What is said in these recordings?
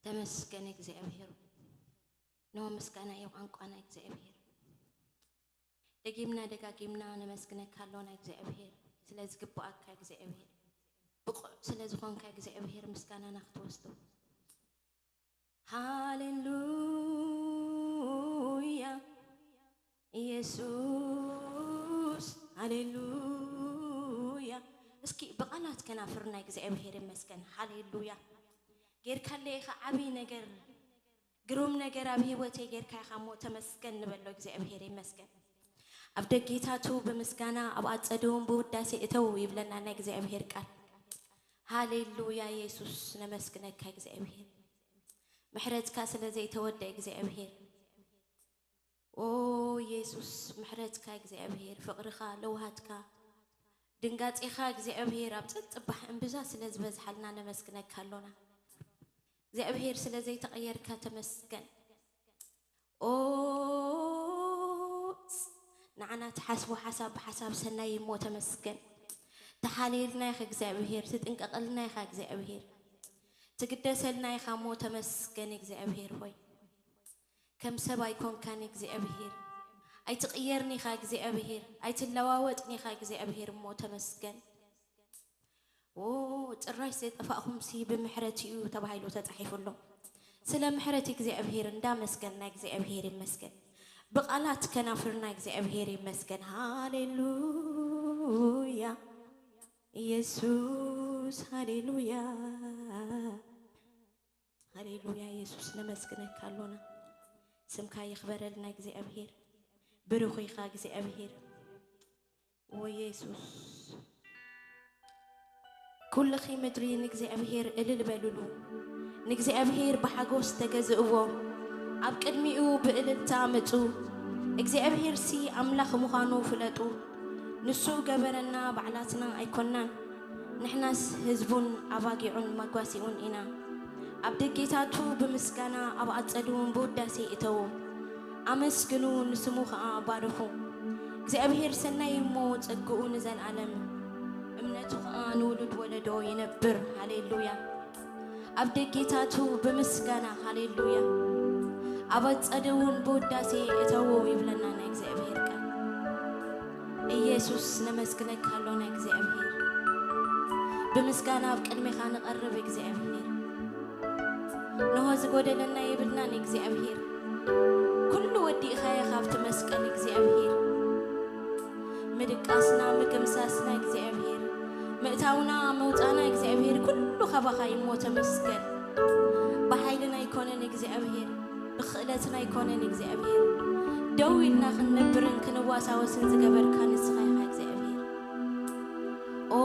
ተመስገን እግዚኣብሔር። ኖ ምስጋና እዩ ቋንቋና እግዚኣብሔር። ደጊምና ደጋጊምና ነመስግነካ ኣሎና እግዚኣብሔር፣ ስለ ዝግብኣካ እግዚኣብሔር፣ ብቑዕ ስለ ዝኾንካ እግዚኣብሔር ምስጋናና ክትወስዶ። ሃሌሉያ ኢየሱስ፣ ሃሌሉያ። እስኪ ብቓላት ከናፍርና እግዚኣብሔር ይመስገን። ሃሌሉያ። ጌርካለ ኢኻ ዓብዪ ነገር፣ ግሩም ነገር ኣብ ህይወተይ ጌርካ ኢኻ እሞ ተመስገን ንበሎ እግዚኣብሔር ይመስገን። ኣብ ደጌታቱ ብምስጋና ኣብ ኣጸድውን ብውዳሴ እተው ይብለና ናይ እግዚኣብሔር ቃል። ሃሌሉያ ኢየሱስ፣ ነመስግነካ እግዚኣብሔር። ምሕረትካ ስለ ዘይተወደ እግዚኣብሔር። ኦ ኢየሱስ፣ ምሕረትካ እግዚኣብሔር፣ ፍቕርኻ፣ ለውሃትካ፣ ድንጋጼኻ እግዚኣብሔር ኣብ ጸጥባሕ እምብዛ ስለ ዝበዝሓልና ነመስግነካ ኣሎና። እግዚኣብሔር ስለ ዘይተቐየርካ ተመስገን። ኦ ንዓና ትሓስቦ ሓሳብ ብሓሳብ ሰናይ እሞ ተመስገን። ትሓልየልና ኢኻ እግዚኣብሔር፣ ትጥንቀቐልና ኢኻ እግዚኣብሔር፣ ትግደሰልና ኢኻ እሞ ተመስገን እግዚኣብሔር ሆይ። ከም ሰብ ኣይኮንካን እግዚኣብሔር፣ ኣይትቕየርን ኢኻ እግዚኣብሔር፣ ኣይትለዋወጥን ኢኻ እግዚኣብሔር እሞ ተመስገን። ኦ ጽራሽ ዘይጠፋእኹምሲ ብምሕረት እዩ ተባሂሉ ተጻሒፉ ኣሎ። ስለ ምሕረት እግዚኣብሔር እንዳመስገንና እግዚኣብሔር ይመስገን። ብቓላት ከናፍርና እግዚኣብሔር ይመስገን። ሃሌሉያ ኢየሱስ፣ ሃሌሉያ፣ ሃሌሉያ ኢየሱስ፣ ነመስግነካ ኣሎና። ስምካ ይኽበረልና እግዚኣብሔር፣ ብሩኽ ኢኻ እግዚኣብሔር። ኦ ኢየሱስ፣ ኩልኺ ምድሪ ንእግዚኣብሔር እልል በልሉ፣ ንእግዚኣብሔር ብሓጎስ ተገዝእዎ፣ ኣብ ቅድሚኡ ብእልልታ ምጹ። እግዚኣብሔርሲ ኣምላኽ ምዃኑ ፍለጡ። ንሱ ገበረና፣ ባዕላትና ኣይኮናን፣ ንሕናስ ህዝቡን ኣባጊዑን መጓሲኡን ኢና። ኣብ ደጌታቱ ብምስጋና፣ ኣብ ኣጸድውን ብውዳሴ እተዉ። ኣመስግኑ፣ ንስሙ ኸኣ ባርኹ። እግዚኣብሔር ሰናይ እሞ ጸግኡ ንዘለዓለም፣ እምነቱ ኸኣ ንውሉድ ወለዶ ይነብር። ሃሌሉያ። ኣብ ደጌታቱ ብምስጋና፣ ሃሌሉያ፣ ኣብ ኣጸደ እውን ብውዳሴ እተዉ ይብለና ናይ እግዚኣብሔር ቃል። ኢየሱስ ነመስግነካ ኣሎና እግዚኣብሔር። ብምስጋና ኣብ ቅድሜኻ ንቐርብ እግዚኣብሔር። ንሆ ዝጎደለና የብልናን እግዚኣብሔር። ኩሉ ወዲእኻዮ ካብቲ መስቀል እግዚኣብሔር። ምድቃስና፣ ምግምሳስና እግዚኣብሔር፣ ምእታውና፣ ምውጻና እግዚኣብሔር፣ ኩሉ ካባኻ እዩ እሞ ተመስገን። ብሓይልና ኣይኮነን እግዚኣብሔር፣ ብክእለትና ኣይኮነን እግዚኣብሔር። ደው ኢልና ክንነብርን ክንዋሳወስን ዝገበርካ ንስኻ ኢኻ እግዚኣብሔር። ኦ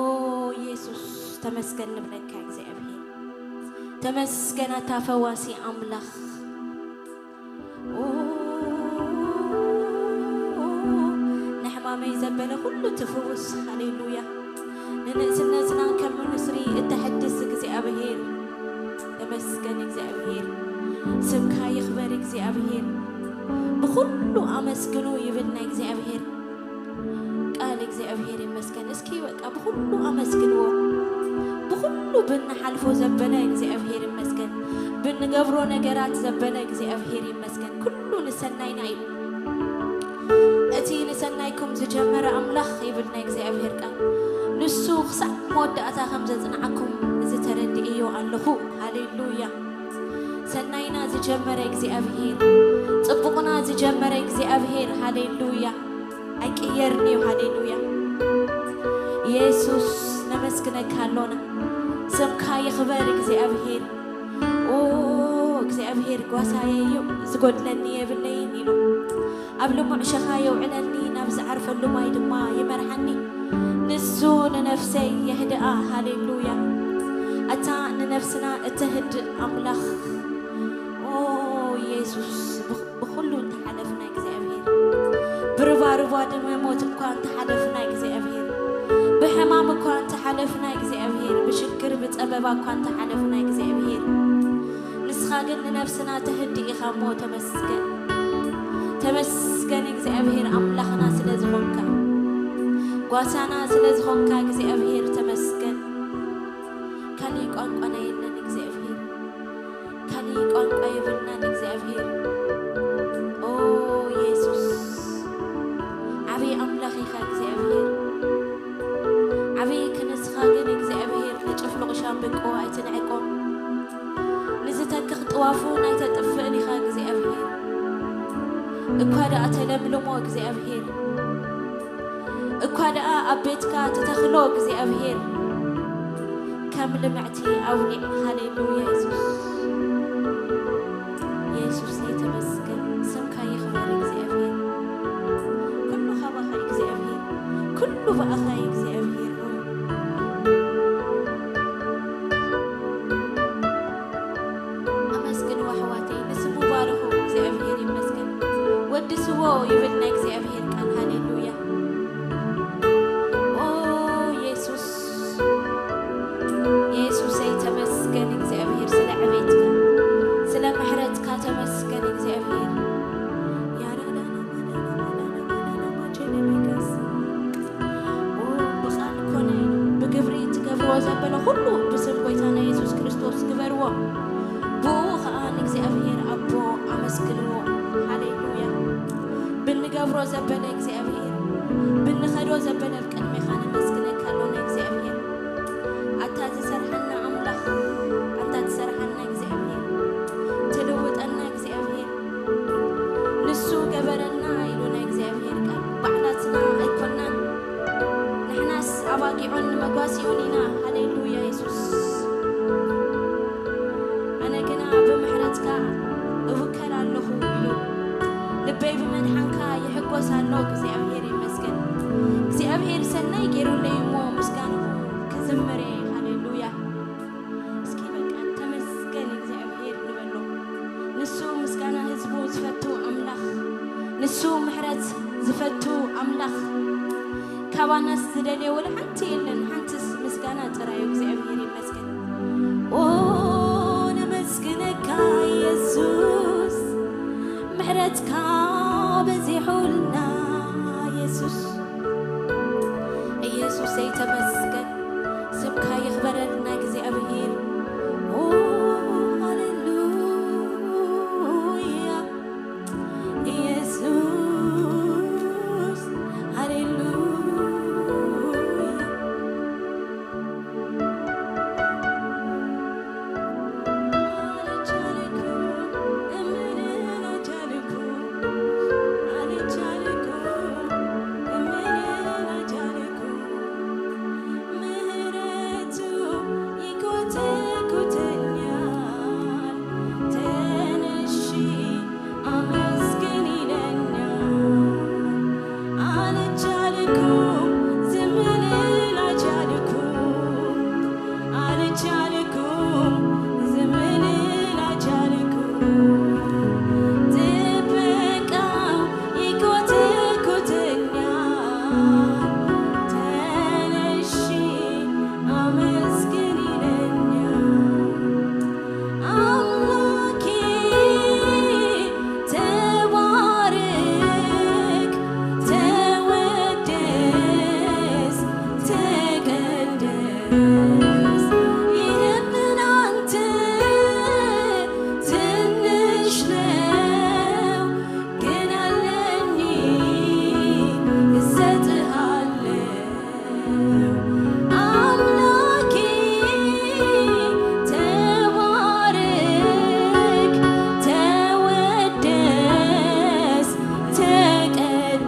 ኢየሱስ ተመስገን ንብለካ እግዚኣብሔር። ተመስገን ኣታ ፈዋሲ ኣምላኽ። ኦ፣ ንሕማመይ ዘበለ ኩሉ ትፍውስ። ሃሌሉያ። ንንእስነትና ከም ንስሪ እተሐድስ እግዚኣብሔር። ተመስገን እግዚኣብሔር። ስምካ ይኽበር እግዚኣብሔር። ብኹሉ ኣመስግኑ ይብል ናይ እግዚኣብሔር ቃል። እግዚኣብሔር ይመስገን። እስኪ በቃ ብኹሉ ኣመስግንዎ። ብኹሉ ብንሓልፎ ዘበለ እግዚኣብሔር ይመስገን። ብንገብሮ ነገራት ዘበለ እግዚኣብሔር ይመስገን። ኩሉ ንሰናይና እዩ። እቲ ንሰናይኩም ዝጀመረ ኣምላኽ ይብል ናይ እግዚኣብሔር ቃል፣ ንሱ ክሳዕ መወዳእታ ከም ዘጽንዓኩም እዚ ተረዲእዮ ኣለኹ። ሃሌሉያ። ሰናይና ዝጀመረ እግዚኣብሔር፣ ጽቡቕና ዝጀመረ እግዚኣብሔር፣ ሃሌሉያ፣ ኣይቅየርን እዩ። ሃሌሉያ። ኢየሱስ ነመስግነካ ኣሎና። ስምካ ይኽበር እግዚኣብሔር። ኦ እግዚኣብሔር ጓሳየ እዩ፣ ዝጎድለኒ የብለይን ኢሉ ኣብ ልሙዕ ሸኻ የውዕለኒ፣ ናብ ዝዓርፈሉ ማይ ድማ ይመርሓኒ። ንሱ ንነፍሰይ የህድኣ። ሃሌሉያ። ኣታ ንነፍስና እተህድእ ኣምላኽ፣ ኦ ኢየሱስ፣ ብኽ-፣ ብኹሉ እንተሓለፍና እግዚኣብሔር፣ ብርባርባ ድመ ሞት እኳ እንተሓለፍና እግዚኣብሔር፣ ብሕማም እኳ እንተሓለፍና እግዚኣብሔር፣ ብሽግር ብጸበባ እኳ እንተሓለፍና እግዚኣብሔር፣ ንስኻ ግን ንነፍስና ተህድእ ኢኻ እሞ ተመስገን። ተመስገን እግዚኣብሔር ኣምላኽና ስለ ዝኾንካ፣ ጓሳና ስለ ዝኾንካ እግዚኣብሔር ተመስገን። ካሊእ ቋንቋና የለን እግዚኣብሔር፣ ካሊእ ጓፉ ናይ ተጥፍእን ኢኻ እግዚኣብሔር። እኳ ደኣ ተለምልሞ እግዚኣብሔር፣ እኳ ደኣ ኣብ ቤትካ ትተኽሎ እግዚኣብሔር፣ ከም ልምዕቲ ኣውሊዕ። ሃሌሉያ የሱስ። የሱስ ተመስገን፣ ስምካ ይኽበር እግዚኣብሔር። ኩሉ ካባኻ እግዚኣብሔር፣ ኩሉ ብኣኻ እግዚኣብሔር። ኣመስግንዎ ኣሕዋተይ፣ ንስሙ ባርኹ። እግዚኣብሔር ይመስገን። ወድስዎ ይብል ናይ እግዚኣብሔር ቃል። ሃሌሉያ። ኦ የሱስ፣ የሱሰይ ተመስገን እግዚኣብሔር፣ ስለ ዕቤትካ፣ ስለ ምሕረትካ ተመስገን እግዚኣብሔር። ኦ፣ ብቓል ኮነ፣ ብግብሪ ትገብርዎ ዘበለ ኩሉ ብስም ጎይታና የሱስ ክርስቶስ ግበርዎ። ብኡ ኸኣ ንእግዚኣብሔር ኣቦ ኣመስግንዎ። ሃሌሉያ። ብንገብሮ ዘበለ እግዚኣብሔር፣ ብንኸዶ ዘበለ ኣብ ቅድሜኻ ነመስግነካ ኣሎና እግዚኣብሔር። ኣታ ዝሰርሓና ኣምላኽ፣ ኣታ ትሰርሓና እግዚኣብሔር፣ ትልውጠና እግዚኣብሔር፣ ንሱ ገበረና ኢሉ ናይ እግዚኣብሔር ቃል። ባዕላትና ኣይኮናን፣ ንሕናስ ኣባጊዑን መጓሲኡን ኢና። ሃሌሉያ የሱስ። ኣነ ግና ብምሕረትካ እውከል ኣለኹ ኢሉ፣ ልበይ ብመድሓንካ ይሕጎስ ኣሎ። እግዚኣብሔር ይመስገን። እግዚኣብሔር ሰናይ ገይሩለይ እሞ ምስጋንኡ ክዝምር እየ። ሃሌሉያ። እስኪ በቃ ተመስገን እግዚኣብሔር ንበሎ። ንሱ ምስጋና ህዝቡ ዝፈቱ ኣምላኽ፣ ንሱ ምሕረት ዝፈቱ ኣምላኽ፣ ካባናስ ዝደልዮ ወላ ሓንቲ የለን። ሓንትስ ምስጋና ጥራይ እዩ። እግዚኣብሔር ይመስገን። ኦ ነመስግነካ የሱስ፣ ምሕረትካ በዚሑልና የሱስ። ኢየሱሰይ ተመስገን፣ ስምካ ይኽበረልና እግዚኣብሔር። ኦ ሃሌሉያ ኢየሱስ፣ ሃሌሉያ። ምህረቱ ይኮተኩተኛል፣ ተነሺ አመስግን ይለኛል። አልቻልኩም፣ ዝም ልል አልቻልኩም፣ አልቻልኩም፣ ዝም ልል አልቻልኩም። ጥበቃው ይኮተኩተኛል፣ ተነሺ አመስግን ይለኛል። አምላኬ ተባረክ፣ ተወደስ፣ ተቀደስ። ይህም ላንተ ትንሽ ነው፣ ግን ያለኝ እሰጥሃለሁ። አምላኬ ተባረክ፣ ተወደስ፣ ተቀደስ።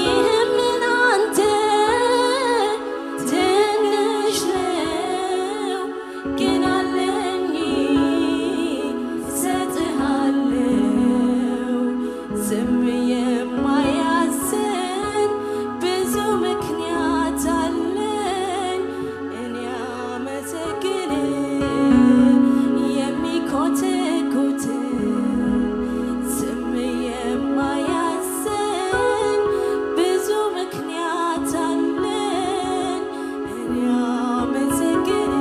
ይህም ላንተ ትንሽ ነው፣ ግን አለኝ እሰጥሃለሁ። ዝም የማያሰኝ ብዙ ምክንያት አለኝ። እኔ አመሰግን የሚኮተኩትን ዝም የማያሰኝ ብዙ ምክንያት አለኝ። እኔ አመሰግን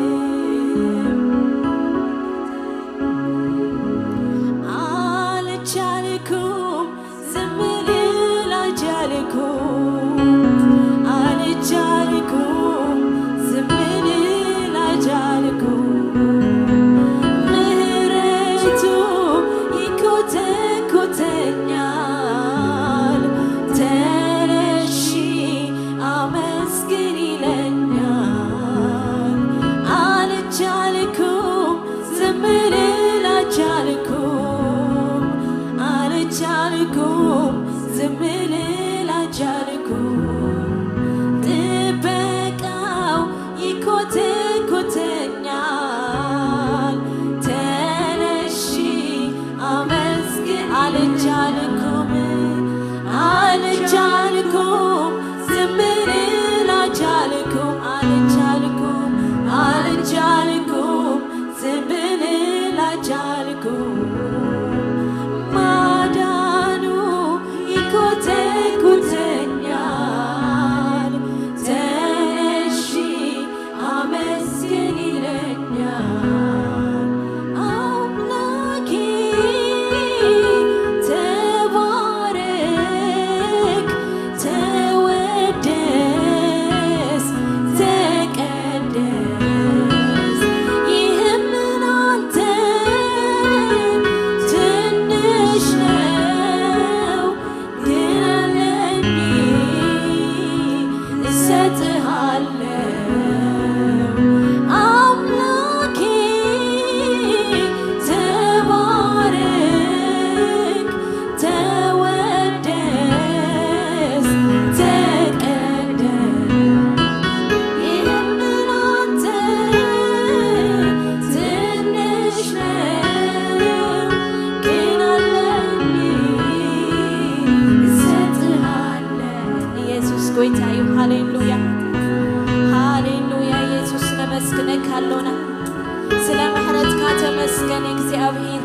ተመስገን እግዚኣብሔር፣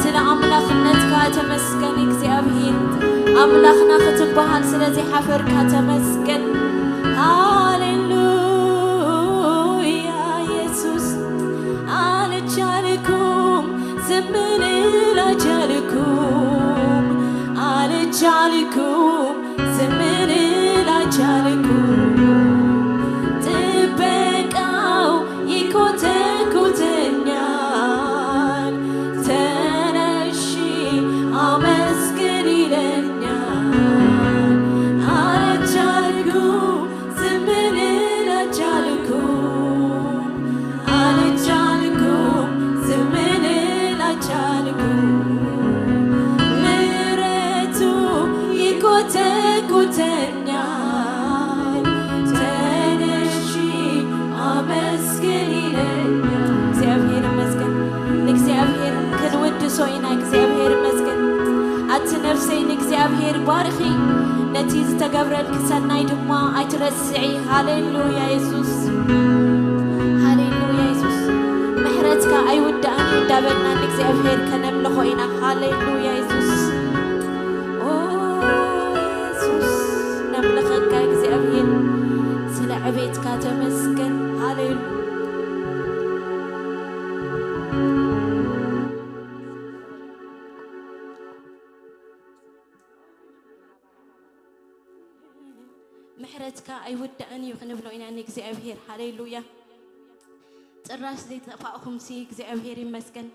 ስለ ኣምላኽነትካ ተመስገን እግዚኣብሔር። ኣምላኽና ክትበሃል ስለ ዘይሓፈርካ ተመስገን። ሃሌሉያ ኢየሱስ። ኣልቻልኩም ዝም ልል ኣልቻልኩም፣ ኣልቻልኩም ዝም ልል ኣልቻልኩም። ጥበቃው ይኮተኩተኛል፣ ተነሺ ኣመስግን ይለኛል። ኣልቻልኩም ዝም ልል ኣልቻልኩም፣ ኣልቻልኩም ዝም ልል ኣልቻልኩም። ምሕረቱ ይኮተኩተኛል፣ ተነሺ ኣመስግን ይለኛል። እግዚኣብሔር ይመስገን። ንእግዚኣብሔር ክንውድሶ ኢና። እግዚኣብሔር ይመስገን። ኣቲ ነፍሰይ ንእግዚኣብሔር ባርኺ፣ ነቲ ዝተገብረልኪ ሰናይ ድማ ኣይትረስዒ። ሃሌሉያ የሱስ፣ ሃሌሉያ የሱስ። ምሕረትካ ኣይውዳእን እዩ እንዳበልና ንእግዚኣብሔር ከነምልኾ ኢና። ሃሌሉያ የሱስ። ኦ የሱስ፣ ነምልኸካ እግዚኣብሔር፣ ስለ ዕቤትካ ተመስገን። ሃሌሉያ። ምሕረትካ ኣይውዳእን እዩ ክንብሎ ኢና ንእግዚኣብሔር። ሃሌሉያ። ጭራሽ ዘይጠፋእኹምሲ እግዚኣብሔር ይመስገን።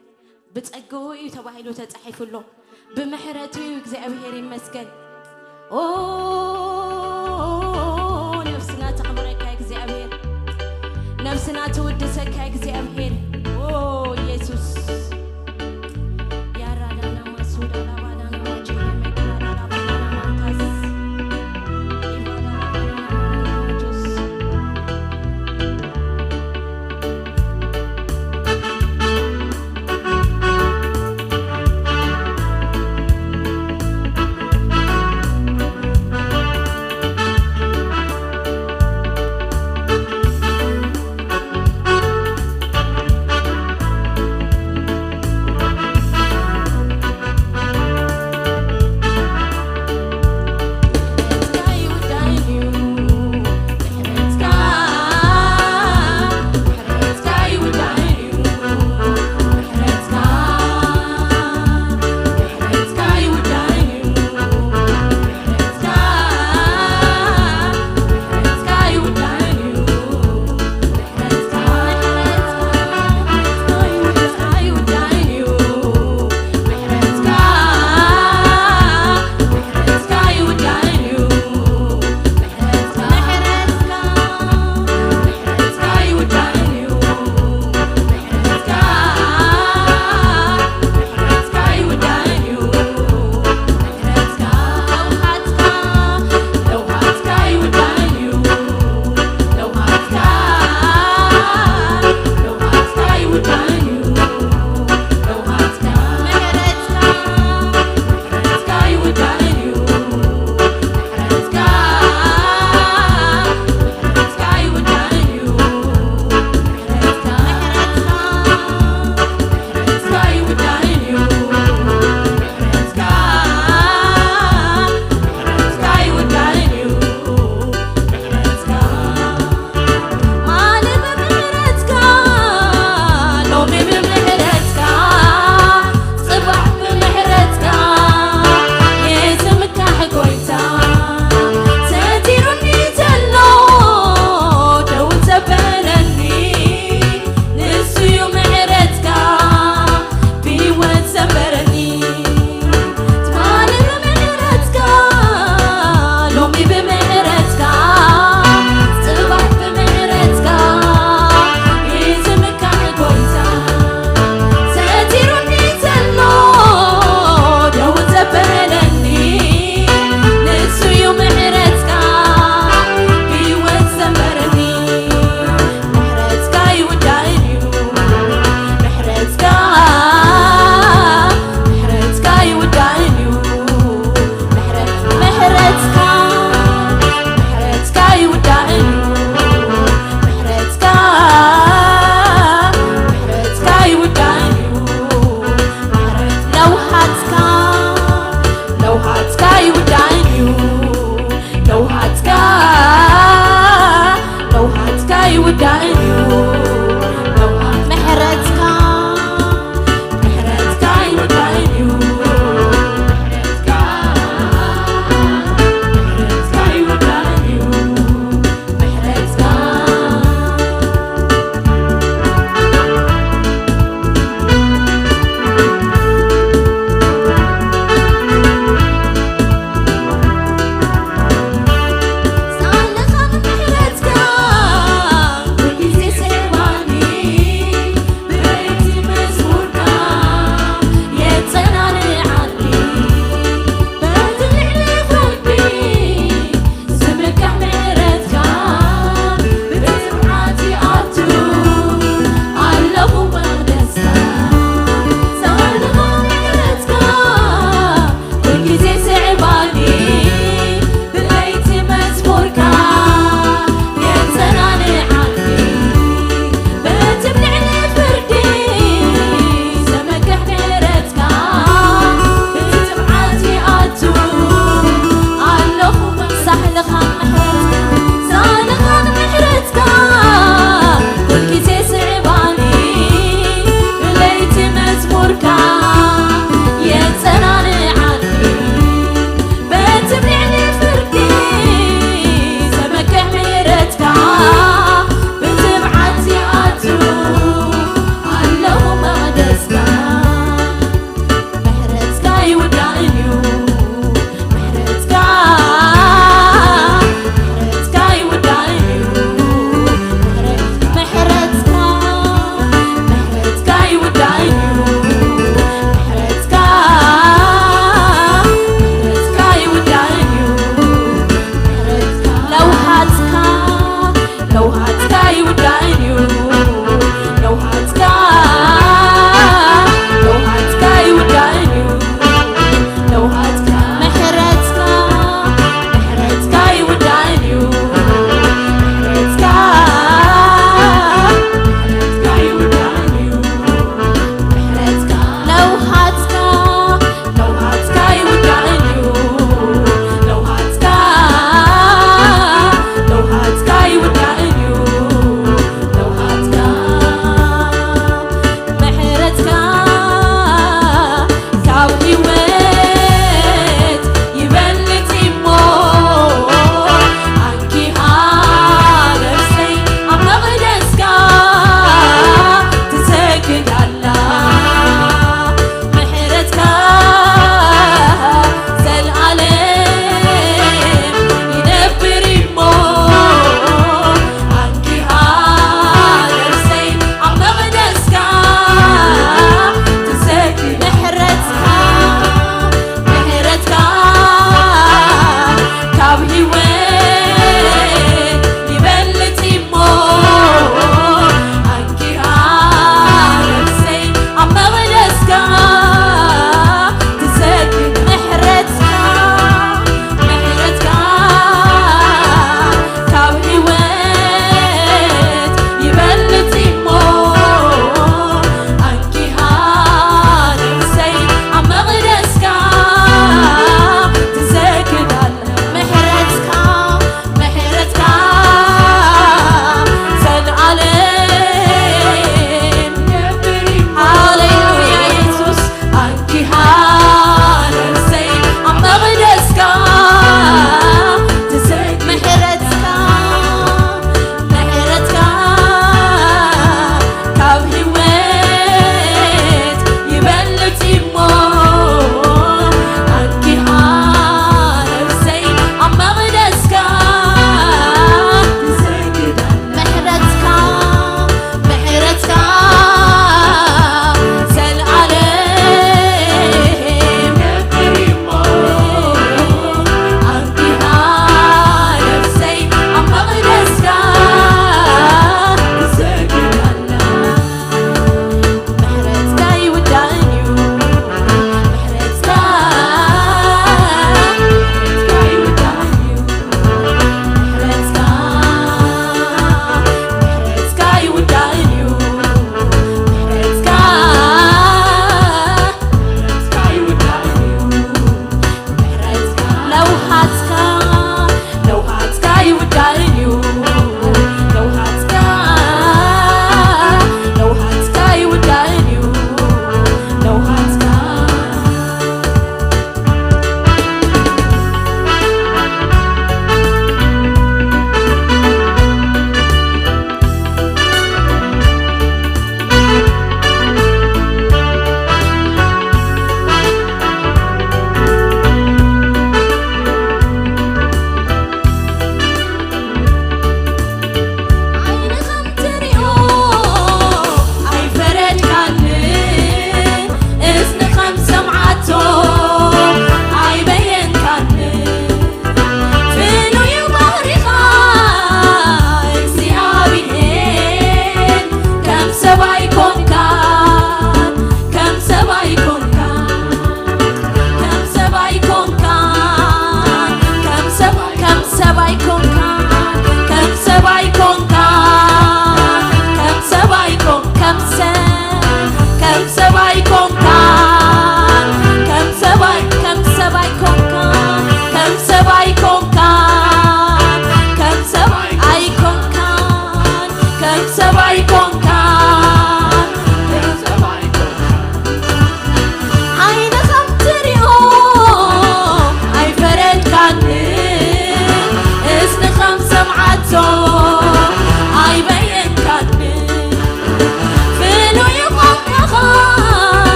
ብጸግኡ እዩ ተባሂሉ ተጻሒፉ ኣሎ። ብምሕረቱ እዩ እግዚኣብሔር ይመስገን። ኦ፣ ነፍስና ተኽብረካ እግዚኣብሔር። ነፍስና ትውድሰካ እግዚኣብሔር። ኦ፣ ኢየሱስ።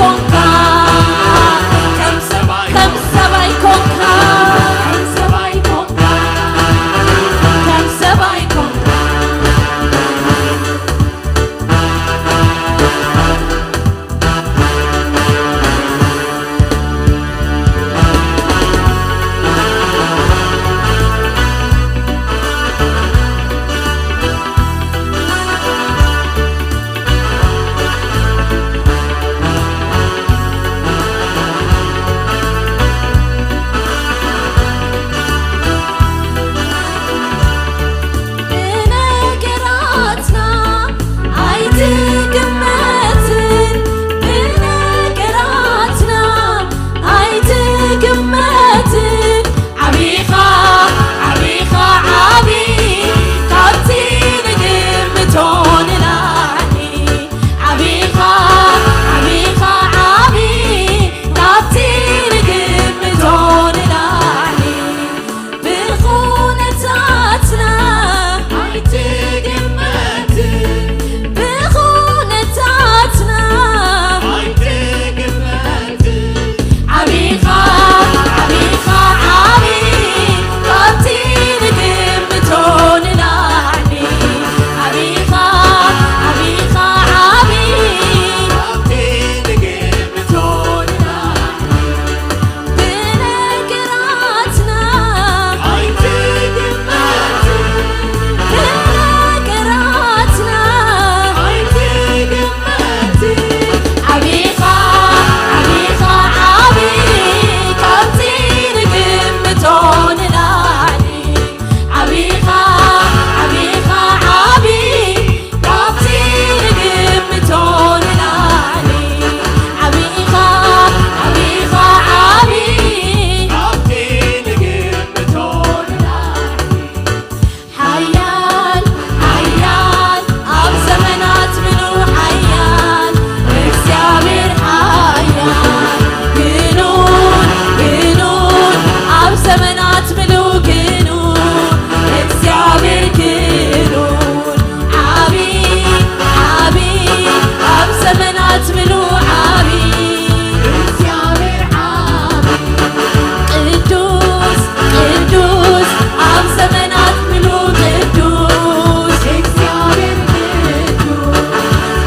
ኮንካ፣ ከም ሰብኣይ፣ ከም ሰብኣይ ኮንካ፣ ከም ሰብኣይ ኮንካ፣ ከም ሰብኣይ ኮንካ። ብነገራትና ኣይትግመትን፣ ብነገራትና ኣይትግመትን። ዓቢኻ፣ ዓቢኻ፣ ዓቢ ካብቲ ንግምቶ ንላዕሊ። ዓቢኻ፣ ዓቢኻ፣ ዓቢ ካብቲ ንግምቶ ንላዕሊ። ብኹነታትና ኣይትግመትን፣ ብኹነታትና ኣይትግመትን። ዓቢኻ፣ ዓቢኻ፣ ዓቢ ካብቲ ንግምቶ ንላዕሊ። ዓቢኻ፣ ዓቢኻ፣ ዓቢ ካብቲ ንግምቶ ንላዕሊ። ብነገራትና ኣይትግመትን፣ ብነገራትና ኣይትግመትን። ዓቢኻ፣ ዓቢኻ፣ ዓቢ ካብቲ ንግምቶ ንላዕሊ። ዓቢኻ፣ ዓቢኻ፣ ዓቢ ካብቲ ንግምቶ ንላዕሊ። ዓቢኻ፣ ዓቢኻ፣ ዓቢ ካብቲ ንግምቶ ንላዕሊ። ሓያል፣ ሓያል፣ ኣብ ዘመናት ምሉእ ሓያል፣ እግዚኣብሔር ሓያል፣ ግኑን፣ ግኑን፣ ኣብ ዘመናት ምሉእ ግኑን፣ እግዚኣብሔር ግኑን፣ ዓቢ፣ ዓቢ፣ ኣብ ዘመናት ምሉእ ዓቢ፣ እግዚኣብሔር ዓቢ። ቅዱስ፣ ቅዱስ፣ ኣብ ዘመናት ምሉእ ቅዱስ፣ እግዚኣብሔር ቅዱስ።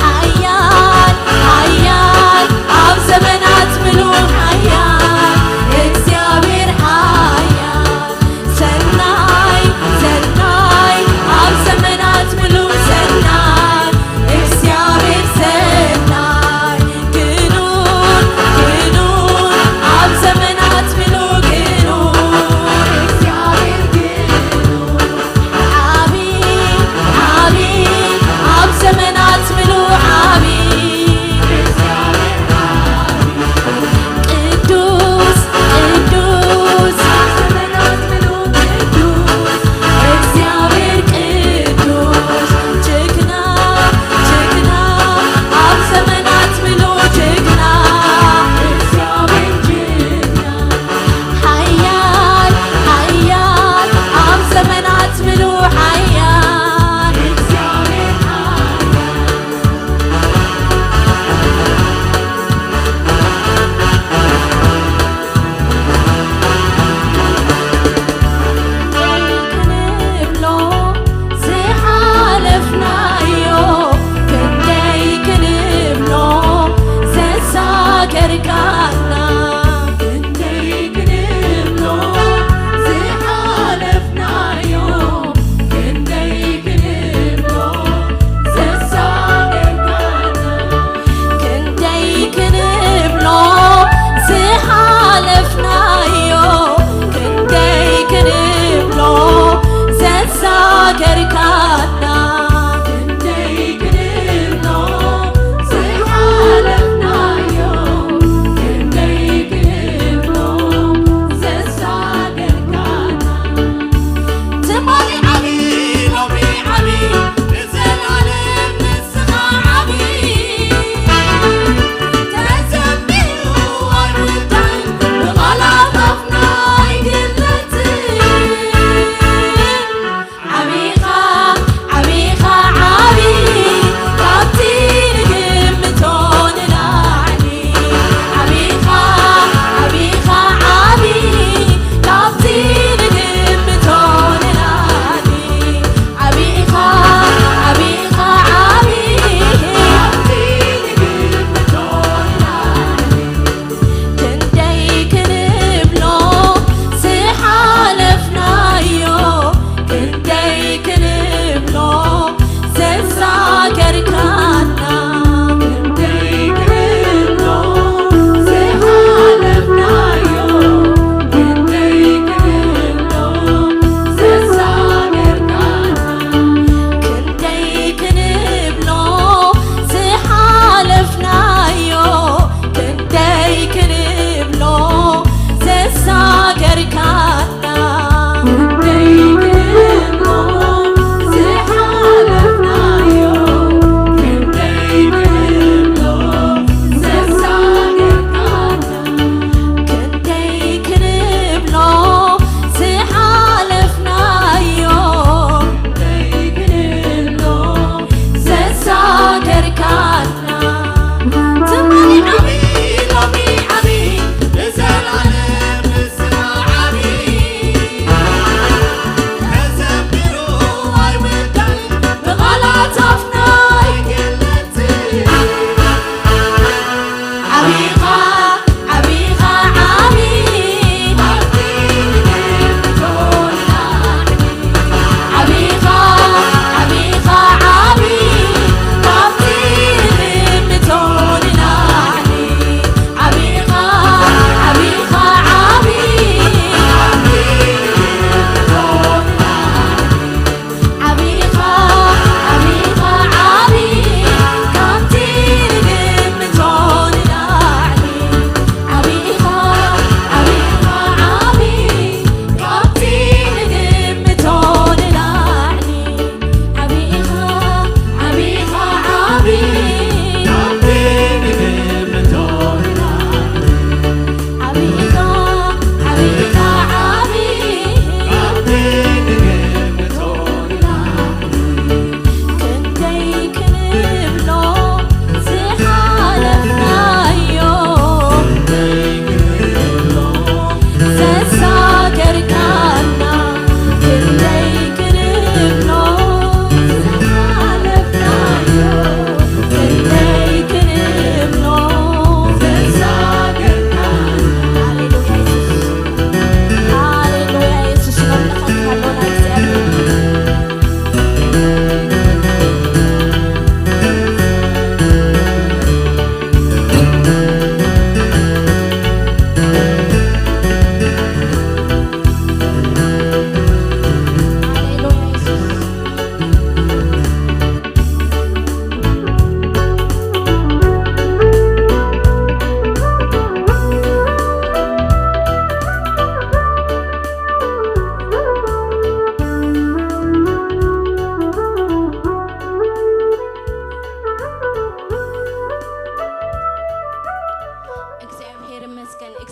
ሓያል፣ ሓያል፣ ኣብ ዘመናት ምሉእ ሓያል፣ እግዚኣብሔር ሓያል። ሰናይ፣ ሰናይ፣ ኣብ ዘመናት ምሉእ ሰናይ፣ እግዚኣብሔር ሰናይ። ግኑን፣ ግኑን፣ ኣብ ዘመናት ምሉእ ግኑን፣ እግዚኣብሔር ግኑን። ዓቢ፣ ዓቢ፣ ኣብ ዘመናት ምሉእ ዓቢ፣ እግዚኣብሔር ዓቢ። ቅዱስ፣ ቅዱስ፣ ኣብ ዘመናት ምሉእ ቅዱስ፣ እግዚኣብሔር ቅዱስ። ጅግና፣ ጅግና፣ ኣብ ዘመናት ምሉእ ጅግና፣ እግዚኣብሔር ጅግና። ሓያል፣ ሓያል፣ ኣብ ዘመናት ምሉእ ሓያል፣ እግዚኣብሔር ሓያል። ክንብሎ ዝሓለፍናዮ፣ ክንደይ ክንብሎ ዘሳገርካና፣ ክንደይ ክንብሎ ዝሓለፍናዮ፣ ክንደይ ክንብሎ ዘሳገርካና፣ ክንደይ ክንብሎ ዝሓለፍናዮ፣ ክንደይ ክንብሎ ዘሳገርካና፣ ክንደይ ክንብሎ ዝሓለፍናዮ፣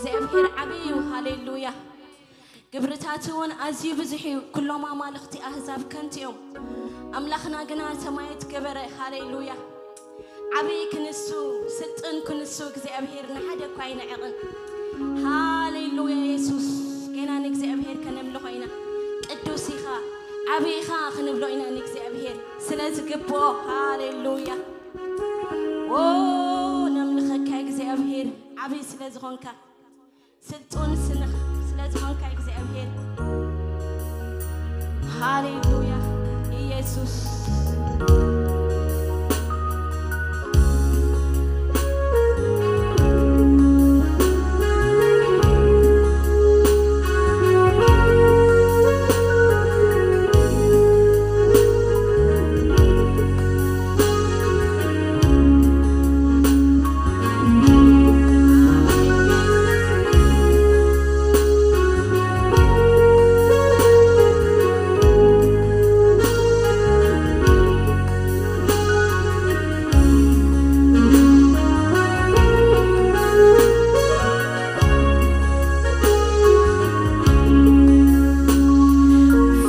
እግዚኣብሔር ዓብዪ እዩ። ሃሌሉያ። ግብርታቱ እውን ኣዝዩ ብዙሕ እዩ። ኩሎም ኣማልኽቲ ኣህዛብ ከንቱ እዮም፣ ኣምላኽና ግና ሰማያት ገበረ። ሃሌሉያ። ዓብዪ ክንሱ፣ ስልጡን ክንሱ እግዚኣብሔር ንሓደ እኳ ኣይንዕቕን። ሃሌሉያ የሱስ። ገና ንእግዚኣብሔር ከነምልኾ ኢና። ቅዱስ ኢኻ፣ ዓብዪ ኢኻ ክንብሎ ኢና ንእግዚኣብሔር ስለ ዝግብኦ። ሃሌሉያ። ኦ፣ ነምልኸካ እግዚኣብሔር፣ ዓብዪ ስለ ዝኾንካ፣ ስልጡን ስንኽ ስለ ዝኾንካ እግዚኣብሔር። ሃሌሉያ ኢየሱስ።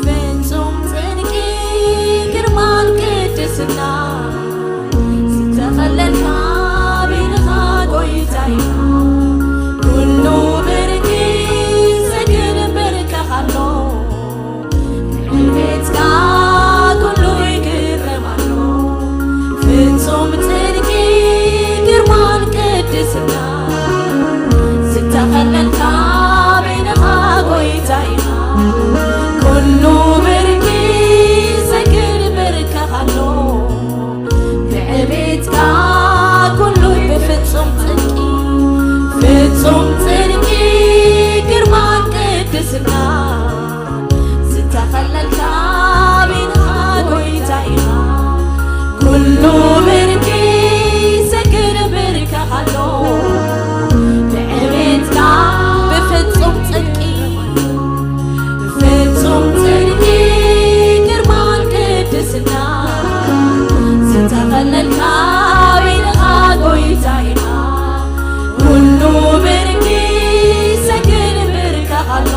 ፍጹም ጽድቂ ግርማን ቅድስና ዝተኸለልካ ቤንኻ ጎይታይና፣ ኩሉ ብርኪ ዘግንበርከኻሎ። ንዕቤትካ ኩሉ ይግረም ኣሎ። ፍጹም ጽድቂ ግርማን ቅድስና ዝተኸለልካ ቤንኻ ጎይታይና፣ ኩሉ ብርኪ ዘግንበርከኻሎ። ብዕቤትካ ኩሉ ብፍጹም ጽድቂ፣ ፍጹም ጽድቂ ግርማን ቅድስና ዝተኸለልካ ቤንኻ ጎይታ ኢኻ። ኩሉ ብርኪ ዘግንበርከኻሎ። ብዕቤትካ ብፍጹም ጽድቂ፣ ፍጹም ጽድቂ ግርማን ቅድስና ዝተኸለልካ ቤንኻ ጎይታ ኢኻ። ኩሉ ብርኪ ዘግንበርከኻሎ።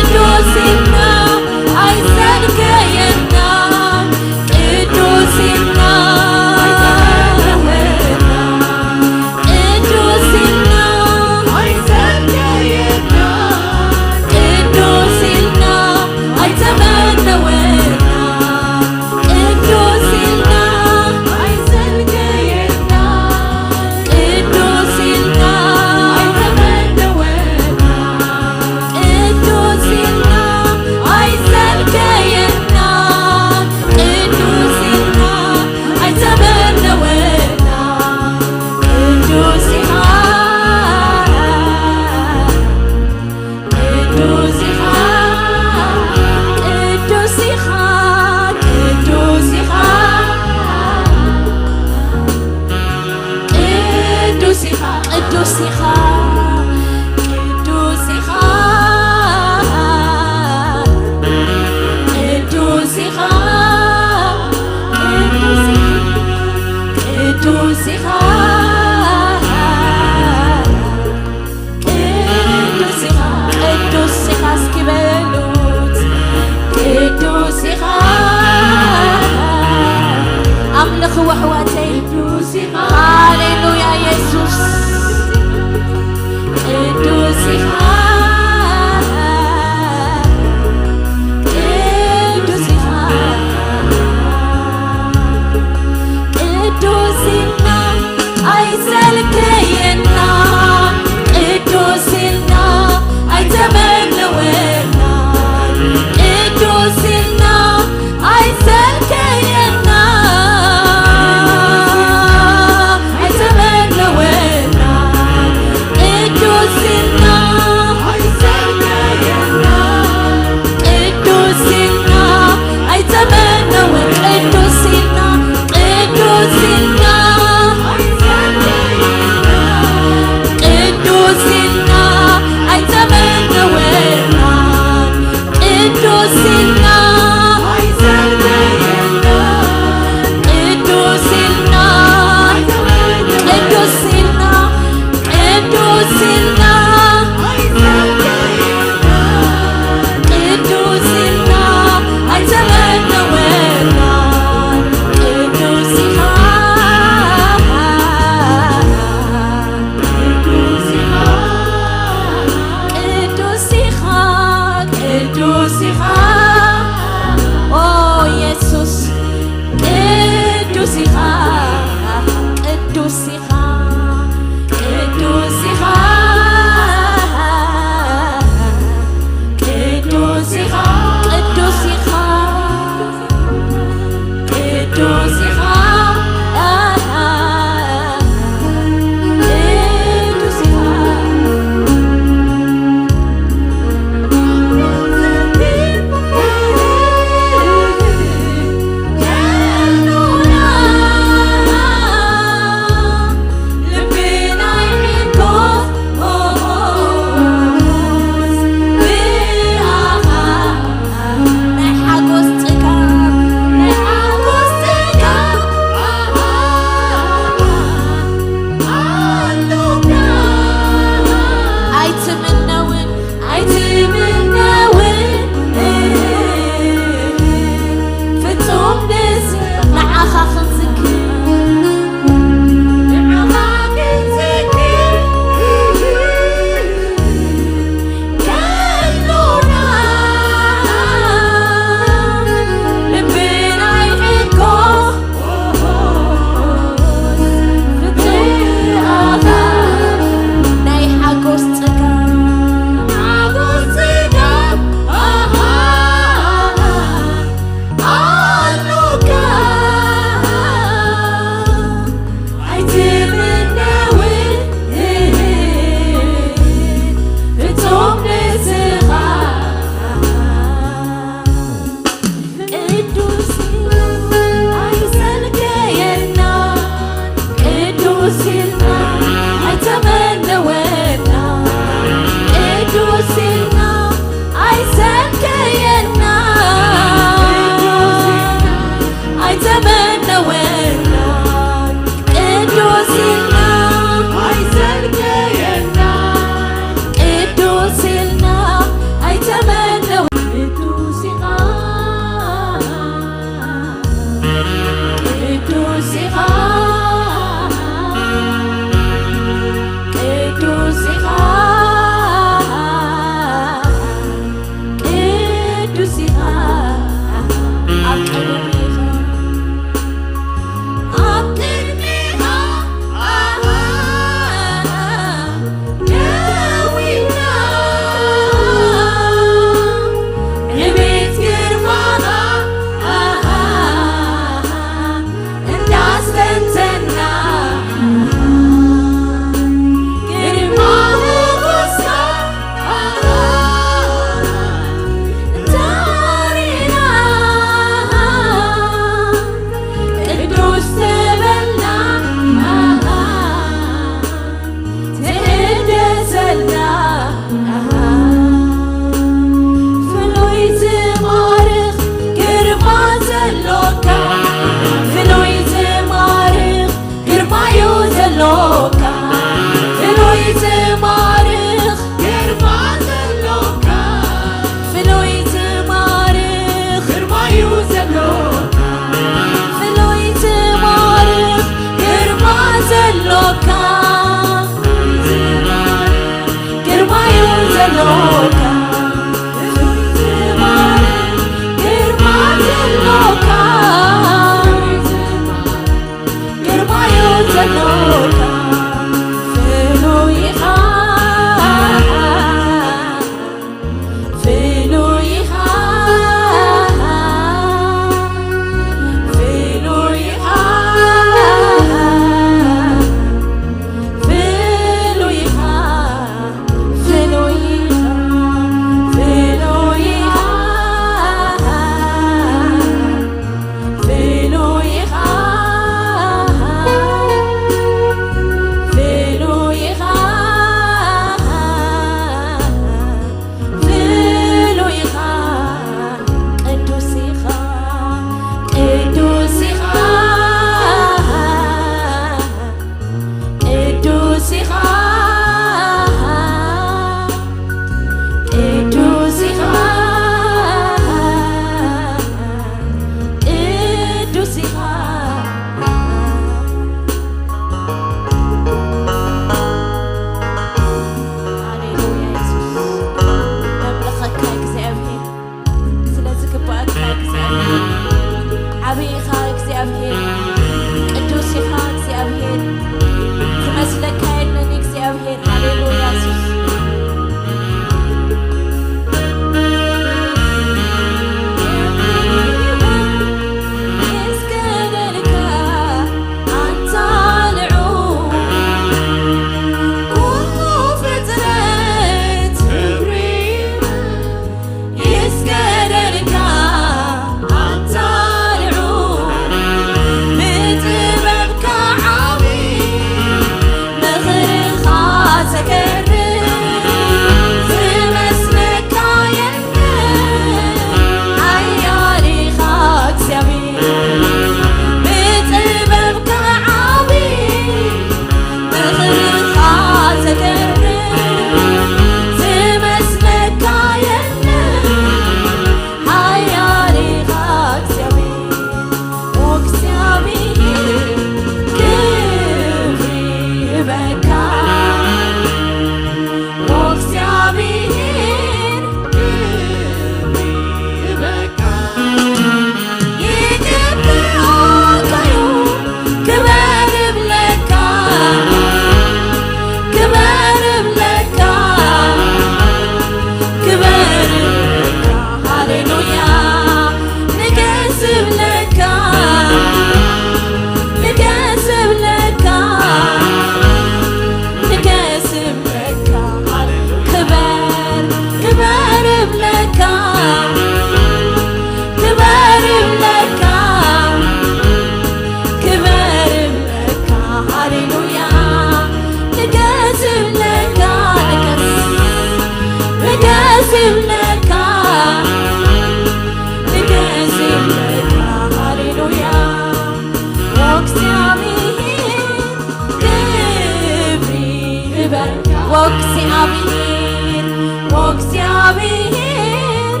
እግዚኣብሔር፣ ኦ እግዚኣብሔር፣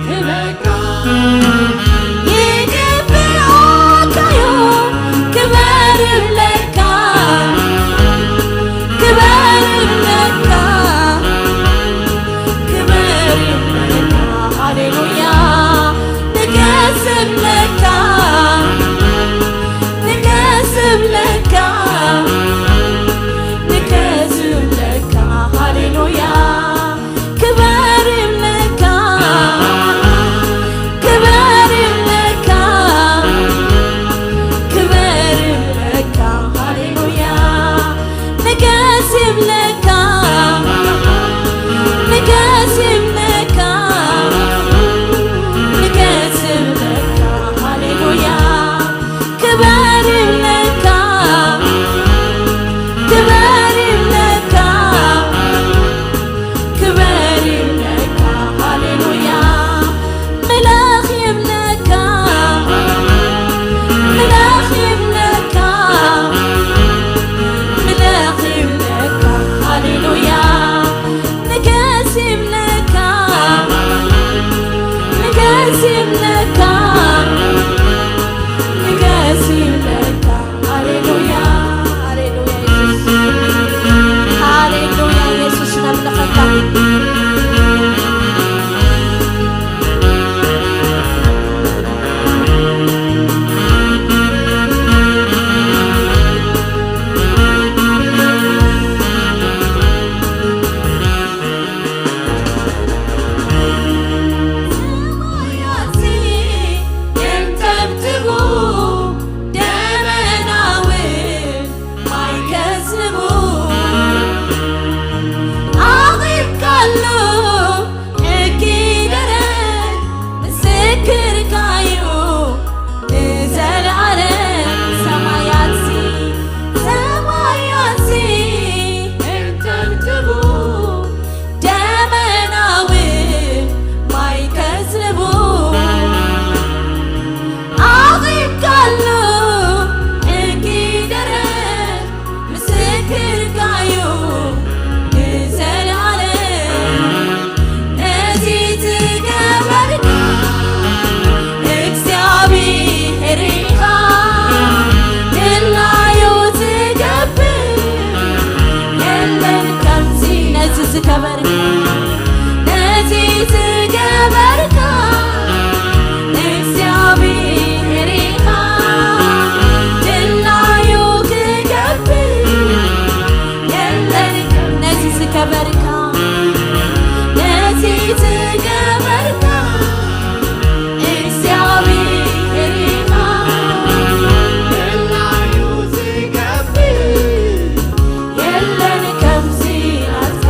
ክብረካ ይግብኣካዮ፣ ክበር ይብለካ፣ ክበር ይብለካ፣ ክበር ይብለካ። ሃሌሉያ። ንገስ ይብለካ፣ ንገስ ይብለካ፣ ንገስ ይብለካ። ሃሌሉያ። ክበር ይብለካ፣ ክበር ይብለካ፣ ክበር ይብለካ። ሃሌሉያ። ንገስ ይብለካ፣ ንገስ ይብለካ፣ ንገስ ይብለካ። ሃሌሉያ። ክበር ይብለካ፣ ክበር ይብለካ፣ ክበር ይብለካ። ሃሌሉያ። ምለኽ ይብለካ፣ ምለኽ ይብለካ፣ ምለኽ ይብለካ። ሃሌሉያ። ንገስ ይብለካ፣ ንገስ ይብለካ፣ ንገስ ይብለካ። ሃሌሉያ፣ ሃሌሉያ፣ ኢየሱስ። ሃሌሉያ፣ ኢየሱስ፣ ነምልኸካ። ሰማያት የንተብትቡ፣ ደመናውን ማይ ከዝንቡ፣ ኣቒምካሉ ሕጊ ደረት ምስክርካዩ ንዘለኣለም። ሰማያትሲ፣ ሰማያትሲ እንተንትቡ፣ ደመናዊ ማይ ከዝንቡ፣ ኣቒምካሉ ሕጊ ደረት ምስክርካዩ ንዘለኣለም። ነዚ ዝገበርካ እግዚኣብሔር ኢኻ፣ ድላዩ ዝገብር የለን ከምዚ። ነዚ ዝገበርካ፣ ነዚ ዝገበርካ እግዚኣብሔር ኢኻ፣ ድላዩ ክገብር የለን። ነዚ ዝገበርካ፣ ነዚ ዝገበርካ እግዚኣብሔር ኢኻ፣ ድላዩ ዝገብር የለን ከምዚ ናትካ።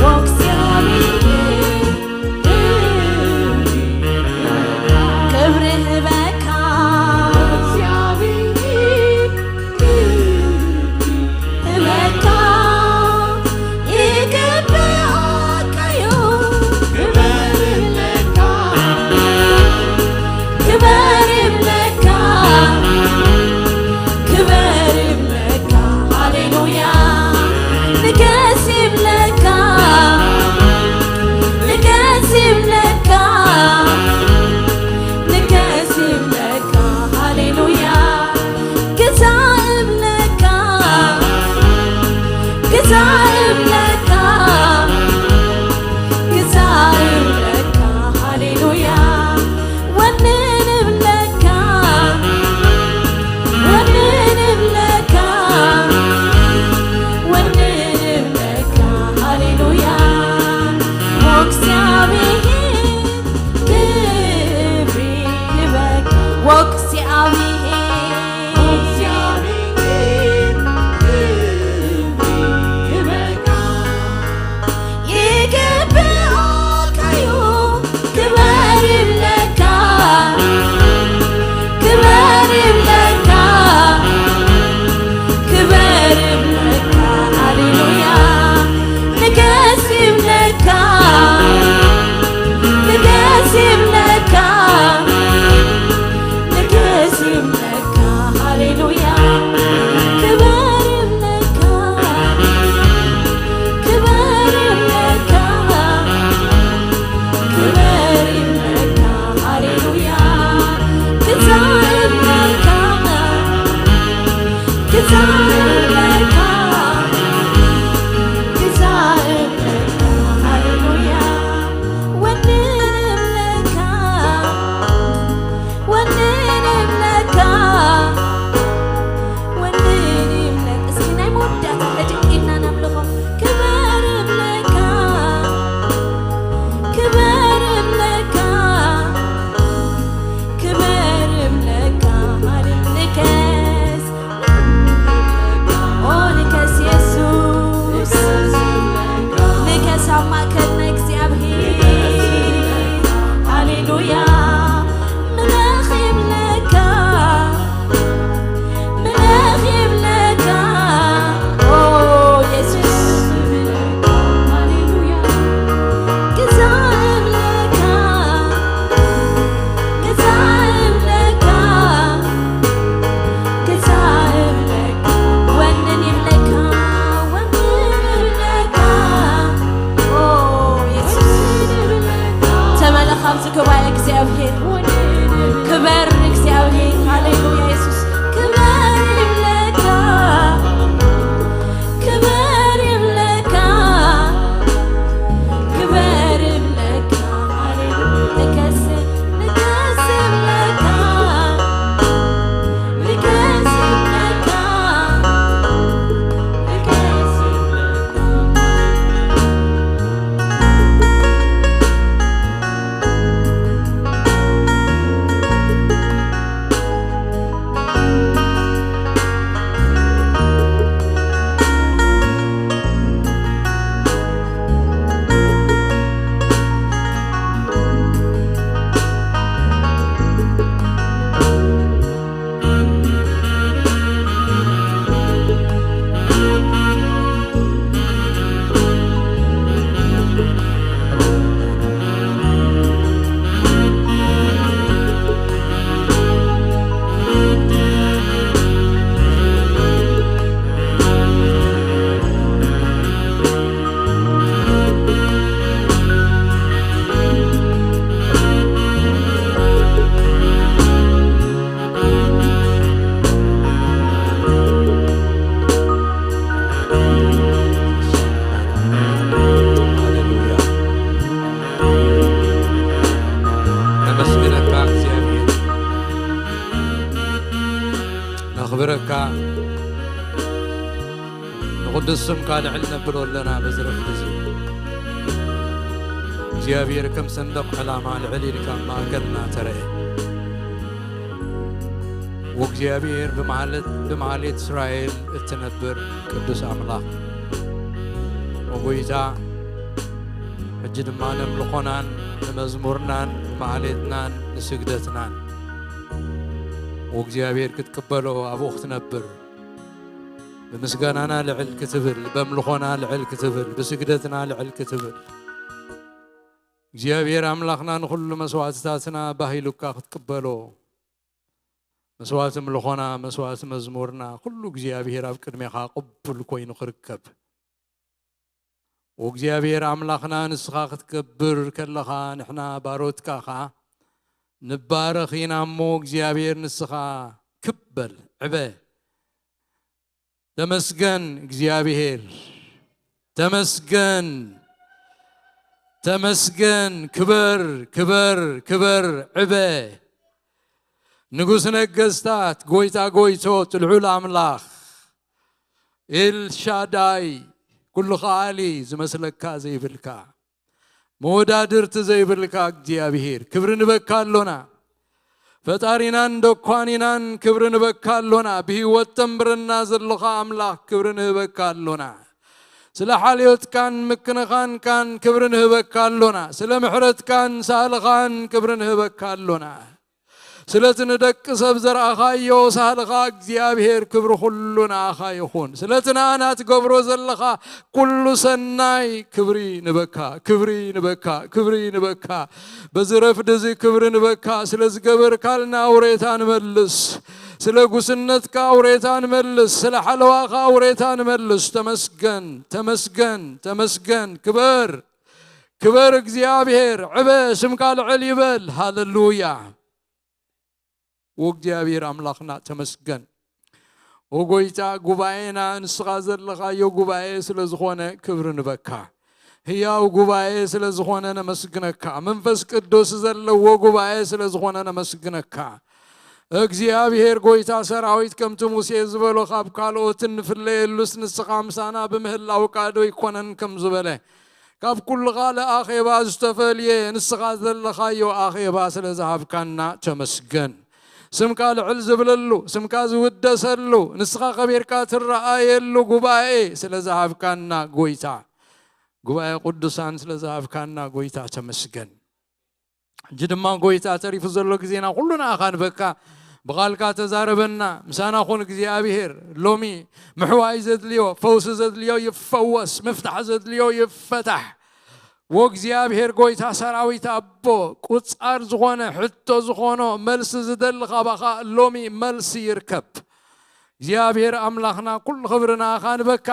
ኦ እግዚኣብሔር፣ ክብሪ ህበካ። ህበካ፣ ይግብኣካዮ። ክበር ይብለካ፣ ክበር ይብለካ፣ ክበር ይብለካ። ሃሌሉያ። ንገስ ይብለካ፣ ንገስ ይብለካ፣ ንገስ ይብለካ። ሃሌሉያ። ግዛእ እብለካ፣ ግዛእ እብለካ፣ ግዛእ እብለካ። ሃሌሉያ። ወንን እብለካ፣ ወንን እብለካ፣ ወንን እብለካ። ሃሌሉያ። ኦ እግዚኣብሔር፣ ክብሪ ይበካ። ኦ እግዚኣብሔር፣ ኦ እግዚኣብሔር፣ ክብሪ ይበካ። ስምካ ልዕል ነብሎ ኣለና በዚ ረፍዲ እዚ። እግዚኣብሔር ከም ሰንደቕ ዕላማ ልዕል ኢልካ ኣብ ማእከልና ተረኤ። ወእግዚኣብሔር ብማህለት-፣ ብማህሌት እስራኤል እትነብር ቅዱስ ኣምላኽ። ወጎይታ፣ ሕጂ ድማ ነምልኾናን ንመዝሙርናን ንማህሌትናን ንስግደትናን ወእግዚኣብሔር ክትቅበሎ ኣብኡ ክትነብር፣ ብምስጋናና ልዕል ክትብል፣ በምልኾና ልዕል ክትብል፣ ብስግደትና ልዕል ክትብል፣ እግዚኣብሔር ኣምላኽና ንኹሉ መስዋዕትታትና ባህ ኢሉካ ክትቅበሎ፣ መስዋዕቲ ምልኾና፣ መስዋዕቲ መዝሙርና፣ ኩሉ እግዚኣብሔር ኣብ ቅድሜኻ ቅቡል ኮይኑ ክርከብ። ወእግዚኣብሔር ኣምላኽና ንስኻ ክትገብር ከለኻ፣ ንሕና ባሮትካ ኸኣ ንባረኽ ኢና እሞ፣ እግዚኣብሔር ንስኻ ክብ በል፣ ዕበ። ተመስገን እግዚኣብሔር፣ ተመስገን፣ ተመስገን፣ ክበር፣ ክበር፣ ክበር፣ ዕበ። ንጉስ ነገስታት፣ ጎይታ ጎይቶት፣ ልዑል ኣምላኽ፣ ኤልሻዳይ፣ ኩሉ ኸኣሊ፣ ዝመስለካ ዘይብልካ፣ መወዳድርቲ ዘይብልካ እግዚኣብሔር፣ ክብሪ ንበካ ኣሎና። ፈጣሪናን ደኳኒናን ክብሪ ንበካ ኣሎና። ብህይወት ተንብረና ዘለኻ ኣምላኽ ክብሪ ንህበካ ኣሎና። ስለ ሓልዮትካን ምክንኻንካን ክብሪ ንህበካ ኣሎና። ስለ ምሕረትካን ሳህልኻን ክብሪ ንህበካ ኣሎና። ስለቲ ንደቂ ሰብ ዘርኣኻዮ ሳህልኻ እግዚኣብሔር ክብሪ ኩሉ ንኣኻ ይኹን። ስለቲ ንኣና ትገብሮ ዘለኻ ኩሉ ሰናይ ክብሪ ንበካ፣ ክብሪ ንበካ፣ ክብሪ ንበካ። በዚ ረፍዲ እዚ ክብሪ ንበካ። ስለ ዝገበርካልና ውሬታ ንመልስ። ስለ ጉስነትካ ውሬታ ንመልስ። ስለ ሓለዋኻ ውሬታ ንመልስ። ተመስገን፣ ተመስገን፣ ተመስገን። ክበር፣ ክበር እግዚኣብሔር። ዕበ፣ ስምካ ልዕል ይበል። ሃሌሉያ። ወእግዚኣብሔር ኣምላኽና ተመስገን። ወጎይታ ጉባኤና ንስኻ ዘለኻዮ ጉባኤ ስለ ዝኾነ ክብሪ ንበካ። ህያው ጉባኤ ስለ ዝኾነ ነመስግነካ። መንፈስ ቅዱስ ዘለዎ ጉባኤ ስለ ዝኾነ ነመስግነካ። እግዚኣብሔር ጎይታ ሰራዊት ከምቲ ሙሴ ዝበሎ ካብ ካልኦት እንፍለየሉስ ንስኻ ምሳና ብምህላውካ ዶ ይኮነን ከም ዝበለ ካብ ኩሉ ካልእ ኣኼባ ዝተፈልየ ንስኻ ዘለኻዮ ኣኼባ ስለ ዝሃብካና ተመስገን። ስምካ ልዕል ዝብለሉ፣ ስምካ ዝውደሰሉ፣ ንስኻ ከቢርካ ትረኣየሉ ጉባኤ ስለ ዝሃብካና ጎይታ፣ ጉባኤ ቅዱሳን ስለ ዝሃብካና ጎይታ ተመስገን። ሕጂ ድማ ጎይታ ተሪፉ ዘሎ ግዜና ኩሉ ንኣኻ ንበካ። ብቓልካ ተዛረበና፣ ምሳና ኩን እግዚኣብሔር። ሎሚ ምሕዋይ ዘድልዮ፣ ፈውሲ ዘድልዮ ይፈወስ፣ ምፍታሕ ዘድልዮ ይፈታሕ። ወእግዚኣብሔር ጎይታ ሰራዊት ኣቦ፣ ቁጻር ዝኾነ፣ ሕቶ ዝኾኖ፣ መልሲ ዝደሊ ካባኻ ሎሚ መልሲ ይርከብ። እግዚኣብሔር ኣምላኽና ኩሉ ክብሪ ንኣኻ ንበካ።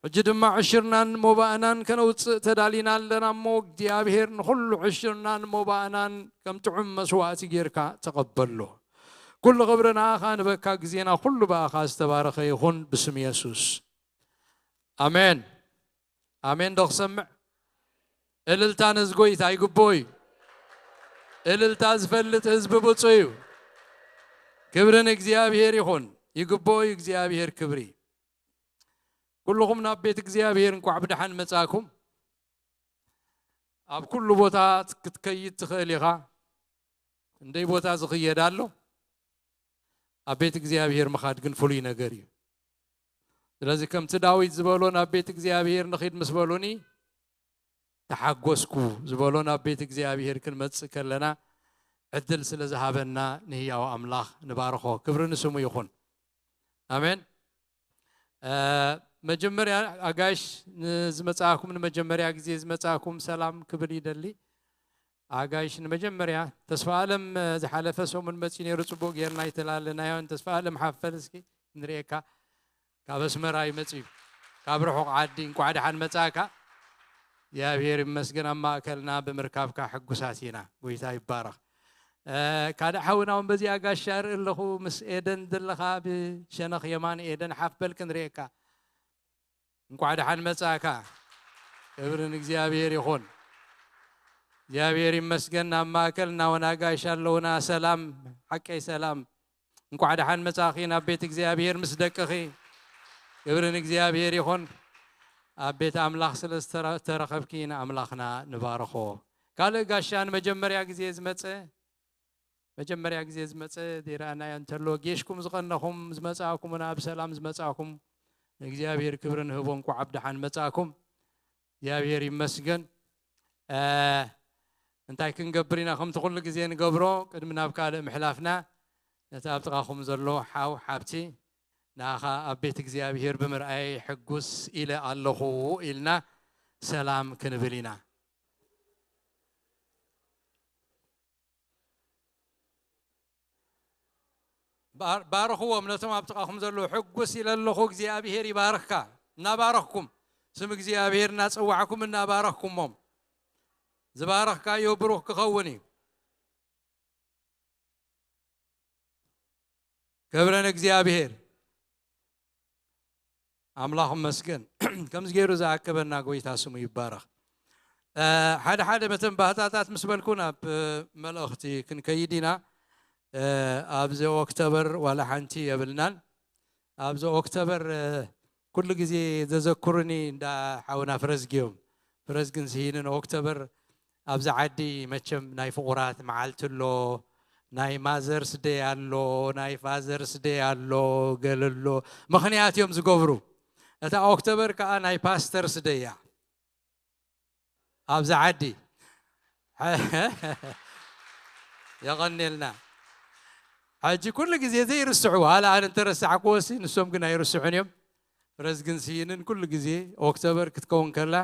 ሕጂ ድማ ዕሽርናን ሞባእናን ከነውጽእ ተዳሊና ኣለና እሞ፣ እግዚኣብሔር ንኹሉ ዕሽርናን ሞባእናን ከም ጥዑም መስዋእቲ ጌርካ ተቐበሎ። ኩሉ ክብሪ ንኣኻ ንበካ፣ ግዜና ኩሉ ብኣኻ ዝተባረኸ ይኹን ብስም የሱስ። ኣሜን። ኣሜን ዶ ክሰምዕ? እልልታ ነዚ ጎይታ ይግብኦ እዩ። እልልታ ዝፈልጥ ህዝቢ ብፁዕ እዩ። ክብሪ ንእግዚኣብሔር ይኹን። ይግብኦ እዩ እግዚኣብሔር ክብሪ። ኩልኹም ናብ ቤት እግዚኣብሔር እንቋዕ ብደሓን መጻእኩም። ኣብ ኩሉ ቦታ ክትከይድ ትኽእል ኢኻ። እንደይ ቦታ ዝኽየድ ኣሎ። ኣብ ቤት እግዚኣብሔር ምኻድ ግን ፍሉይ ነገር እዩ። ስለዚ ከምቲ ዳዊት ዝበሎ ናብ ቤት እግዚኣብሔር ንኺድ ምስ በሉኒ ተሓጎስኩ ዝበሎ ናብ ቤት እግዚኣብሔር ክንመጽእ ከለና ዕድል ስለ ዝሃበና ንህያው ኣምላኽ ንባርኾ። ክብሪ ንስሙ ይኹን። ኣሜን። እ፣ መጀመርያ ኣጋይሽ ንዝመጻእኩም፣ ንመጀመርያ ግዜ ዝመጻእኩም ሰላም ክብል ይደሊ። ኣጋይሽ ንመጀመርያ ተስፋ ኣለም፣ እ፣ ዝሓለፈ ሰሙን መጺኡ ነይሩ፣ ጽቡቕ ጌርና ኣይተላለናዮን። ተስፋ ኣለም ሓፈል እስኪ ንርእየካ። ካብ ኣስመራ እዩ መጺኡ፣ ካብ ርሑቕ ዓዲ። እንቋዕ ደሓን መጻእካ። እግዚኣብሔር ይመስገን፣ ኣብ ማእከልና ብምርካብካ ሕጉሳት ኢና። ጎይታ ይባረኽ። እ፣ ካልእ ሓውና እውን በዚኣ ጋሻ እርኢ ኣለኹ፣ ምስ ኤደን ዘለኻ ብሸነኽ የማን። ኤደን ሓፍ በል ክንርእየካ። እንቋዕ ደሓን መጻእካ። ክብሪ ንእግዚኣብሔር ይኹን። እግዚኣብሔር ይመስገን፣ ኣብ ማእከልና እውን ኣጋይሽ ኣለውና። ሰላም፣ ሓቀይ ሰላም። እንቋዕ ደሓን መጻእኺ ናብ ቤት እግዚኣብሔር ምስ ደቅኺ። ክብሪ ንእግዚኣብሔር ይኹን። ኣብ ቤት ኣምላኽ ስለ ዝተረ-፣ ዝተረኸብኪ ንኣምላኽና ንባርኾ። ካልእ ጋሻ ንመጀመርያ ግዜ ዝመጸ፣ መጀመርያ ግዜ ዝመጸ ዘይረኣናዮ እንተሎ፣ ጌሽኩም ዝቐነኹም ዝመጻእኩምና፣ ብሰላም ዝመጻእኩም ንእግዚኣብሔር ክብሪ ንህቦ። እንቋዕ ኣብ ደሓን መጻእኩም። እግዚኣብሔር ይመስገን። እ፣ እንታይ ክንገብር ኢና? ከምቲ ኩሉ ግዜ ንገብሮ፣ ቅድሚ ናብ ካልእ ምሕላፍና፣ ነቲ ኣብ ጥቓኹም ዘሎ ሓው ሓብቲ፣ ንኣኻ ኣብ ቤት እግዚኣብሔር ብምርኣየይ ሕጉስ ኢለ ኣለኹ ኢልና ሰላም ክንብል ኢና። ባር-፣ ባርኽዎም፣ ነቶም ኣብ ጥቓኹም ዘለዉ። ሕጉስ ኢለ ኣለኹ፣ እግዚኣብሔር ይባርኽካ። እናባረኽኩም፣ ስም እግዚኣብሔር እናጸዋዕኩም እናባረኽኩሞም፣ ዝባረኽካዮ ብሩኽ ክኸውን እዩ። ክብሪ ንእግዚኣብሔር። ኣምላኽ ይመስገን። ከምዚ ገይሩ ዝኣከበና ጎይታ ስሙ ይባረኽ። እ፣ ሓደ ሓደ መተንባህታታት ምስ በልኩ ናብ፣ እ፣ መልእኽቲ ክንከይድ ኢና። እ፣ ኣብዚ ኦክቶበር ዋላ ሓንቲ የብልናን። ኣብዚ ኦክቶበር፣ እ፣ ኩሉ ግዜ ዘዘክሩኒ እንዳ ሓውና ፍረዝጊ እዮም። ፍረዝግን ስሂንን ኦክቶበር ኣብዚ ዓዲ መቸም ናይ ፍቑራት መዓልቲ ኣሎ፣ ናይ ማዘርስ ደይ ኣሎ፣ ናይ ፋዘርስ ደይ ኣሎ፣ ገለ ኣሎ። ምኽንያት እዮም ዝገብሩ። እታ ኦክቶበር ከኣ ናይ ፓስተርስ ደይ እያ። ኣብዚ ዓዲ። የቐንየልና። ሕጂ ኩሉ ግዜ ዘይርስዑ፣ ዋላ ኣነ እንተረሳዕክዎሲ ንሶም ግን ኣይርስዑን እዮም። ፍረዝግን ስሂንን ኩሉ ግዜ ኦክቶበር ክትከውን ከላ፣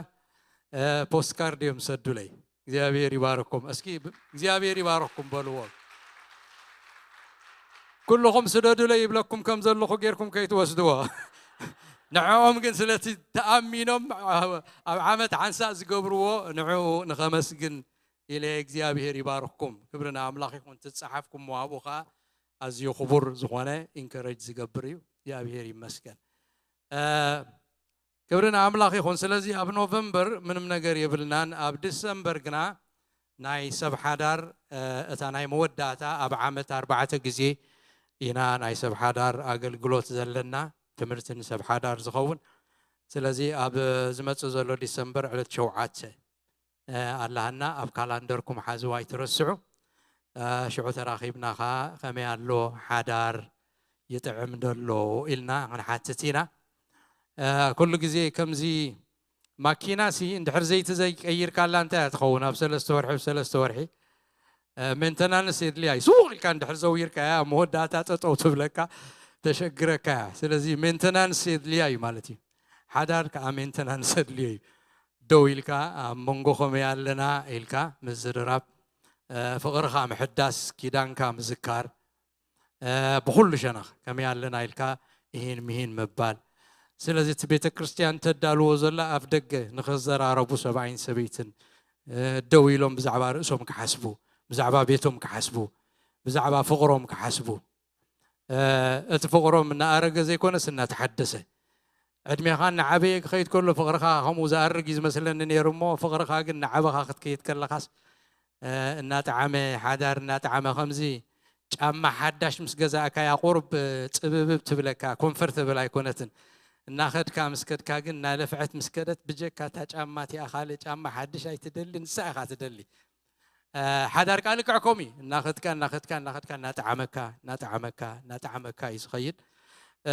እ፣ ፖስትካርድ እዮም ዝሰዱለይ። እግዚኣብሔር ይባርኩም። እስኪ ብ-፣ እግዚኣብሔር ይባርኩም በልዎ። ኩልኹም ስደዱለይ ይብለኩም ከም ዘለኹ ጌርኩም ከይትወስድዎ። ንዕኦም ግን ስለቲ ተኣሚኖም ኣብ፣ ኣብ ዓመት ሓንሳእ ዝገብርዎ ንዕኡ ንኸመስግን ኢለ እግዚኣብሔር ይባርኩም። ክብሪ ንኣምላኽ ይኹን። ትጸሓፍኩሞ ኣብኡ ኸኣ ኣዝዩ ክቡር ዝኾነ ኢንከረጅ ዝገብር እዩ። እግዚኣብሔር ይመስገን። እ፣ ክብሪ ንኣምላኽ ይኹን። ስለዚ ኣብ ኖቨምበር ምንም ነገር የብልናን። ኣብ ዲሰምበር ግና ናይ ሰብ ሓዳር፣ እ፣ እታ ናይ መወዳእታ ኣብ ዓመት ኣርባዕተ ግዜ ኢና ናይ ሰብ ሓዳር ኣገልግሎት ዘለና፣ ትምህርቲ ንሰብ ሓዳር ዝኸውን። ስለዚ ኣብ ዝመጽእ ዘሎ ዲሰምበር ዕለት ሸውዓተ፣ እ፣ ኣላህና ኣብ ካላንደርኩም ሓዝዋ ኣይትረስዑ። እ፣ ሽዑ ተራኺብና ኸኣ ከመይ ኣሎ ሓዳር ይጥዕም ዶ ኣሎ ኢልና ክንሓትት ኢና። እ፣ ኩሉ ግዜ ከምዚ ማኪና ሲ እንድሕር ዘይቲ ዘይቀይርካላ እንታይ እያ ትኸውን? ኣብ ሰለስተ ወርሒ፣ ኣብ ሰለስተ ወርሒ፣ እ፣ ሜንተናንስ የድልያ እዩ። ስውቕ ኢልካ እንድሕር ዘውይርካያ፣ ኣብ መወዳእታ ጠጠው ትብለካ፣ ተሸግረካ እያ። ስለዚ ሜንተናንስ የድልያ እዩ ማለት እዩ። ሓዳር ከኣ ሜንተናንስ የድልዮ እዩ። ደው ኢልካ ኣብ መንጎ ከመይ ኣለና ኢልካ ምዝርራብ፣ እ፣ ፍቕርኻ ምሕዳስ፣ ኪዳንካ ምዝካር፣ እ፣ ብኹሉ ሸነኽ ከመይ ኣለና ኢልካ እሂን ምሂን ምባል። ስለዚ እቲ ቤተ ክርስቲያን ተዳልዎ ዘላ ኣፍ ደገ ንኽዘራረቡ ሰብኣይን ሰበይትን፣ እ፣ ደው ኢሎም ብዛዕባ ርእሶም ክሓስቡ፣ ብዛዕባ ቤቶም ክሓስቡ፣ ብዛዕባ ፍቕሮም ክሓስቡ። እ፣ እቲ ፍቕሮም እናኣረገ ዘይኮነስ እናተሓደሰ። ዕድሜኻ እናዓበየ ክኸይድ ከሎ ፍቕርኻ ከምኡ ዝኣርግ እዩ ዝመስለኒ ነይሩ እሞ፣ ፍቕርኻ ግን እናዓበኻ ክትከይድ ከለኻስ፣ እ፣ እናጠዓመ፣ ሓዳር እናጠዓመ፣ ከምዚ ጫማ ሓዳሽ ምስ ገዛእካያ ቁሩብ፣ እ፣ ጽብብብ ትብለካ፣ ኮንፈርተብል ኣይኮነትን። እናኸድካ ምስ ከድካ ግን፣ እናለፍዐት ምስ ከደት፣ ብጀካ እታ ጫማ እቲኣ ካልእ ጫማ ሓድሽ ኣይትደሊ፣ ንሳ ኢኻ ትደሊ። እ፣ ሓዳር ከኣ ልክዕ ከምኡ እዩ። እናኸድካ፣ እናኸድካ፣ እናኸድካ፣ እናጠዓመካ፣ እናጠዓመካ፣ እናጠዓመካ እዩ ዝኸይድ። እ፣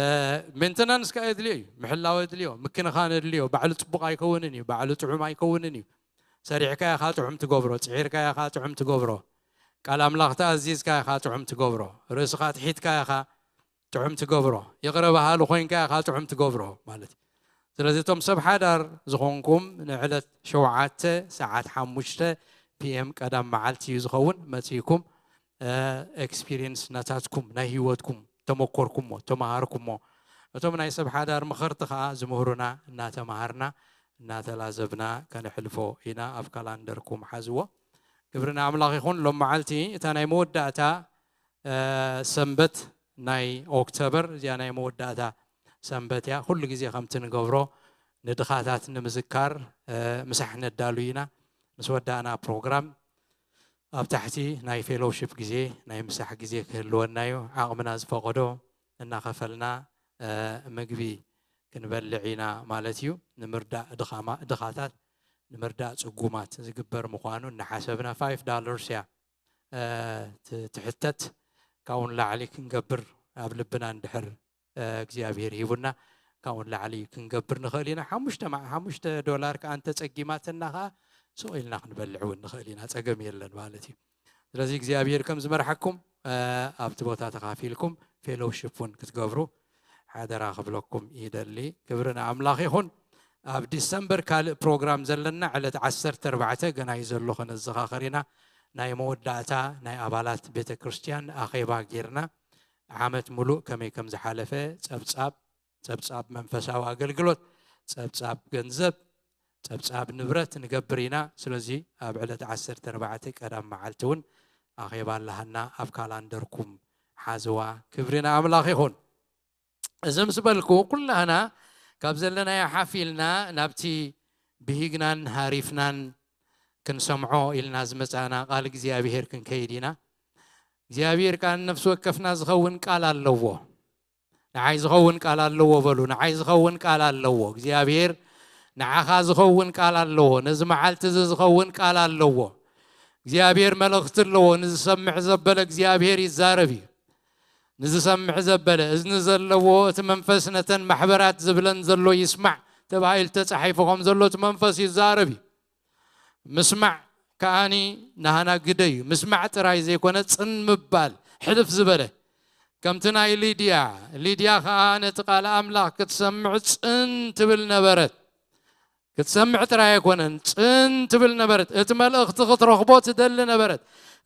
ሜንተናንስ ከኣ የድልዮ እዩ። ምሕላው የድልዮ፣ ምክንኻን የድልዮ፣ ባዕሉ ጽቡቕ ኣይከውንን እዩ፣ ባዕሉ ጥዑም ኣይከውንን እዩ። ሰሪሕካ ኢኻ ጥዑም ትገብሮ፣ ጽዒርካ ኢኻ ጥዑም ትገብሮ። ቃል ኣምላኽ ተኣዚዝካ ኢኻ ጥዑም ትገብሮ። ርእስኻ ትሒትካ ኢኻ ጥዑም ትገብሮ። ይቕረ በሃሊ ኮይንካ ኢኻ ጥዑም ትገብሮ ማለት እዩ። ስለዚ እቶም ሰብ ሓዳር ዝኾንኩም ንዕለት ሸውዓተ ሰዓት ሓሙሽተ ፒ ኤም ቀዳም መዓልቲ እዩ ዝኸውን። መጺእኩም፣ እ፣ ኤክስፒሪየንስ ናታትኩም ናይ ህይወትኩም ተመኮርኩሞ፣ ተመሃርኩሞ። እቶም ናይ ሰብ ሓዳር ምኸርቲ ኸኣ ዝምህሩና እናተማሃርና እናተላዘብና ከነሕልፎ ኢና። ኣብ ካላንደርኩም ሓዝዎ። ክብሪ ንኣምላኽ ይኹን። ሎም መዓልቲ እታ ናይ መወዳእታ፣ እ፣ ሰንበት ናይ ኦክቶበር፣ እዚኣ ናይ መወዳእታ ሰንበት እያ። ኩሉ ግዜ ከምቲ ንገብሮ ንድኻታት ንምዝካር፣ እ፣ ምሳሕ ነዳሉ ኢና። ምስ ወዳእና ፕሮግራም ኣብ ታሕቲ ናይ ፌሎውሺፕ ግዜ፣ ናይ ምሳሕ ግዜ ክህልወና እዩ። ዓቕምና ዝፈቐዶ እናኸፈልና፣ እ፣ ምግቢ ክንበልዕ ኢና ማለት እዩ። ንምርዳእ ድኻማ- ድኻታት፣ ንምርዳእ ጽጉማት ዝግበር ምዃኑ እናሓሰብና፣ ፋይቭ ዶላርስ እያ፣ እ፣ ት- ትሕተት። ካብኡ ንላዕሊ ክንገብር ኣብ ልብና እንድሕር፣ እ፣ እግዚኣብሔር ሂቡና፣ ካብኡ ንላዕሊ ክንገብር ንኽእል ኢና። ሓሙሽተ ማ- ሓሙሽተ ዶላር ከኣ እንተጸጊማትና ከኣ ስቕ ኢልና ክንበልዕ እውን ንኽእል ኢና። ጸገም የለን ማለት እዩ። ስለዚ እግዚኣብሔር ከም ዝመርሓኩም፣ እ፣ ኣብቲ ቦታ ተኻፊልኩም ፌሎውሺፕ እውን ክትገብሩ ሓደራ ክብለኩም ይደሊ። ክብሪ ንኣምላኽ ይኹን። ኣብ ዲሰምበር ካልእ ፕሮግራም ዘለና ዕለት ዓሰርተ ኣርባዕተ ገና እዩ ዘሎ፣ ከነዘኻኸር ኢና። ናይ መወዳእታ ናይ ኣባላት ቤተ ክርስቲያን ኣኼባ ጌርና ዓመት ሙሉእ ከመይ ከም ዝሓለፈ ጸብጻብ፣ ጸብጻብ መንፈሳዊ ኣገልግሎት፣ ጸብጻብ ገንዘብ፣ ጸብጻብ ንብረት ንገብር ኢና። ስለዚ ኣብ ዕለት ዓሰርተ ኣርባዕተ ቀዳም መዓልቲ እውን ኣኼባ ኣለሃና። ኣብ ካላንደርኩም ሓዝዋ። ክብሪ ንኣምላኽ ይኹን። እዚ ምስ በልኩ፣ ኩላህና ካብ ዘለናዮ ሓፍ ኢልና ናብቲ ብሂግናን ሃሪፍናን ክንሰምዖ ኢልና ዝመጻና ቃል እግዚኣብሔር ክንከይድ ኢና። እግዚኣብሔር ከኣ ንነፍሲ ወከፍና ዝኸውን ቃል ኣለዎ። ንዓይ ዝኸውን ቃል ኣለዎ በሉ። ንዓይ ዝኸውን ቃል ኣለዎ። እግዚኣብሔር ንዓኻ ዝኸውን ቃል ኣለዎ። ነዚ መዓልቲ እዚ ዝኸውን ቃል ኣለዎ። እግዚኣብሔር መልእኽቲ ኣለዎ። ንዝሰምዕ ዘበለ እግዚኣብሔር ይዛረብ እዩ። ንዝሰምዕ ዘበለ እዝኒ ዘለዎ፣ እቲ መንፈስ ነተን ማሕበራት ዝብለን ዘሎ ይስማዕ ተባሂሉ ተጻሒፉ ከም ዘሎ፣ እቲ መንፈስ ይዛረብ እዩ። ምስማዕ ከኣኒ ናህና ግደ እዩ። ምስማዕ ጥራይ ዘይኮነ፣ ጽን ምባል፣ ሕልፍ ዝበለ። ከምቲ ናይ ሊድያ፣ ሊድያ ከኣ ነቲ ቃል ኣምላኽ ክትሰምዕ ጽን ትብል ነበረት። ክትሰምዕ ጥራይ ኣይኮነን፣ ጽን ትብል ነበረት። እቲ መልእኽቲ ክትረኽቦ ትደሊ ነበረት።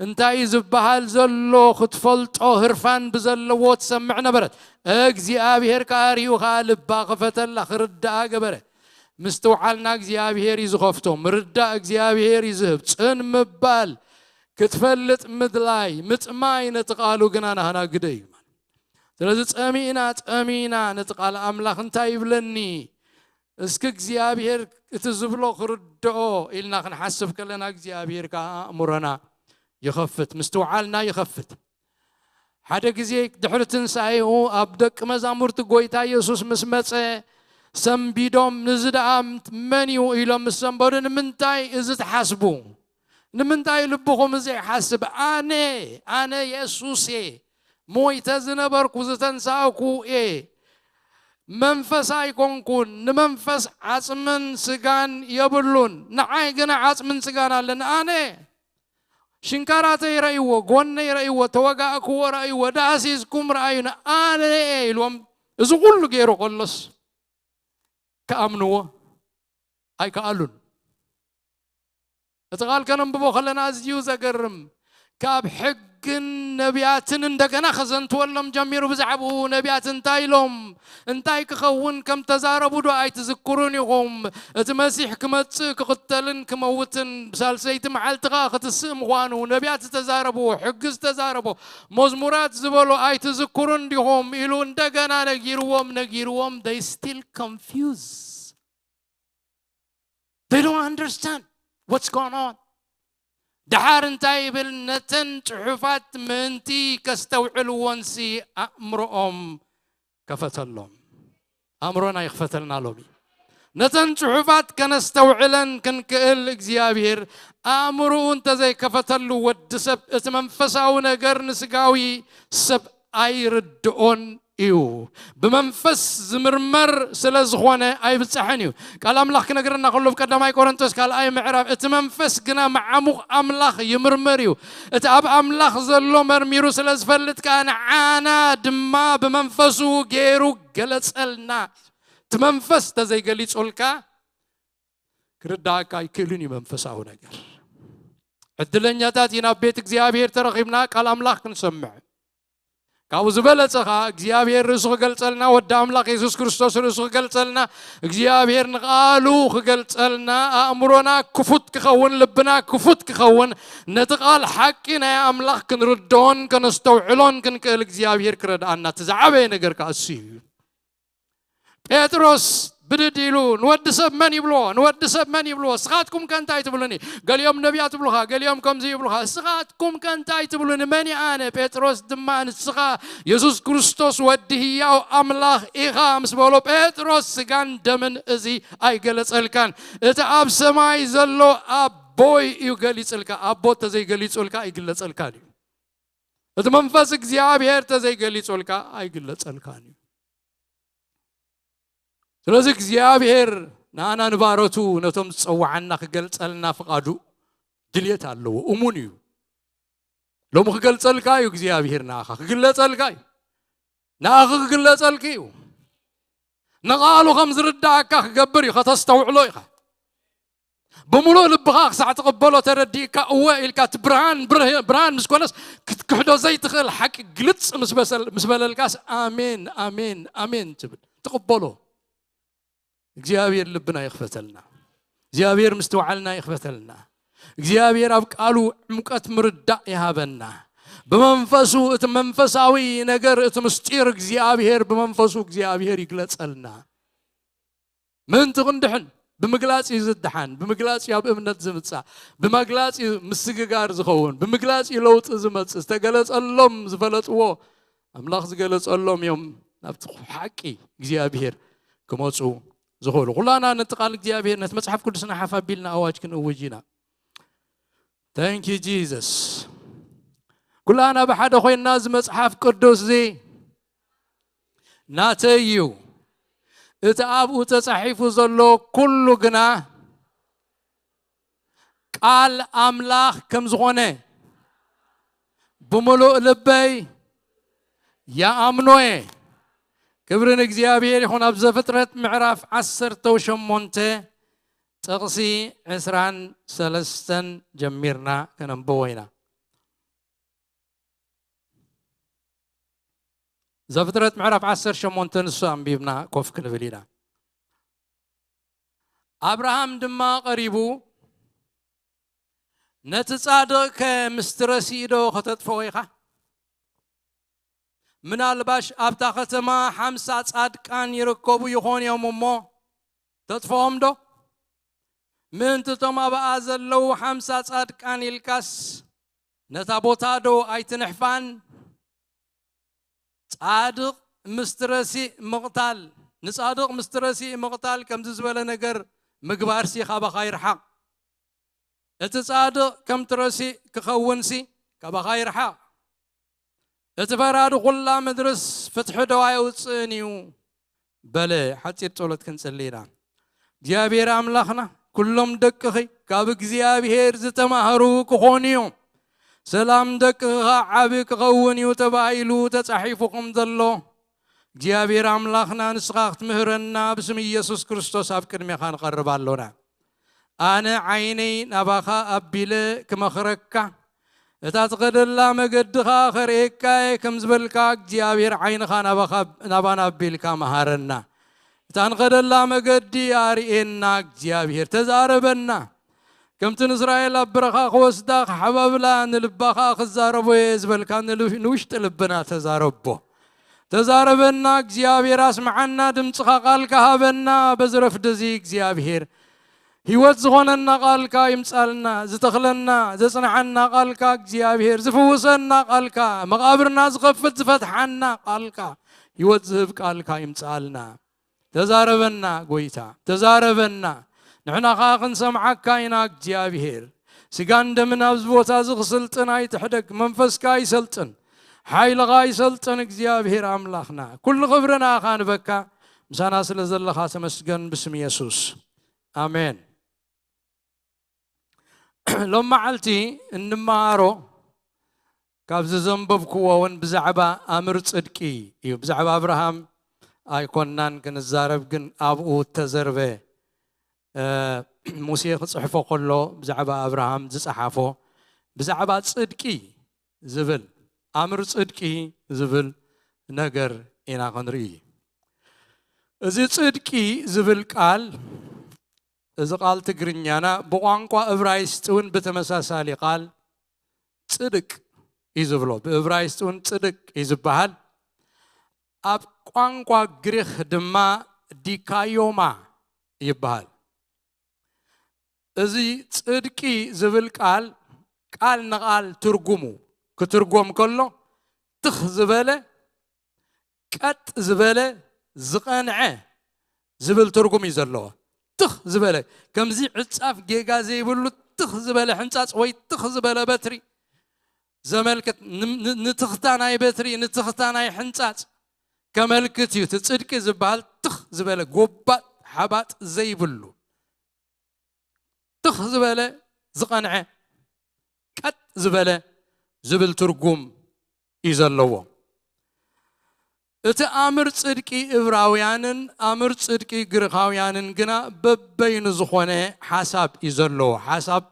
እንታይ እዩ ዝበሃል ዘሎ ክትፈልጦ ህርፋን ብዘለዎ ትሰምዕ ነበረት። እግዚኣብሔር ከኣ ርእዩ ከኣ ልባ ከፈተላ፣ ክርድኣ ገበረ። ምስትውዓልና እግዚኣብሔር እዩ ዝኸፍቶ፣ ምርዳእ እግዚኣብሔር እዩ ዝህብ። ጽን ምባል፣ ክትፈልጥ ምድላይ፣ ምጥማይ ነቲ ቃሉ ግና ናህና ግደ እዩ። ስለዚ ጸሚእና፣ ጸሚእና ነቲ ቃል ኣምላኽ እንታይ ይብለኒ? እስኪ እግዚኣብሔር እቲ ዝብሎ ክርድኦ ኢልና ክንሓስብ ከለና፣ እግዚኣብሔር ከኣ ኣእምሮና ይኸፍት፣ ምስትውዓልና ይኸፍት። ሓደ ግዜ ድሕሪ ትንሳኤኡ ኣብ ደቂ መዛሙርቲ ጎይታ የሱስ ምስ መጸ፣ ሰንቢዶም፣ "ንዚ ደኣ መን እዩ?" ኢሎም ምስ ሰንበዱ፣ "ንምንታይ እዚ ትሓስቡ? ንምንታይ ልብኹም እዚ ይሓስብ? ኣነ፣ ኣነ የሱስ እየ። ሞይተ ዝነበርኩ ዝተንሳእኩ እየ። መንፈስ ኣይኮንኩን። ንመንፈስ ዓጽምን ስጋን የብሉን። ንዓይ ግና ዓጽምን ስጋን ኣለኒ። ኣነ ሽንካራተይ ረእይዎ፣ ጎነይ ረእይዎ፣ ተወጋእክዎ ረእይዎ፣ ዳህሲስኩም ረኣዩኒ፣ ኣነ እየ" ኢልዎም። እዚ ኩሉ ገይሩ ከሎስ ክኣምንዎ ኣይከኣሉን። እቲ ቃል ከነንብቦ ከለና ኣዝዩ ዘገርም፣ ካብ ሕግን ነቢያትን እንደገና ከዘንትወሎም ጀሚሩ። ብዛዕባኡ ነቢያት እንታይ ኢሎም፣ እንታይ ክኸውን ከም ተዛረቡ ዶ ኣይትዝክሩን ኢኹም? እቲ መሲሕ ክመጽእ፣ ክቕተልን ክመውትን፣ ብሳልሰይቲ መዓልቲ ኸኣ ክትስእ ምዃኑ ነቢያት ዝተዛረብዎ፣ ሕጊ ዝተዛረቦ፣ መዝሙራት ዝበሎ ኣይትዝክሩን ዲኹም? ኢሉ እንደገና ነጊርዎም፣ ነጊርዎም፣ they still confuse. They don't understand what's going on. ደሓር እንታይ ይብል? ነተን ጽሑፋት ምእንቲ ከስተውዕልዎንሲ ኣእምሮኦም ከፈተሎም። ኣእምሮና ይኽፈተልና ሎሚ። ነተን ጽሑፋት ከነስተውዕለን ክንክእል እግዚኣብሔር ኣእምሮኡ እንተዘይከፈተሉ፣ ወዲ ሰብ እቲ መንፈሳዊ ነገር ንስጋዊ ሰብ ኣይርድኦን እዩ። ብመንፈስ ዝምርመር ስለ ዝኾነ ኣይብጻሕን እዩ። ቃል ኣምላኽ ክነግረና ከሎ፣ ኣብ ቀዳማይ ቆሮንቶስ ካልኣይ ምዕራፍ፣ "እቲ መንፈስ ግና መዓሙቕ ኣምላኽ ይምርምር እዩ። እቲ ኣብ ኣምላኽ ዘሎ መርሚሩ ስለ ዝፈልጥ ከኣ፣ ንዓና ድማ ብመንፈሱ ገይሩ ገለጸልና።" እቲ መንፈስ እንተዘይገሊጹልካ፣ ክርዳእካ ኣይክእልን እዩ መንፈሳዊ ነገር። ዕድለኛታት ኢና፣ ኣብ ቤት እግዚኣብሔር ተረኺብና ቃል ኣምላኽ ክንሰምዕ። ካብኡ ዝበለጸ ኸኣ እግዚኣብሔር ርእሱ ክገልጸልና፣ ወዲ ኣምላኽ የሱስ ክርስቶስ ርእሱ ክገልጸልና፣ እግዚኣብሔር ንቓሉ ክገልጸልና፣ ኣእምሮና ክፉት ክኸውን፣ ልብና ክፉት ክኸውን፣ ነቲ ቃል ሓቂ ናይ ኣምላኽ ክንርድኦን ከነስተውዕሎን ክንክእል እግዚኣብሔር ክረድኣና፣ እቲ ዝዓበየ ነገር ከኣ እሱ እዩ። ጴጥሮስ ብድድ ኢሉ፣ ንወዲ ሰብ መን ይብልዎ? ንወዲ ሰብ መን ይብልዎ? እስኻትኩም ከ እንታይ ትብሉኒ? ገሊኦም ነቢያት ይብሉኻ፣ ገሊኦም ከምዚ ይብሉኻ። እስኻትኩም ከ እንታይ ትብሉኒ? መን እየ ኣነ? ጴጥሮስ ድማ፣ ንስኻ የሱስ ክርስቶስ ወዲ ህያው ኣምላኽ ኢኻ ምስ በሎ፣ ጴጥሮስ ስጋን ደምን እዚ ኣይገለጸልካን። እቲ ኣብ ሰማይ ዘሎ ኣቦይ እዩ ገሊጽልካ። ኣቦ ተዘይገሊጹልካ ኣይግለጸልካን እዩ። እቲ መንፈስ እግዚኣብሔር ተዘይገሊጹልካ ኣይግለጸልካን እዩ። ስለዚ እግዚኣብሔር ንኣና ንባሮቱ ነቶም ዝጸውዓና ክገልጸልና ፍቓዱ ድልየት ኣለዎ። እሙን እዩ። ሎሚ ክገልጸልካ እዩ እግዚኣብሔር ንኣኻ፣ ክግለጸልካ እዩ። ንኣኺ ክግለጸልኪ እዩ። ንቓሉ ከም ዝርዳእካ ክገብር እዩ፣ ከተስተውዕሎ ኢኻ። ብምሉእ ልብኻ ክሳዕ ትቕበሎ ተረዲእካ፣ እወ ኢልካ፣ እቲ ብርሃን ብርህ-፣ ብርሃን ምስ ኮነስ፣ ክትክሕዶ ዘይትኽእል ሓቂ ግልጽ ምስ በሰል-፣ ምስ በለልካስ፣ ኣሜን፣ ኣሜን፣ ኣሜን ትብል። ትቕበሎ። እግዚኣብሔር ልብና ይኽፈተልና። እግዚኣብሔር ምስትውዓልና ይኽፈተልና። እግዚኣብሔር ኣብ ቃሉ ዕምቀት ምርዳእ ይሃበና። ብመንፈሱ፣ እቲ መንፈሳዊ ነገር፣ እቲ ምስጢር እግዚኣብሔር ብመንፈሱ እግዚኣብሔር ይግለጸልና። ምእንቲ ክንድሕን ብምግላጽ እዩ ዝድሓን፣ ብምግላጽ እዩ ኣብ እምነት ዝምጻእ፣ ብምግላጽ እዩ ምስግጋር ዝኸውን፣ ብምግላጽ እዩ ለውጢ ዝመጽእ። ዝተገለጸሎም ዝፈለጥዎ፣ ኣምላኽ ዝገለጸሎም እዮም ናብቲ ሓቂ እግዚኣብሔር ክመጹ ዝኽእሉ። ኩላና ነቲ ቃል እግዚኣብሔር፣ ነቲ መጽሓፍ ቅዱስና ሓፍ ኣቢልና ኣዋጅ ክንእውጅ ኢና። Thank you Jesus። ኩላና ብሓደ ኮይንና፣ እዚ መጽሓፍ ቅዱስ እዚ ናተይ እዩ፣ እቲ ኣብኡ ተጻሒፉ ዘሎ ኩሉ ግና ቃል ኣምላኽ ከም ዝኾነ ብምሉእ ልበይ ይኣምኖ እየ። ክብሪ ንእግዚኣብሔር ይኹን። ኣብ ዘፍጥረት ምዕራፍ ዓሰርተ ሸሞንተ ጥቕሲ ዕስራን ሰለስተን ጀሚርና ከነንብቦ ኢና። ዘፍጥረት ምዕራፍ ዓሰርተ ሸሞንተ፣ ንሱ ኣንቢብና ኮፍ ክንብል ኢና። ኣብርሃም ድማ ቀሪቡ፣ "ነቲ ጻድቕ ከ ምስቲ ረሲእ ዶ ከተጥፍኦ ኢኻ? ምናልባሽ ኣብታ ከተማ ሓምሳ ጻድቃን ይርከቡ ይኾን እዮም እሞ፣ ተጥፍኦም ዶ? ምእንቲ እቶም ኣብኣ ዘለዉ ሓምሳ ጻድቃን ኢልካስ፣ ነታ ቦታ ዶ ኣይትንሕፋን?" ጻድቕ ምስቲ ረሲእ ምቕታል፣ ንጻድቕ ምስቲ ረሲእ ምቕታል ከምዚ ዝበለ ነገር ምግባርሲ ካባኻ ይርሓቕ። እቲ ጻድቕ ከምቲ ረሲእ ክኸውንሲ ካባኻ ይርሓቕ። እቲ ፈራዲ ኹላ ምድርስ ፍትሒ ዶ ኣየውጽእን እዩ? በለ። ሓጺር ጸሎት ክንጽሊ ኢና። እግዚኣብሔር ኣምላኽና፣ ኩሎም ደቅኺ ካብ እግዚኣብሔር ዝተማህሩ ክኾኑ እዮም። ሰላም ደቅኺ ኸኣ ዓቢ ክኸውን እዩ ተባሂሉ ተጻሒፉ ከም ዘሎ፣ እግዚኣብሔር ኣምላኽና፣ ንስኻ ክትምህረና ብስም ኢየሱስ ክርስቶስ ኣብ ቅድሜኻ ንቐርብ ኣሎና። ኣነ ዓይነይ ናባኻ ኣቢለ ክመኽረካ፣ እታ ትኸደላ መገዲ ኸኣ ኸርእየካ እየ ከም ዝበልካ፣ እግዚኣብሔር ዓይንኻ ናባኻ፣ ናባና ኣቢልካ መሃረና። እታ ንኸደላ መገዲ ኣርእየና፣ እግዚኣብሔር ተዛረበና። ከምቲ ንእስራኤል ኣብ በረኻ ክወስዳ ክሓባብላ ንልባ ኸኣ ክዛረቦ እየ ዝበልካ፣ ንል-፣ ንውሽጢ ልብና ተዛረቦ። ተዛረበና እግዚኣብሔር፣ ኣስምዓና፣ ድምፅኻ ቃልካ ሃበና። በዚ ረፍዲ እዚ እግዚኣብሔር፣ ህይወት ዝኾነና ቃልካ ይምጻልና፣ ዝተኽለና፣ ዘጽንዓና ቃልካ እግዚኣብሔር፣ ዝፍውሰና ቃልካ፣ መቓብርና ዝኸፍት ዝፈትሓና ቃልካ፣ ህይወት ዝህብ ቃልካ ይምጻልና። ተዛረበና ጎይታ፣ ተዛረበና። ንሕና ኸኣ ክንሰምዓካ ኢና እግዚኣብሔር። ስጋን ደምን ኣብዚ ቦታ እዚ ክስልጥን ኣይትሕደግ። መንፈስካ ይሰልጥን፣ ሓይልኻ ይሰልጥን እግዚኣብሔር ኣምላኽና። ኩሉ ክብሪ ንኣኻ ንበካ። ምሳና ስለ ዘለኻ ተመስገን ብስም የሱስ። ኣሜን። ሎም መዓልቲ እንመሃሮ ካብዚ ዘንበብክዎ እውን ብዛዕባ ኣምር ጽድቂ እዩ። ብዛዕባ ኣብርሃም ኣይኮንናን ክንዛረብ፣ ግን ኣብኡ እተዘርበ፣ እ፣ ሙሴ ክጽሕፎ ከሎ ብዛዕባ ኣብርሃም ዝጸሓፎ ብዛዕባ ጽድቂ ዝብል፣ ኣምር ጽድቂ ዝብል ነገር ኢና ክንርኢ። እዚ ጽድቂ ዝብል ቃል፣ እዚ ቃል ትግርኛና ብቋንቋ እብራይስጥ እውን ብተመሳሳሊ ቃል ጽድቅ እዩ ዝብሎ። ብእብራይስጥ እውን ጽድቅ እዩ ዝበሃል። ኣብ ቋንቋ ግሪኽ ድማ ዲካዮማ ይበሃል። እዚ ጽድቂ ዝብል ቃል፣ ቃል ንቓል ትርጉሙ ክትርጎም ከሎ፣ ትኽ ዝበለ፣ ቀጥ ዝበለ፣ ዝቐንዐ ዝብል ትርጉም እዩ ዘለዎ። ትኽ ዝበለ፣ ከምዚ ዕጻፍ ጌጋ ዘይብሉ ትኽ ዝበለ ሕንጻጽ ወይ ትኽ ዝበለ በትሪ ዘመልክት፣ ን-፣ ን-፣ ንትኽታ ናይ በትሪ፣ ንትኽታ ናይ ሕንጻጽ ከመልክት እዩ። እቲ ጽድቂ ዝበሃል ትኽ ዝበለ፣ ጎባጥ ሓባጥ ዘይብሉ፣ ትኽ ዝበለ፣ ዝቐንዐ፣ ቀጥ ዝበለ ዝብል ትርጉም እዩ ዘለዎ። እቲ ኣምር ጽድቂ እብራውያንን ኣምር ጽድቂ ግሪኻውያንን ግና በበይኑ ዝኾነ ሓሳብ እዩ ዘለዎ። ሓሳብ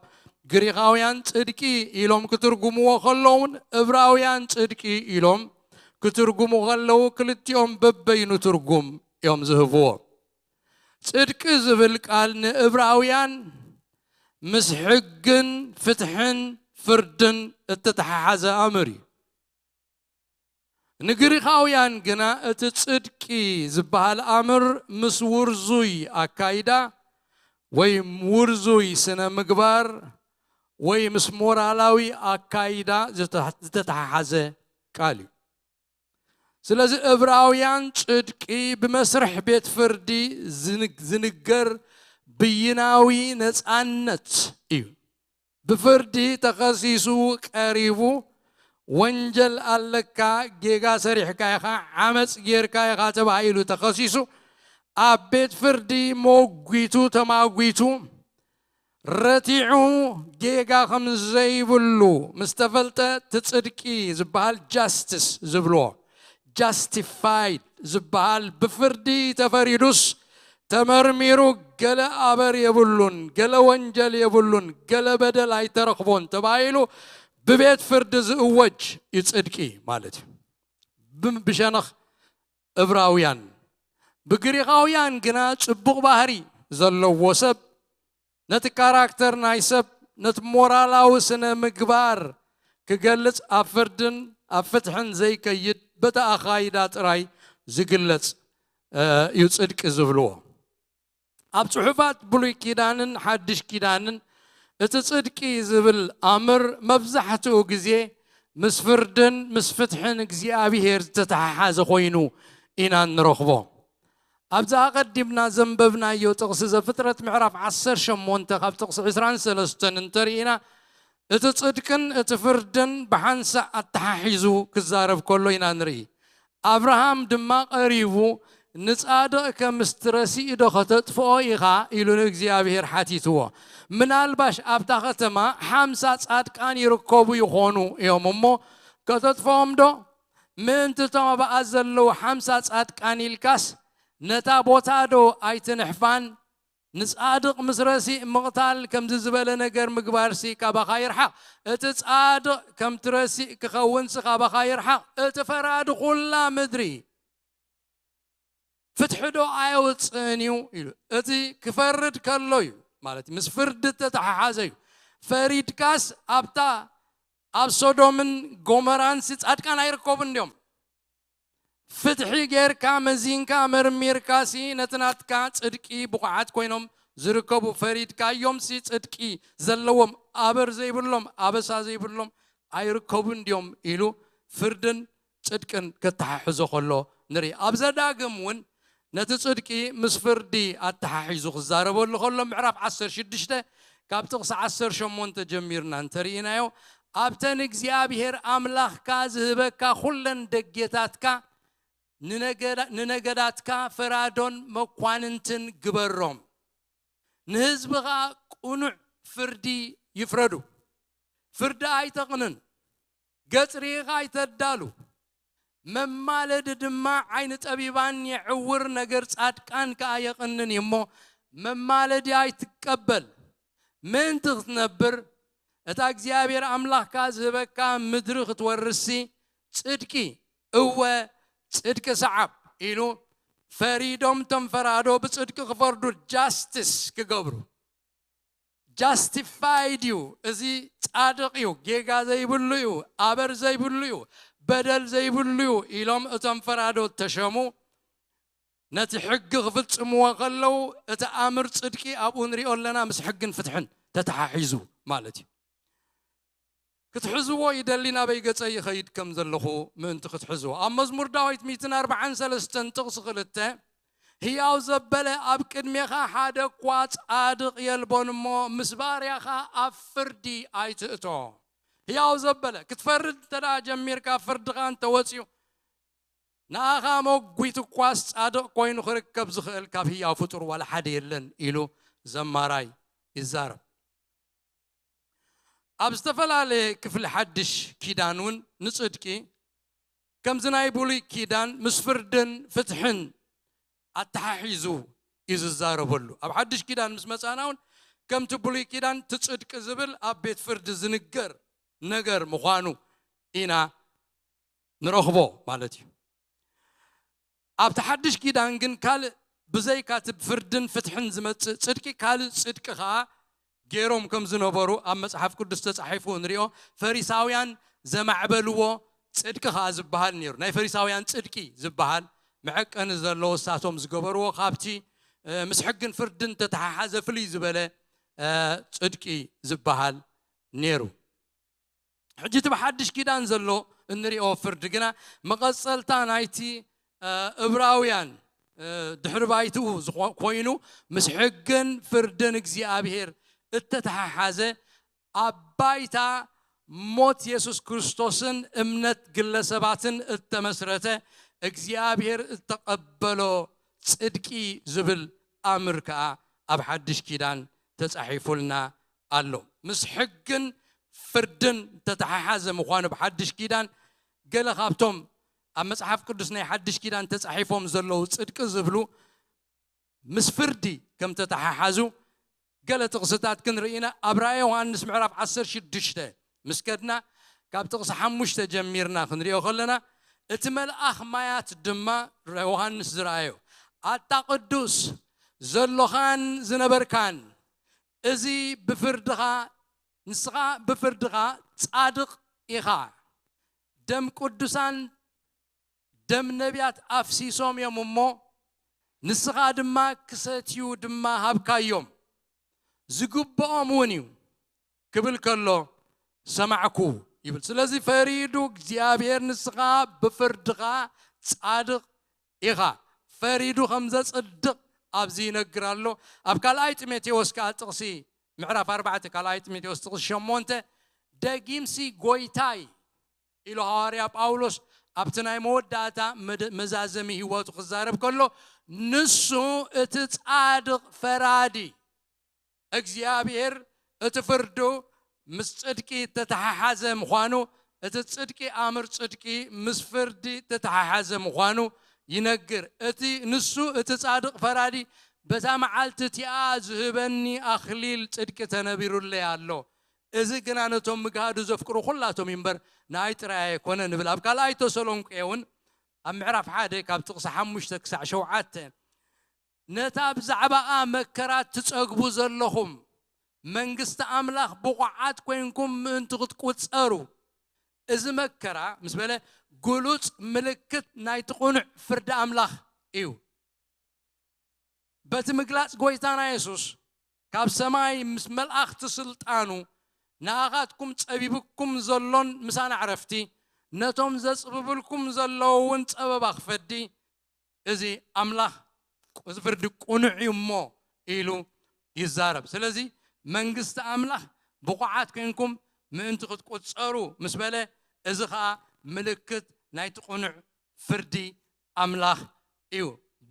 ግሪኻውያን ጽድቂ ኢሎም ክትርጉምዎ ከለውን እብራውያን ጽድቂ ኢሎም ክትርጉሙ ከለዉ ክልቲኦም በበይኑ ትርጉም እዮም ዝህብዎ። ጽድቂ ዝብል ቃል ንእብራውያን ምስ ሕግን ፍትሕን ፍርድን እተተሓሓዘ ኣምር እዩ። ንግሪኻውያን ግና እቲ ጽድቂ ዝበሃል ኣምር ምስ ውርዙይ ኣካይዳ ወይ ውርዙይ ስነ ምግባር ወይ ምስ ሞራላዊ ኣካይዳ ዝተ-፣ ዝተተሓሓዘ ቃል እዩ። ስለዚ እብራውያን ጽድቂ ብመስርሕ ቤት ፍርዲ ዝን-፣ ዝንገር ብይናዊ ነጻነት እዩ። ብፍርዲ ተኸሲሱ ቀሪቡ፣ ወንጀል ኣለካ፣ ጌጋ ሰሪሕካ ኢኻ፣ ዓመጽ ጌርካ ኢኻ ተባሂሉ ተኸሲሱ፣ ኣብ ቤት ፍርዲ መጒቱ ተማጒቱ፣ ረቲዑ ጌጋ ከም ዘይብሉ ምስ ተፈልጠ፣ እቲ ጽድቂ ዝበሃል ጃስቲስ ዝብልዎ፣ ጃስቲፋይድ ዝበሃል ብፍርዲ ተፈሪዱስ፣ ተመርሚሩ ገለ ኣበር የብሉን፣ ገለ ወንጀል የብሉን፣ ገለ በደል ኣይተረኽቦን ተባሂሉ ብቤት ፍርዲ ዝእወጅ እዩ ጽድቂ ማለት እዩ። ብ-፣ ብሸነኽ እብራውያን። ብግሪኻውያን ግና ጽቡቕ ባህሪ ዘለዎ ሰብ፣ ነቲ ካራክተር ናይ ሰብ፣ ነቲ ሞራላዊ ስነ ምግባር ክገልጽ ኣብ ፍርድን ኣብ ፍትሕን ዘይከይድ፣ በቲ ኣኻይዳ ጥራይ ዝግለጽ፣ እ፣ እዩ ጽድቂ ዝብልዎ። ኣብ ጽሑፋት ብሉይ ኪዳንን ሓድሽ ኪዳንን እቲ ጽድቂ ዝብል ኣምር መብዛሕትኡ ግዜ ምስ ፍርድን ምስ ፍትሕን እግዚኣብሄር ዝተተሓሓዘ ኮይኑ ኢና እንረኽቦ። ኣብዚ ኣቐዲምና ዘንበብናዮ ጥቕሲ ዘፍጥረት ምዕራፍ ዓሰርተ ሸሞንተ ካብ ጥቕሲ ዕስራን ሰለስተን እንተርኢና፣ እቲ ጽድቅን እቲ ፍርድን ብሓንሳእ ኣተሓሒዙ ክዛረብ ከሎ ኢና ንርኢ። ኣብርሃም ድማ ቀሪቡ፣ "ንጻድቕ ከምስ ትረሲእ ዶ ከተጥፍኦ ኢኻ?" ኢሉ ንእግዚኣብሄር ሓቲትዎ። ምናልባሽ ኣብታ ከተማ ሓምሳ ጻድቃን ይርከቡ ይኾኑ እዮም እሞ፣ ከተጥፍኦም ዶ? ምእንቲ እቶም ኣብኣ ዘለዉ ሓምሳ ጻድቃን ኢልካስ፣ ነታ ቦታ ዶ ኣይትንሕፋን? ንጻድቕ ምስ ረሲእ ምቕታል ከምዚ ዝበለ ነገር ምግባርሲ ካባኻ ይርሓቕ። እቲ ጻድቕ ከምቲ ረሲእ ክኸውንሲ ካባኻ ይርሓቕ። እቲ ፈራዲ ኩላ ምድሪ ፍትሒ ዶ ኣየውጽእን እዩ? ኢሉ። እቲ ክፈርድ ከሎ እዩ፣ ማለት ምስ ፍርዲ እተተሓሓዘ እዩ። ፈሪድካስ ኣብታ፣ ኣብ ሶዶምን ጎመራንሲ ጻድቃን ኣይርከቡን እንድዮም። ፍትሒ ጌርካ መዚንካ መርሚርካሲ ነቲ ናትካ ጽድቂ ብቑዓት ኮይኖም ዝርከቡ ፈሪድካዮምሲ ጽድቂ ዘለዎም ኣበር ዘይብሎም ኣበሳ ዘይብሎም ኣይርከቡን ድዮም ኢሉ ፍርድን ጽድቅን ከተሓሕዞ ከሎ ንርኢ። ኣብ ዘዳግም እውን ነቲ ጽድቂ ምስ ፍርዲ ኣተሓሒዙ ክዛረበሉ ከሎ ምዕራፍ ዓሰርተ ሽዱሽተ ካብ ጥቕሲ ዓሰርተ ሸሞንተ ጀሚርና እንተርኢናዮ፣ ኣብተን እግዚኣብሔር ኣምላኽካ ዝህበካ ኩለን ደጌታትካ ንነገዳ-፣ ንነገዳትካ ፈራዶን መኳንንትን ግበሮም። ንህዝብኻ ቅኑዕ ፍርዲ ይፍረዱ። ፍርዲ ኣይተቕንን፣ ገጽ ርኢኻ ኣይተዳሉ። መማለዲ ድማ ዓይኒ ጠቢባን የዕውር ነገር ጻድቃን ከኣ የቕንን እዩ እሞ፣ መማለዲ ኣይትቀበል። ምእንቲ ክትነብር፣ እታ እግዚኣብሔር ኣምላኽካ ዝህበካ ምድሪ ክትወርስሲ፣ ጽድቂ፣ እወ፣ ጽድቂ ሰዓብ ኢሉ፣ ፈሪዶም እቶም ፈራዶ ብጽድቂ ክፈርዱ፣ ጃስቲስ ክገብሩ። ጃስቲፋይድ እዩ፣ እዚ ጻድቕ እዩ፣ ጌጋ ዘይብሉ እዩ፣ ኣበር ዘይብሉ እዩ፣ በደል ዘይብሉ እዩ ኢሎም እቶም ፈራዶ ተሸሙ። ነቲ ሕጊ ክፍጽምዎ ከለዉ፣ እቲ ኣምር ጽድቂ ኣብኡ ንሪኦ ኣለና፣ ምስ ሕግን ፍትሕን ተተሓሒዙ ማለት እዩ። ክትሕዝዎ ይደሊ፣ ናበይ ገጸይ ይኸይድ ከም ዘለኹ ምእንቲ ክትሕዝዎ። ኣብ መዝሙር ዳዊት ሚእትን ኣርባዓን ሰለስተን ጥቕሲ ክልተ፣ ህያው ዘበለ ኣብ ቅድሜኻ ሓደ እኳ ጻድቕ የልቦን እሞ፣ ምስ ባርያኻ ኣብ ፍርዲ ኣይትእቶ። ህያው ዘበለ፣ ክትፈርድ እንተ ደኣ ጀሚርካ፣ ፍርድኻ እንተ ወጺኡ፣ ንኣኻ መጒቱ እኳስ ጻድቕ ኮይኑ ክርከብ ዝኽእል ካብ ህያው ፍጡር ዋላ ሓደ የለን ኢሉ ዘማራይ ይዛረብ። ኣብ ዝተፈላለየ ክፍሊ ሓድሽ ኪዳን እውን ንጽድቂ ከምዚ ናይ ብሉይ ኪዳን ምስ ፍርድን ፍትሕን ኣተሓሒዙ እዩ ዝዛረበሉ። ኣብ ሓድሽ ኪዳን ምስ መጻና እውን ከምቲ ብሉይ ኪዳን እቲ ጽድቂ ዝብል ኣብ ቤት ፍርዲ ዝንገር ነገር ምዃኑ ኢና ንረኽቦ ማለት እዩ። ኣብቲ ሓድሽ ኪዳን ግን ካልእ ብዘይካ እቲ ብፍርድን ፍትሕን ዝመጽእ ጽድቂ ካልእ ጽድቂ ኸኣ ገይሮም ከም ዝነበሩ ኣብ መጽሓፍ ቅዱስ ተጻሒፉ ንሪኦ። ፈሪሳውያን ዘማዕበልዎ ጽድቂ ኸኣ ዝበሃል ነይሩ። ናይ ፈሪሳውያን ጽድቂ ዝበሃል መዐቀኒ ዘለዎ እሳቶም ዝገበርዎ ካብቲ፣ እ፣ ምስ ሕግን ፍርድን ተተሓሓዘ ፍልይ ዝበለ፣ እ፣ ጽድቂ ዝበሃል ነይሩ። ሕጂ እቲ ብሓድሽ ኪዳን ዘሎ እንሪኦ ፍርዲ ግና መቐጸልታ ናይቲ፣ እ፣ እብራውያን፣ እ፣ ድሕሪ ባይትኡ ዝኾ-፣ ኮይኑ ምስ ሕግን ፍርድን እግዚኣብሔር እተተሓሓዘ ኣብ ባይታ ሞት የሱስ ክርስቶስን እምነት ግለሰባትን እተመስረተ እግዚኣብሔር እተቐበሎ ጽድቂ ዝብል ኣምር ከኣ ኣብ ሓድሽ ኪዳን ተጻሒፉልና ኣሎ። ምስ ሕግን ፍርድን ተተሓሓዘ ምዃኑ ብሓድሽ ኪዳን ገለ ካብቶም ኣብ መጽሓፍ ቅዱስ ናይ ሓድሽ ኪዳን ተጻሒፎም ዘለዉ ጽድቂ ዝብሉ ምስ ፍርዲ ከም ተተሓሓዙ ገለ ጥቕስታት ክንርኢ ኢና። ኣብ ራእየ ዮሃንስ ምዕራፍ ዓሰርተ ሽዱሽተ ምስ ከድና ካብ ጥቕሲ ሓሙሽተ ጀሚርና ክንሪኦ ከለና፣ እቲ መልኣኽ ማያት ድማ ዮሃንስ ዝረኣዮ፣ ኣታ ቅዱስ ዘሎኻን ዝነበርካን፣ እዚ ብፍርድኻ፣ ንስኻ ብፍርድኻ ጻድቕ ኢኻ። ደም ቅዱሳን ደም ነቢያት ኣፍሲሶም እዮም እሞ፣ ንስኻ ድማ ክሰትዩ ድማ ሃብካዮም። ዝግብኦም እውን እዩ ክብል ከሎ ሰማዕኩ ይብል። ስለዚ ፈሪዱ እግዚኣብሔር ንስኻ ብፍርድኻ ጻድቕ ኢኻ። ፈሪዱ ከም ዘጽድቕ ኣብዚ ይነግር ኣሎ። ኣብ ካልኣይ ጢሞቴዎስ ከኣ ጥቕሲ ምዕራፍ ኣርባዕተ ካልኣይ ጢሞቴዎስ ጥቕሲ ሸሞንተ፣ ደጊምሲ ጎይታይ ኢሉ ሃዋርያ ጳውሎስ ኣብቲ ናይ መወዳእታ መደ-፣ መዛዘሚ ህይወቱ ክዛረብ ከሎ፣ ንሱ እቲ ጻድቕ ፈራዲ፣ እግዚኣብሔር እቲ ፍርዱ ምስ ጽድቂ እተተሓሓዘ ምዃኑ፣ እቲ ጽድቂ ኣምር ጽድቂ ምስ ፍርዲ እተተሓሓዘ ምዃኑ ይነግር። እቲ ንሱ እቲ ጻድቕ ፈራዲ በታ መዓልቲ እቲኣ ዝህበኒ ኣኽሊል ጽድቂ ተነቢሩለይ ኣሎ። እዚ ግና ነቶም ምግሃዱ ዘፍቅሩ ኩላቶም እዩ እምበር፣ ንኣይ ጥራይ ኣይኮነን ይብል። ኣብ ካልኣይ ተሰሎንቄ እውን ኣብ ምዕራፍ ሓደ ካብ ጥቕሲ ሓሙሽተ ክሳዕ ሸውዓተ፣ ነታ ብዛዕባኣ መከራ ትጸግቡ ዘለኹም፣ መንግስቲ ኣምላኽ ብቑዓት ኮይንኩም ምእንቲ ክትቁጸሩ፣ እዚ መከራ ምስ በለ፣ ግሉጽ ምልክት ናይቲ ቅኑዕ ፍርዲ ኣምላኽ እዩ። በቲ ምግላጽ ጎይታና የሱስ፣ ካብ ሰማይ ምስ መላእኽቲ ስልጣኑ፣ ንኣኻትኩም ጸቢብኩም ዘሎን ምሳና ዕረፍቲ፣ ነቶም ዘጽብብልኩም ዘለዉ እውን ጸበባ ክፈዲ፣ እዚ ኣምላኽ፣ እዚ ፍርዲ ቅኑዕ እዩ እሞ ኢሉ ይዛረብ። ስለዚ መንግስቲ ኣምላኽ ብቑዓት ኮይንኩም ምእንቲ ክትቁጸሩ ምስ በለ፣ እዚ ኸኣ ምልክት ናይቲ ቅኑዕ ፍርዲ ኣምላኽ እዩ።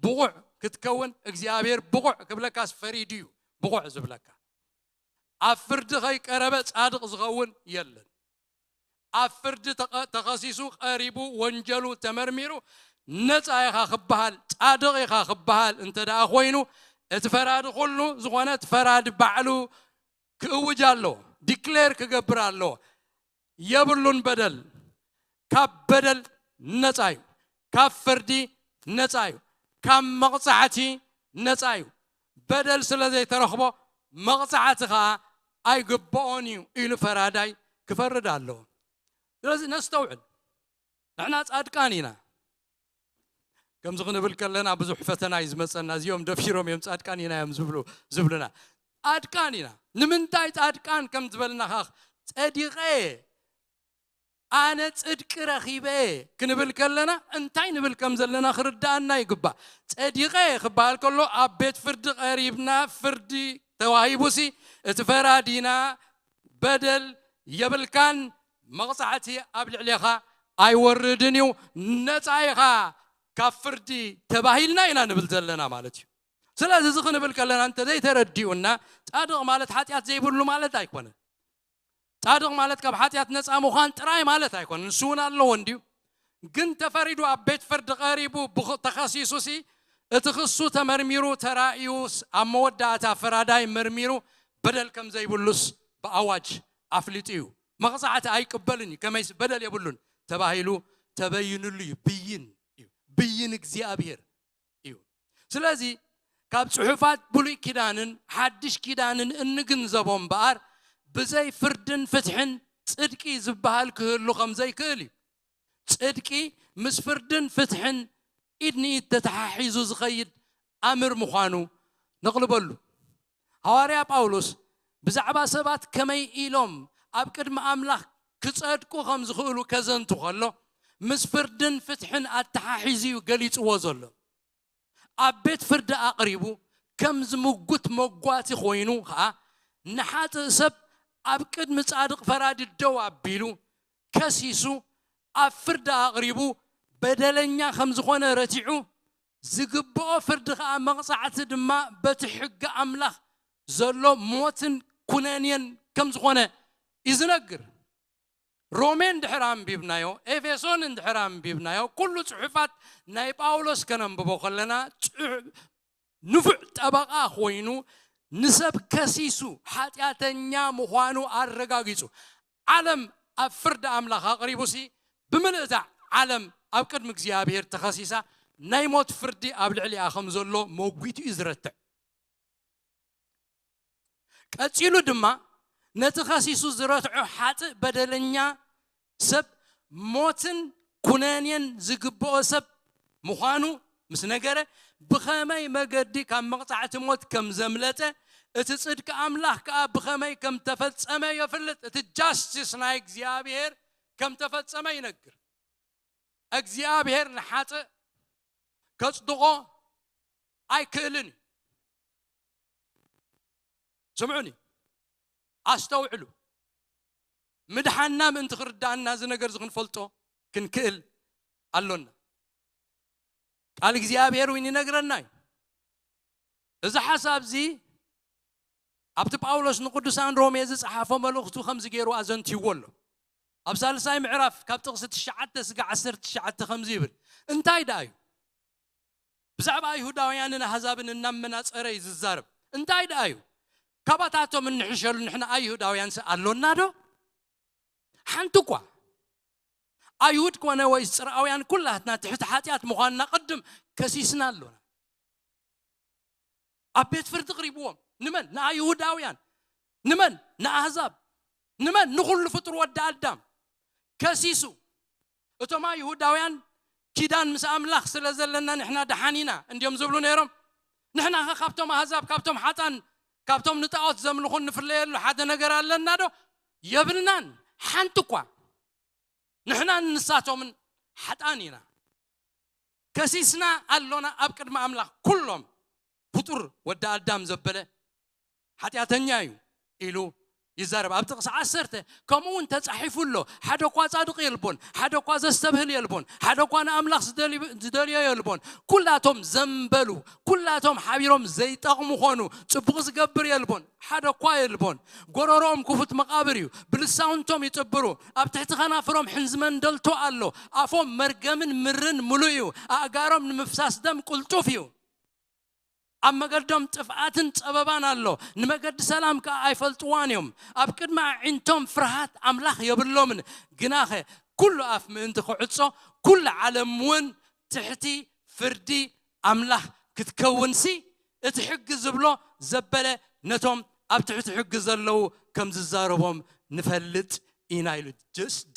ብቑዕ ክትከውን እግዚኣብሔር ብቑዕ ክብለካስ ፈሪዱ እዩ ብቑዕ ዝብለካ። ኣብ ፍርዲ ከይቀረበ ጻድቕ ዝኸውን የለን። ኣብ ፍርዲ ተቐ-፣ ተኸሲሱ ቀሪቡ ወንጀሉ ተመርሚሩ ነጻ ኢኻ ክበሃል፣ ጻድቕ ኢኻ ክበሃል እንተ ደኣ ኮይኑ፣ እቲ ፈራዲ ኩሉ ዝኾነ እቲ ፈራዲ ባዕሉ ክእውጅ ኣለዎ፣ ዲክሌር ክገብር ኣለዎ። የብሉን በደል፣ ካብ በደል ነጻ እዩ፣ ካብ ፍርዲ ነጻ እዩ፣ ካብ መቕጻዕቲ ነጻ እዩ። በደል ስለ ዘይተረኽቦ መቕጻዕቲ ኸኣ ኣይግብኦን እዩ ኢሉ ፈራዳይ ክፈርድ ኣለዎ። ስለዚ ነስተውዕል። ንሕና ጻድቃን ኢና። ከምዚ ክንብል ከለና ብዙሕ ፈተና እዩ ዝመፀና። እዚኦም ደፊሮም እዮም ፃድቃን ኢና እዮም ዝብሉ ዝብሉና። ፃድቃን ኢና። ንምንታይ ፃድቃን ከም ዝበልና ኸዓ፣ ጸዲቐ፣ ኣነ ጽድቂ ረኺበ ክንብል ከለና እንታይ ንብል ከም ዘለና ክርዳኣና ይግባእ። ጸዲቐ ክበሃል ከሎ ኣብ ቤት ፍርዲ ቀሪብና ፍርዲ ተዋሂቡሲ እቲ ፈራዲና በደል የብልካን፣ መቕጻዕቲ ኣብ ልዕሌኻ ኣይወርድን እዩ፣ ነጻ ኢኻ ካብ ፍርዲ ተባሂልና ኢና ንብል ዘለና ማለት እዩ። ስለዚ እዚ ክንብል ከለና እንተ ዘይተረዲኡና፣ ጻድቕ ማለት ሓጢኣት ዘይብሉ ማለት ኣይኮነን። ጻድቕ ማለት ካብ ሓጢኣት ነጻ ምዃን ጥራይ ማለት ኣይኮነን። ንሱ እውን ኣለዎ እንድዩ። ግን ተፈሪዱ ኣብ ቤት ፍርዲ ቀሪቡ ብኽ-፣ ተኸሲሱሲ እቲ ክሱ ተመርሚሩ ተራእዩስ ኣብ መወዳእታ ፈራዳይ መርሚሩ በደል ከም ዘይብሉስ ብኣዋጅ ኣፍሊጡ እዩ። መቕጻዕቲ ኣይቅበልን እዩ፣ ከመይስ በደል የብሉን ተባሂሉ ተበይንሉ እዩ። ብይን እዩ። ብይን እግዚኣብሔር እዩ። ስለዚ ካብ ጽሑፋት ብሉይ ኪዳንን ሓድሽ ኪዳንን እንግንዘቦ እምበኣር፣ ብዘይ ፍርድን ፍትሕን ጽድቂ ዝበሃል ክህሉ ከም ዘይክእል እዩ። ጽድቂ ምስ ፍርድን ፍትሕን ኢድ ንኢድ ተተሓሒዙ ዝኸይድ ኣምር ምዃኑ ነቕልበሉ። ሃዋርያ ጳውሎስ ብዛዕባ ሰባት ከመይ ኢሎም ኣብ ቅድሚ ኣምላኽ ክጸድቁ ከም ዝኽእሉ ከዘንቱ ከሎ፣ ምስ ፍርድን ፍትሕን ኣተሓሒዙ እዩ ገሊጽዎ ዘሎ። ኣብ ቤት ፍርዲ ኣቕሪቡ ከም ዝምጉት መጓቲ ኮይኑ ኸኣ፣ ንሓጥእ ሰብ ኣብ ቅድሚ ጻድቕ ፈራዲ ደው ኣቢሉ፣ ከሲሱ፣ ኣብ ፍርዲ ኣቕሪቡ፣ በደለኛ ከም ዝኾነ ረቲዑ፣ ዝግብኦ ፍርዲ ኸኣ መቕጻዕቲ ድማ በቲ ሕጊ ኣምላኽ ዘሎ ሞትን ኩነኔን ከም ዝኾነ እዩ ዝነግር። ሮሜ እንድሕር ኣንቢብናዮ፣ ኤፌሶን እንድሕር ኣንቢብናዮ፣ ኩሉ ጽሑፋት ናይ ጳውሎስ ከነንብቦ ከለና፣ ጽሑ-፣ ንፉዕ ጠበቓ ኮይኑ ንሰብ ከሲሱ ሓጢኣተኛ ምዃኑ ኣረጋጊጹ፣ ዓለም ኣብ ፍርዲ ኣምላኽ ኣቕሪቡሲ፣ ብምልእታ ዓለም ኣብ ቅድሚ እግዚኣብሔር ተኸሲሳ፣ ናይ ሞት ፍርዲ ኣብ ልዕሊኣ ከም ዘሎ መጒቱ እዩ ዝረትዕ። ቀጺሉ ድማ ነቲ ከሲሱ ዝረትዖ ሓጥእ በደለኛ ሰብ፣ ሞትን ኩነኔን ዝግብኦ ሰብ ምዃኑ ምስ ነገረ፣ ብኸመይ መገዲ ካብ መቕጻዕቲ ሞት ከም ዘምለጠ፣ እቲ ጽድቂ ኣምላኽ ከኣ ብኸመይ ከም ተፈጸመ የፍልጥ። እቲ ጃስቲስ ናይ እግዚኣብሔር ከም ተፈጸመ ይነግር። እግዚኣብሔር ንሓጥእ ከጽድቖ ኣይክእልን እዩ። ስምዑኒ፣ ኣስተውዕሉ። ምድሓንና ምእንቲ ክርዳኣና፣ እዚ ነገር እዚ ክንፈልጦ ክንክእል ኣሎና። ቃል እግዚኣብሔር እውን ይነግረና እዩ። እዚ ሓሳብ እዚ ኣብቲ ጳውሎስ ንቅዱሳን ሮሜ ዝጸሓፎ መልእኽቱ ከምዚ ገይሩ ኣዘንትይዎ ኣሎ። ኣብ ሳልሳይ ምዕራፍ ካብ ጥቕሲ ትሽዓተ ስጋዕ ዓሰርተ ትሽዓተ ከምዚ ይብል፣ እንታይ ደኣ እዩ? ብዛዕባ ኣይሁዳውያንን ኣህዛብን እናመናጸረ እዩ ዝዛረብ። እንታይ ደኣ እዩ? ካባታቶም እንሕሸሉ ንሕና ኣይሁዳውያንስ ኣሎና ዶ? ሓንቲ እኳ። ኣይሁድ ኮነ ወይስ ጽርኣውያን ኩላትና ትሕቲ ሓጢኣት ምዃንና ቅድም ከሲስና ኣሎና። ኣብ ቤት ፍርዲ ቅሪብዎም። ንመን? ንኣይሁዳውያን። ንመን? ንኣህዛብ። ንመን? ንኹሉ ፍጡር ወዲ ኣዳም ከሲሱ። እቶም ኣይሁዳውያን ኪዳን ምስ ኣምላኽ ስለ ዘለና ንሕና ደሓን ኢና እንድዮም ዝብሉ ነይሮም። ንሕና ኸ ካብቶም ኣህዛብ፣ ካብቶም ሓጣን፣ ካብቶም ንጣዖት ዘምልኹን ንፍለየሉ ሓደ ነገር ኣለና ዶ? የብልናን። ሓንቲ እኳ። ንሕናን ንሳቶምን ሓጣን ኢና። ከሲስና ኣሎና ኣብ ቅድሚ ኣምላኽ። ኩሎም ፍጡር ወዲ ኣዳም ዘበለ ሓጢኣተኛ እዩ ኢሉ ይዛረብ። ኣብ ጥቕሲ ዓሰርተ፣ ከምኡ እውን ተጻሒፉ ኣሎ፣ ሓደ እኳ ጻድቕ የልቦን፣ ሓደ እኳ ዘስተብህል የልቦን፣ ሓደ እኳ ንኣምላኽ ዝደሊ-፣ ዝደልዮ የልቦን። ኩላቶም ዘንበሉ፣ ኩላቶም ሓቢሮም ዘይጠቕሙ ኾኑ፣ ጽቡቕ ዝገብር የልቦን፣ ሓደ እኳ የልቦን። ጎረሮኦም ክፉት መቓብር እዩ፣ ብልሳውንቶም ይጥብሩ፣ ኣብ ትሕቲ ኸናፍሮም ሕንዚ መንደልቶ ኣሎ። ኣፎም መርገምን ምርን ምሉእ እዩ፣ ኣእጋሮም ንምፍሳስ ደም ቅልጡፍ እዩ። ኣብ መገዶም ጥፍኣትን ጸበባን ኣሎ፣ ንመገዲ ሰላም ከኣ ኣይፈልጥዋን እዮም። ኣብ ቅድሚ ኣዒንቶም ፍርሃት ኣምላኽ የብሎምን። ግናኸ ኩሉ ኣፍ ምእንቲ ክዕጾ፣ ኩሉ ዓለም እውን ትሕቲ ፍርዲ ኣምላኽ ክትከውንሲ፣ እቲ ሕጊ ዝብሎ ዘበለ ነቶም ኣብ ትሕቲ ሕጊ ዘለዉ ከም ዝዛረቦም ንፈልጥ ኢና ኢሉ።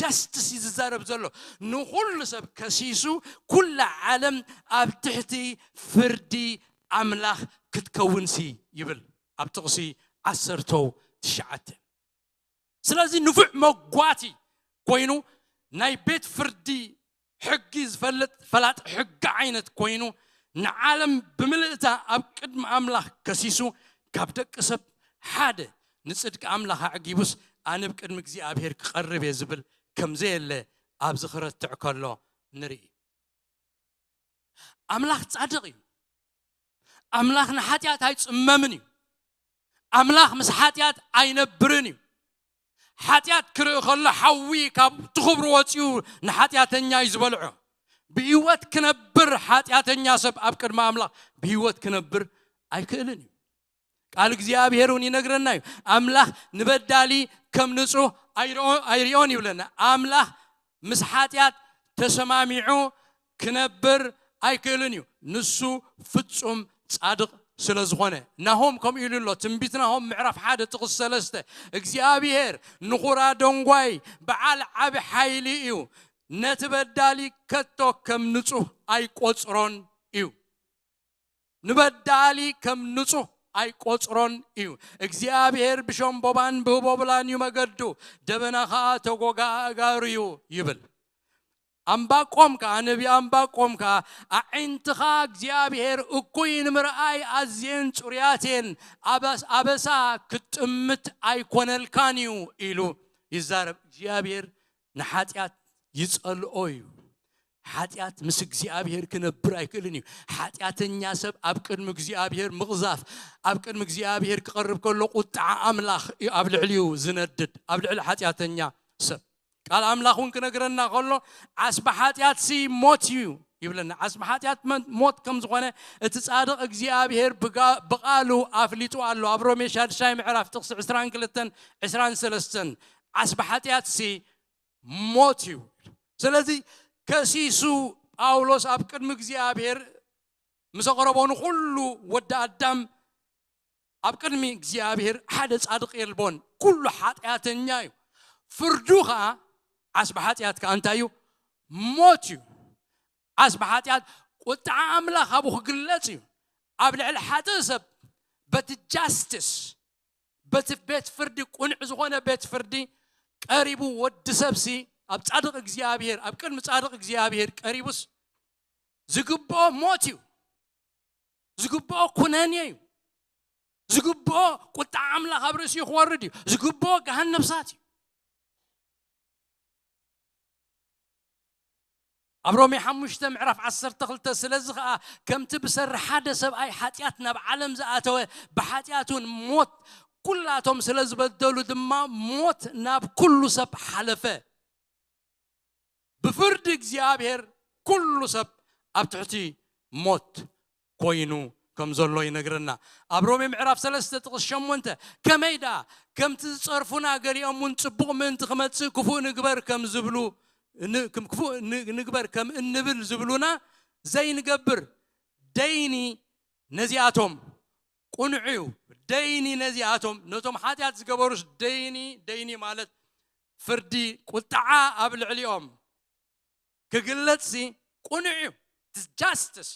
ጀስቲስ እዩ ዝዛረብ ዘሎ። ንኹሉ ሰብ ከሲሱ ኩላ ዓለም ኣብ ትሕቲ ፍርዲ ኣምላኽ ክትከውንሲ ይብል ኣብ ጥቕሲ ዓሰርተው ትሽዓተ። ስለዚ ንፉዕ መጓቲ ኮይኑ ናይ ቤት ፍርዲ ሕጊ ዝፈልጥ ፈላጥ ሕጊ ዓይነት ኮይኑ ንዓለም ብምልእታ ኣብ ቅድሚ ኣምላኽ ከሲሱ ካብ ደቂ ሰብ ሓደ ንጽድቂ ኣምላኽ ኣዕጊቡስ ኣነ ብ ቅድሚ እግዚኣብሔር ክቐርብ እየ ዝብል ከም ዘየለ ኣብዚ ክረትዕ ከሎ ንርኢ። ኣምላኽ ጻድቕ እዩ። ኣምላኽ ንሓጢኣት ኣይጽመምን እዩ። ኣምላኽ ምስ ሓጢኣት ኣይነብርን እዩ። ሓጢኣት ክርኢ ከሎ ሓዊ ካብ ትኽብሩ ወጺኡ ንሓጢኣተኛ እዩ ዝበልዖ። ብህይወት ክነብር ሓጢኣተኛ ሰብ ኣብ ቅድሚ ኣምላኽ ብህይወት ክነብር ኣይክእልን እዩ። ቃል እግዚኣብሔር እውን ይነግረና እዩ። ኣምላኽ ንበዳሊ ከም ንጹህ ኣይርኦ- ኣይርኦን ይብለና። ኣምላኽ ምስ ሓጢኣት ተሰማሚዑ ክነብር ኣይክእልን እዩ። ንሱ ፍጹም ጻድቕ ስለ ዝኾነ። ናሆም ከምኡ ኢሉ ኣሎ። ትንቢት ናሆም ምዕራፍ ሓደ ጥቕስ ሰለስተ እግዚኣብሔር ንኹራ ደንጓይ በዓል ዓቢ ሓይሊ እዩ። ነቲ በዳሊ ከቶ ከም ንጹህ ኣይቆጽሮን እዩ። ንበዳሊ ከም ንጹህ ኣይቆጽሮን እዩ። እግዚኣብሔር ብሸምቦባን ብህቦብላን እዩ መገዱ፣ ደበና ኸኣ ተጎጋ ኣእጋሩ እዩ ይብል። ኣምባቆም ከኣ፣ ነቢ ኣምባቆም ከኣ፣ ኣዒንትኻ እግዚኣብሔር እኩይ ንምርኣይ ኣዝየን ጽሩያት እየን፣ ኣበስ- ኣበሳ ክትጥምት ኣይኮነልካን እዩ ኢሉ ይዛረብ። እግዚኣብሔር ንሓጢኣት ይጸልኦ እዩ። ሓጢኣት ምስ እግዚኣብሔር ክነብር ኣይክእልን እዩ። ሓጢኣተኛ ሰብ ኣብ ቅድሚ እግዚኣብሔር ምቕዛፍ፣ ኣብ ቅድሚ እግዚኣብሔር ክቐርብ ከሎ ቁጥዓ ኣምላኽ እዩ ኣብ ልዕሊኡ ዝነድድ፣ ኣብ ልዕሊ ሓጢኣተኛ ሰብ። ቃል ኣምላኽ እውን ክነግረና ከሎ ዓስቢ ሓጢኣት ሲ ሞት እዩ ይብለና። ዓስቢ ሓጢኣት መን- ሞት ከም ዝኾነ እቲ ጻድቕ እግዚኣብሔር ብጋ- ብቓሉ ኣፍሊጡ ኣሎ። ኣብ ሮሜ ሻድሻይ ምዕራፍ ጥቕሲ ዕስራን ክልተን ዕስራን ሰለስተን ዓስቢ ሓጢኣት ሲ ሞት እዩ። ስለዚ ከሲሱ ጳውሎስ ኣብ ቅድሚ እግዚኣብሔር ምስ ኣቕረቦ ንኹሉ ወዲ ኣዳም ኣብ ቅድሚ እግዚኣብሔር ሓደ ጻድቕ የልቦን፣ ኩሉ ሓጢኣተኛ እዩ። ፍርዱ ኸኣ ዓስቢ ሓጢኣት ከኣ እንታይ እዩ? ሞት እዩ። ዓስቢ ሓጢኣት ቁጥዓ ኣምላኽ ኣብኡ ክግለጽ እዩ። ኣብ ልዕሊ ሓጥእ ሰብ በቲ ጃስቲስ በቲ ቤት ፍርዲ ቁኑዕ ዝኾነ ቤት ፍርዲ ቀሪቡ ወዲ ሰብሲ ኣብ ጻድቕ እግዚኣብሔር ኣብ ቅድሚ ጻድቕ እግዚኣብሔር ቀሪቡስ ዝግብኦ ሞት እዩ። ዝግብኦ ኩነኔ እዩ። ዝግብኦ ቁጣ ኣምላኽ ኣብ ርእሲኡ ክወርድ እዩ። ዝግብኦ ገሃን ነፍሳት እዩ። ኣብ ሮሜ ሓሙሽተ ምዕራፍ ዓሰርተ ክልተ ስለዚ ኸኣ ከምቲ ብሰሪ ሓደ ሰብኣይ ሓጢኣት ናብ ዓለም ዝኣተወ ብሓጢኣት እውን ሞት ኩላቶም ስለ ዝበደሉ ድማ ሞት ናብ ኩሉ ሰብ ሓለፈ። ብፍርዲ እግዚኣብሔር ኩሉ ሰብ ኣብ ትሕቲ ሞት ኮይኑ ከም ዘሎ ይነግረና። ኣብ ሮሜ ምዕራፍ ሰለስተ ጥቕስ ሸሞንተ ከመይ ደኣ ከምቲ ዝጸርፉና ገሊኦም እውን ጽቡቕ ምእንቲ ክመጽእ ክፉእ ንግበር ከም ዝብሉ ን- ክም- ክፉእ ን- ንግበር ከም እንብል ዝብሉና ዘይንገብር ደይኒ ነዚኣቶም ቅኑዕ እዩ። ደይኒ ነዚኣቶም ነቶም ሓጢኣት ዝገበሩስ ደይኒ ደይኒ ማለት ፍርዲ ቁጥዓ ኣብ ልዕሊኦም ክግለጽሲ ቅኑዕ እዩ። ጃስቲስ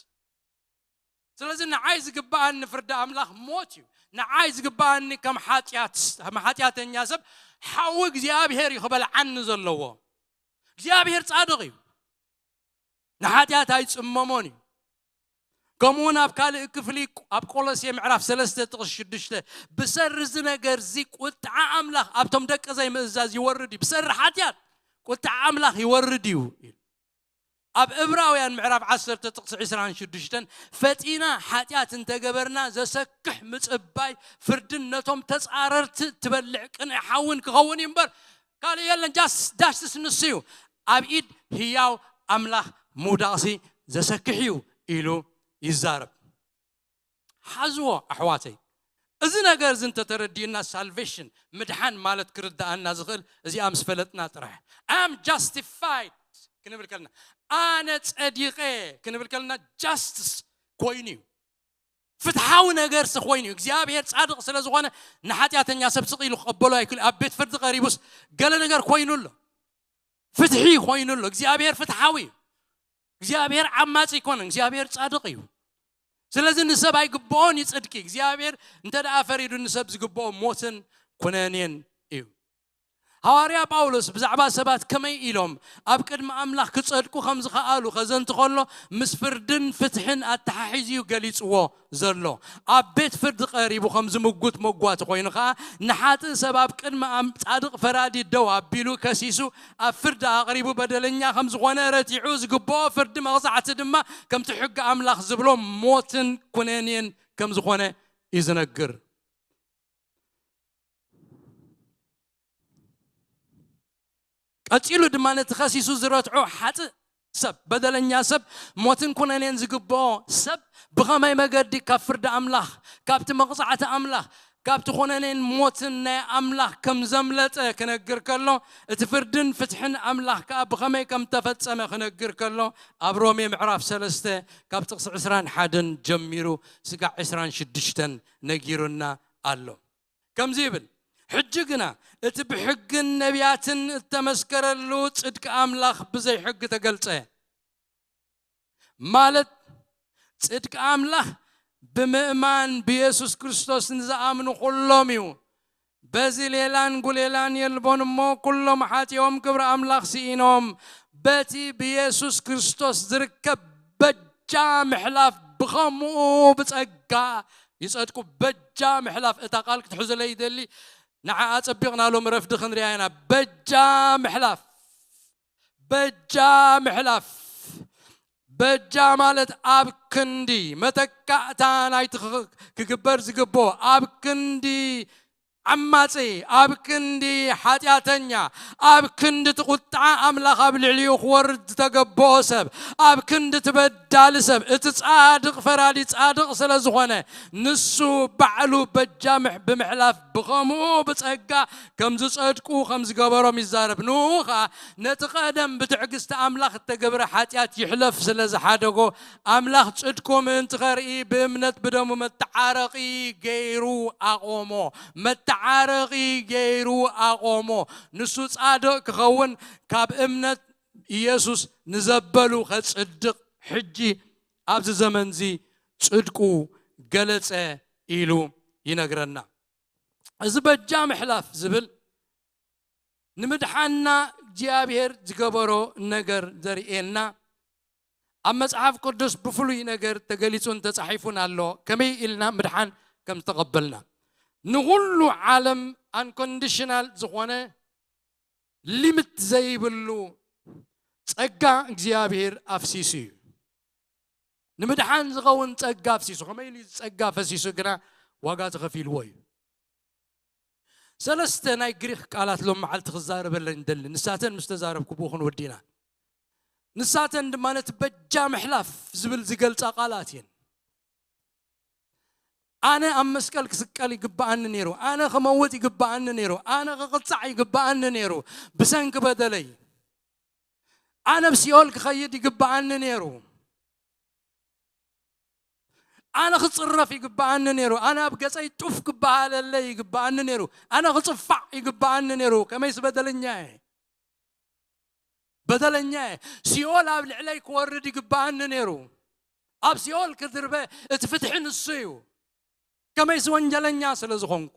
ስለዚ ንዓይ ዝግብኣኒ ፍርዲ ኣምላኽ ሞት እዩ። ንዓይ ዝግብኣኒ ከም ሓጢኣት ከም ሓጢኣተኛ ሰብ ሓዊ እግዚኣብሔር እዩ ክበልዓኒ ዘለዎ። እግዚኣብሔር ጻድቕ እዩ። ንሓጢኣት ኣይጽመሞን እዩ። ከምኡውን ኣብ ካልእ ክፍሊ ኣብ ቆሎሴ ምዕራፍ ሰለስተ ጥቕስ ሽዱሽተ ብሰሪ እዚ ነገር እዚ ቁጥዓ ኣምላኽ ኣብቶም ደቂ ዘይምእዛዝ ይወርድ እዩ። ብሰሪ ሓጢኣት ቁጥዓ ኣምላኽ ይወርድ እዩ። ኣብ እብራውያን ምዕራፍ ዓሰርተ ጥቕሲ ዕስራን ሽዱሽተን ፈጢና ሓጢኣት እንተገበርና ዘሰክሕ ምጽባይ ፍርድን ነቶም ተጻረርቲ ትበልዕ ቅንዕ ሓውን ክኸውን እዩ እምበር ካልእ የለን። ጃስ ዳሽትስ ንሱ እዩ ኣብ ኢድ ህያው ኣምላኽ ምውዳቕሲ ዘሰክሕ እዩ ኢሉ ይዛረብ። ሓዝዎ ኣሕዋተይ፣ እዚ ነገር እዚ እንተተረዲእና ሳልቬሽን ምድሓን ማለት ክርዳኣና ዝኽእል እዚኣ ምስ ፈለጥና ጥራሕ። I am justified ክንብል ከለና ኣነ ጸዲቐ ክንብል ከለና ጃስትስ ኮይኑ እዩ። ፍትሓዊ ነገርሲ ኮይኑ እዩ። እግዚኣብሔር ጻድቕ ስለ ዝኾነ ንሓጢኣተኛ ሰብ ስቕ ኢሉ ክቐበሎ ኣይክእል። ኣብ ቤት ፍርዲ ቀሪቡስ ገለ ነገር ኮይኑ ኣሎ። ፍትሒ ኮይኑ ኣሎ። እግዚኣብሔር ፍትሓዊ እዩ። እግዚኣብሔር ዓማጺ ኣይኮነን። እግዚኣብሔር ጻድቕ እዩ። ስለዚ ንሰብ ኣይግብኦን እዩ ጽድቂ። እግዚኣብሔር እንተ ደኣ ፈሪዱ ንሰብ ዝግብኦ ሞትን ኩነኔን እዩ። ሃዋርያ ጳውሎስ ብዛዕባ ሰባት ከመይ ኢሎም ኣብ ቅድሚ ኣምላኽ ክጸድቁ ከም ዝኸኣሉ ከዘንቲ ከሎ፣ ምስ ፍርድን ፍትሕን ኣተሓሒዙ እዩ ገሊጽዎ ዘሎ። ኣብ ቤት ፍርዲ ቀሪቡ ከም ዝምጉት መጓቲ ኮይኑ ኸኣ፣ ንሓጥእ ሰብ ኣብ ቅድሚ ኣም-፣ ጻድቕ ፈራዲ ደው ኣቢሉ ከሲሱ፣ ኣብ ፍርዲ ኣቕሪቡ በደለኛ ከም ዝኾነ ረቲዑ፣ ዝግብኦ ፍርዲ መቕጻዕቲ ድማ ከምቲ ሕጊ ኣምላኽ ዝብሎ ሞትን ኩነኔን ከም ዝኾነ እዩ ዝነግር። ቀጺሉ ድማ ነቲ ከሲሱ ዝረትዖ ሓጥእ ሰብ፣ በደለኛ ሰብ፣ ሞትን ኩነኔን ዝግብኦ ሰብ ብኸመይ መገዲ ካብ ፍርዲ ኣምላኽ፣ ካብቲ መቕጻዕቲ ኣምላኽ፣ ካብቲ ኩነኔን ሞትን ናይ ኣምላኽ ከም ዘምለጠ ክነግር ከሎ፣ እቲ ፍርድን ፍትሕን ኣምላኽ ከኣ ብኸመይ ከም ተፈጸመ ክነግር ከሎ፣ ኣብ ሮሜ ምዕራፍ ሰለስተ ካብ ጥቕሲ ዕስራን ሓደን ጀሚሩ ስጋዕ ዕስራን ሽዱሽተን ነጊሩና ኣሎ። ከምዚ ይብል፣ ሕጂ ግና እቲ ብሕግን ነቢያትን እተመስከረሉ ጽድቂ ኣምላኽ ብዘይ ሕጊ ተገልጸ። ማለት ጽድቂ ኣምላኽ ብምእማን ብየሱስ ክርስቶስ ንዝኣምኑ ኩሎም እዩ። በዚ ሌላን ጉሌላን የልቦን እሞ፣ ኩሎም ሓጢኦም ክብሪ ኣምላኽ ስኢኖም፣ በቲ ብየሱስ ክርስቶስ ዝርከብ በጃ ምሕላፍ ብኸምኡ ብጸጋ ይጸድቁ። በጃ ምሕላፍ፣ እታ ቃል ክትሕዙለይ ይደሊ። ንዓኣ ጸቢቕና ሎም ረፍዲ ክንሪኣ ኢና። በጃ ምሕላፍ፣ በጃ ምሕላፍ። በጃ ማለት ኣብ ክንዲ መተካእታ ናይቲ ክኽ-፣ ክግበር ዝግብኦ፣ ኣብ ክንዲ ዓማጺ፣ ኣብ ክንዲ ሓጢኣተኛ፣ ኣብ ክንዲ እቲ ቁጥዓ ኣምላኽ ኣብ ልዕሊኡ ክወርድ ዝተገብኦ ሰብ፣ ኣብ ክንዲ እቲ በዳሊ ሰብ፣ እቲ ጻድቕ ፈራዲ ጻድቕ ስለ ዝኾነ፣ ንሱ ባዕሉ በጃ ምሕ-፣ ብምሕላፍ ብኸምኡ ብጸጋ ከም ዝጸድቁ ከም ዝገበሮም ይዛረብ። ንኡ ኸኣ ነቲ ቀደም ብትዕግስቲ ኣምላኽ እተገብረ ሓጢኣት ይሕለፍ ስለ ዝሓደጎ፣ ኣምላኽ ጽድቁ ምእንቲ ኸርኢ ብእምነት ብደሙ መተዓረቒ ገይሩ ኣቖሞ። መተዓረቒ ገይሩ ኣቖሞ። ንሱ ጻድቕ ክኸውን ካብ እምነት ኢየሱስ ንዘበሉ ከጽድቕ ሕጂ ኣብዚ ዘመንዚ ጽድቁ ገለጸ ኢሉ ይነግረና። እዚ በጃ ምሕላፍ ዝብል ንምድሓንና እግዚኣብሔር ዝገበሮ ነገር ዘርእየና ኣብ መጽሓፍ ቅዱስ ብፍሉይ ነገር ተገሊጹን ተጻሒፉን ኣሎ። ከመይ ኢልና ምድሓን ከም ዝተቐበልና። ንኹሉ ዓለም ኣንኮንዲሽናል ዝኾነ ሊሚት ዘይብሉ ጸጋ እግዚኣብሔር ኣፍሲሱ እዩ። ንምድሓን ዝኸውን ጸጋ ኣፍሲሱ። ከመይ ኢሉ እዩ ጸጋ ፈሲሱ ግና ዋጋ ተኸፊልዎ እዩ። ሰለስተ ናይ ግሪኽ ቃላት ሎም መዓልቲ ክዛረበለን ይደሊ። ንሳተን ምስ ተዛረብኩ ብኡ ክንወዲ ኢና። ንሳተን ድማ ነቲ በጃ ምሕላፍ ዝብል ዝገልጻ ቃላት እየን። ኣነ ኣብ መስቀል ክስቀል ይግብኣኒ ነይሩ። ኣነ ክመውት ይግብኣኒ ነይሩ። ኣነ ክቕጻዕ ይግብኣኒ ነይሩ። ብሰንኪ በደለይ ኣነ ኣብ ሲኦል ክኸይድ ይግብኣኒ ነይሩ። ኣነ ክጽረፍ ይግብኣኒ ነይሩ። ኣነ ኣብ ገጸይ ጡፍ ክበሃለለይ ይግብኣኒ ነይሩ። ኣነ ክጽፋዕ ይግብኣኒ ነይሩ። ከመይስ በደለኛ እየ። በደለኛ እየ። ሲኦል ኣብ ልዕለይ ክወርድ ይግብኣኒ ነይሩ። ኣብ ሲኦል ክድርበ እቲ ፍትሒ ንሱ እዩ። ከመይስ ወንጀለኛ ስለ ዝኾንኩ፣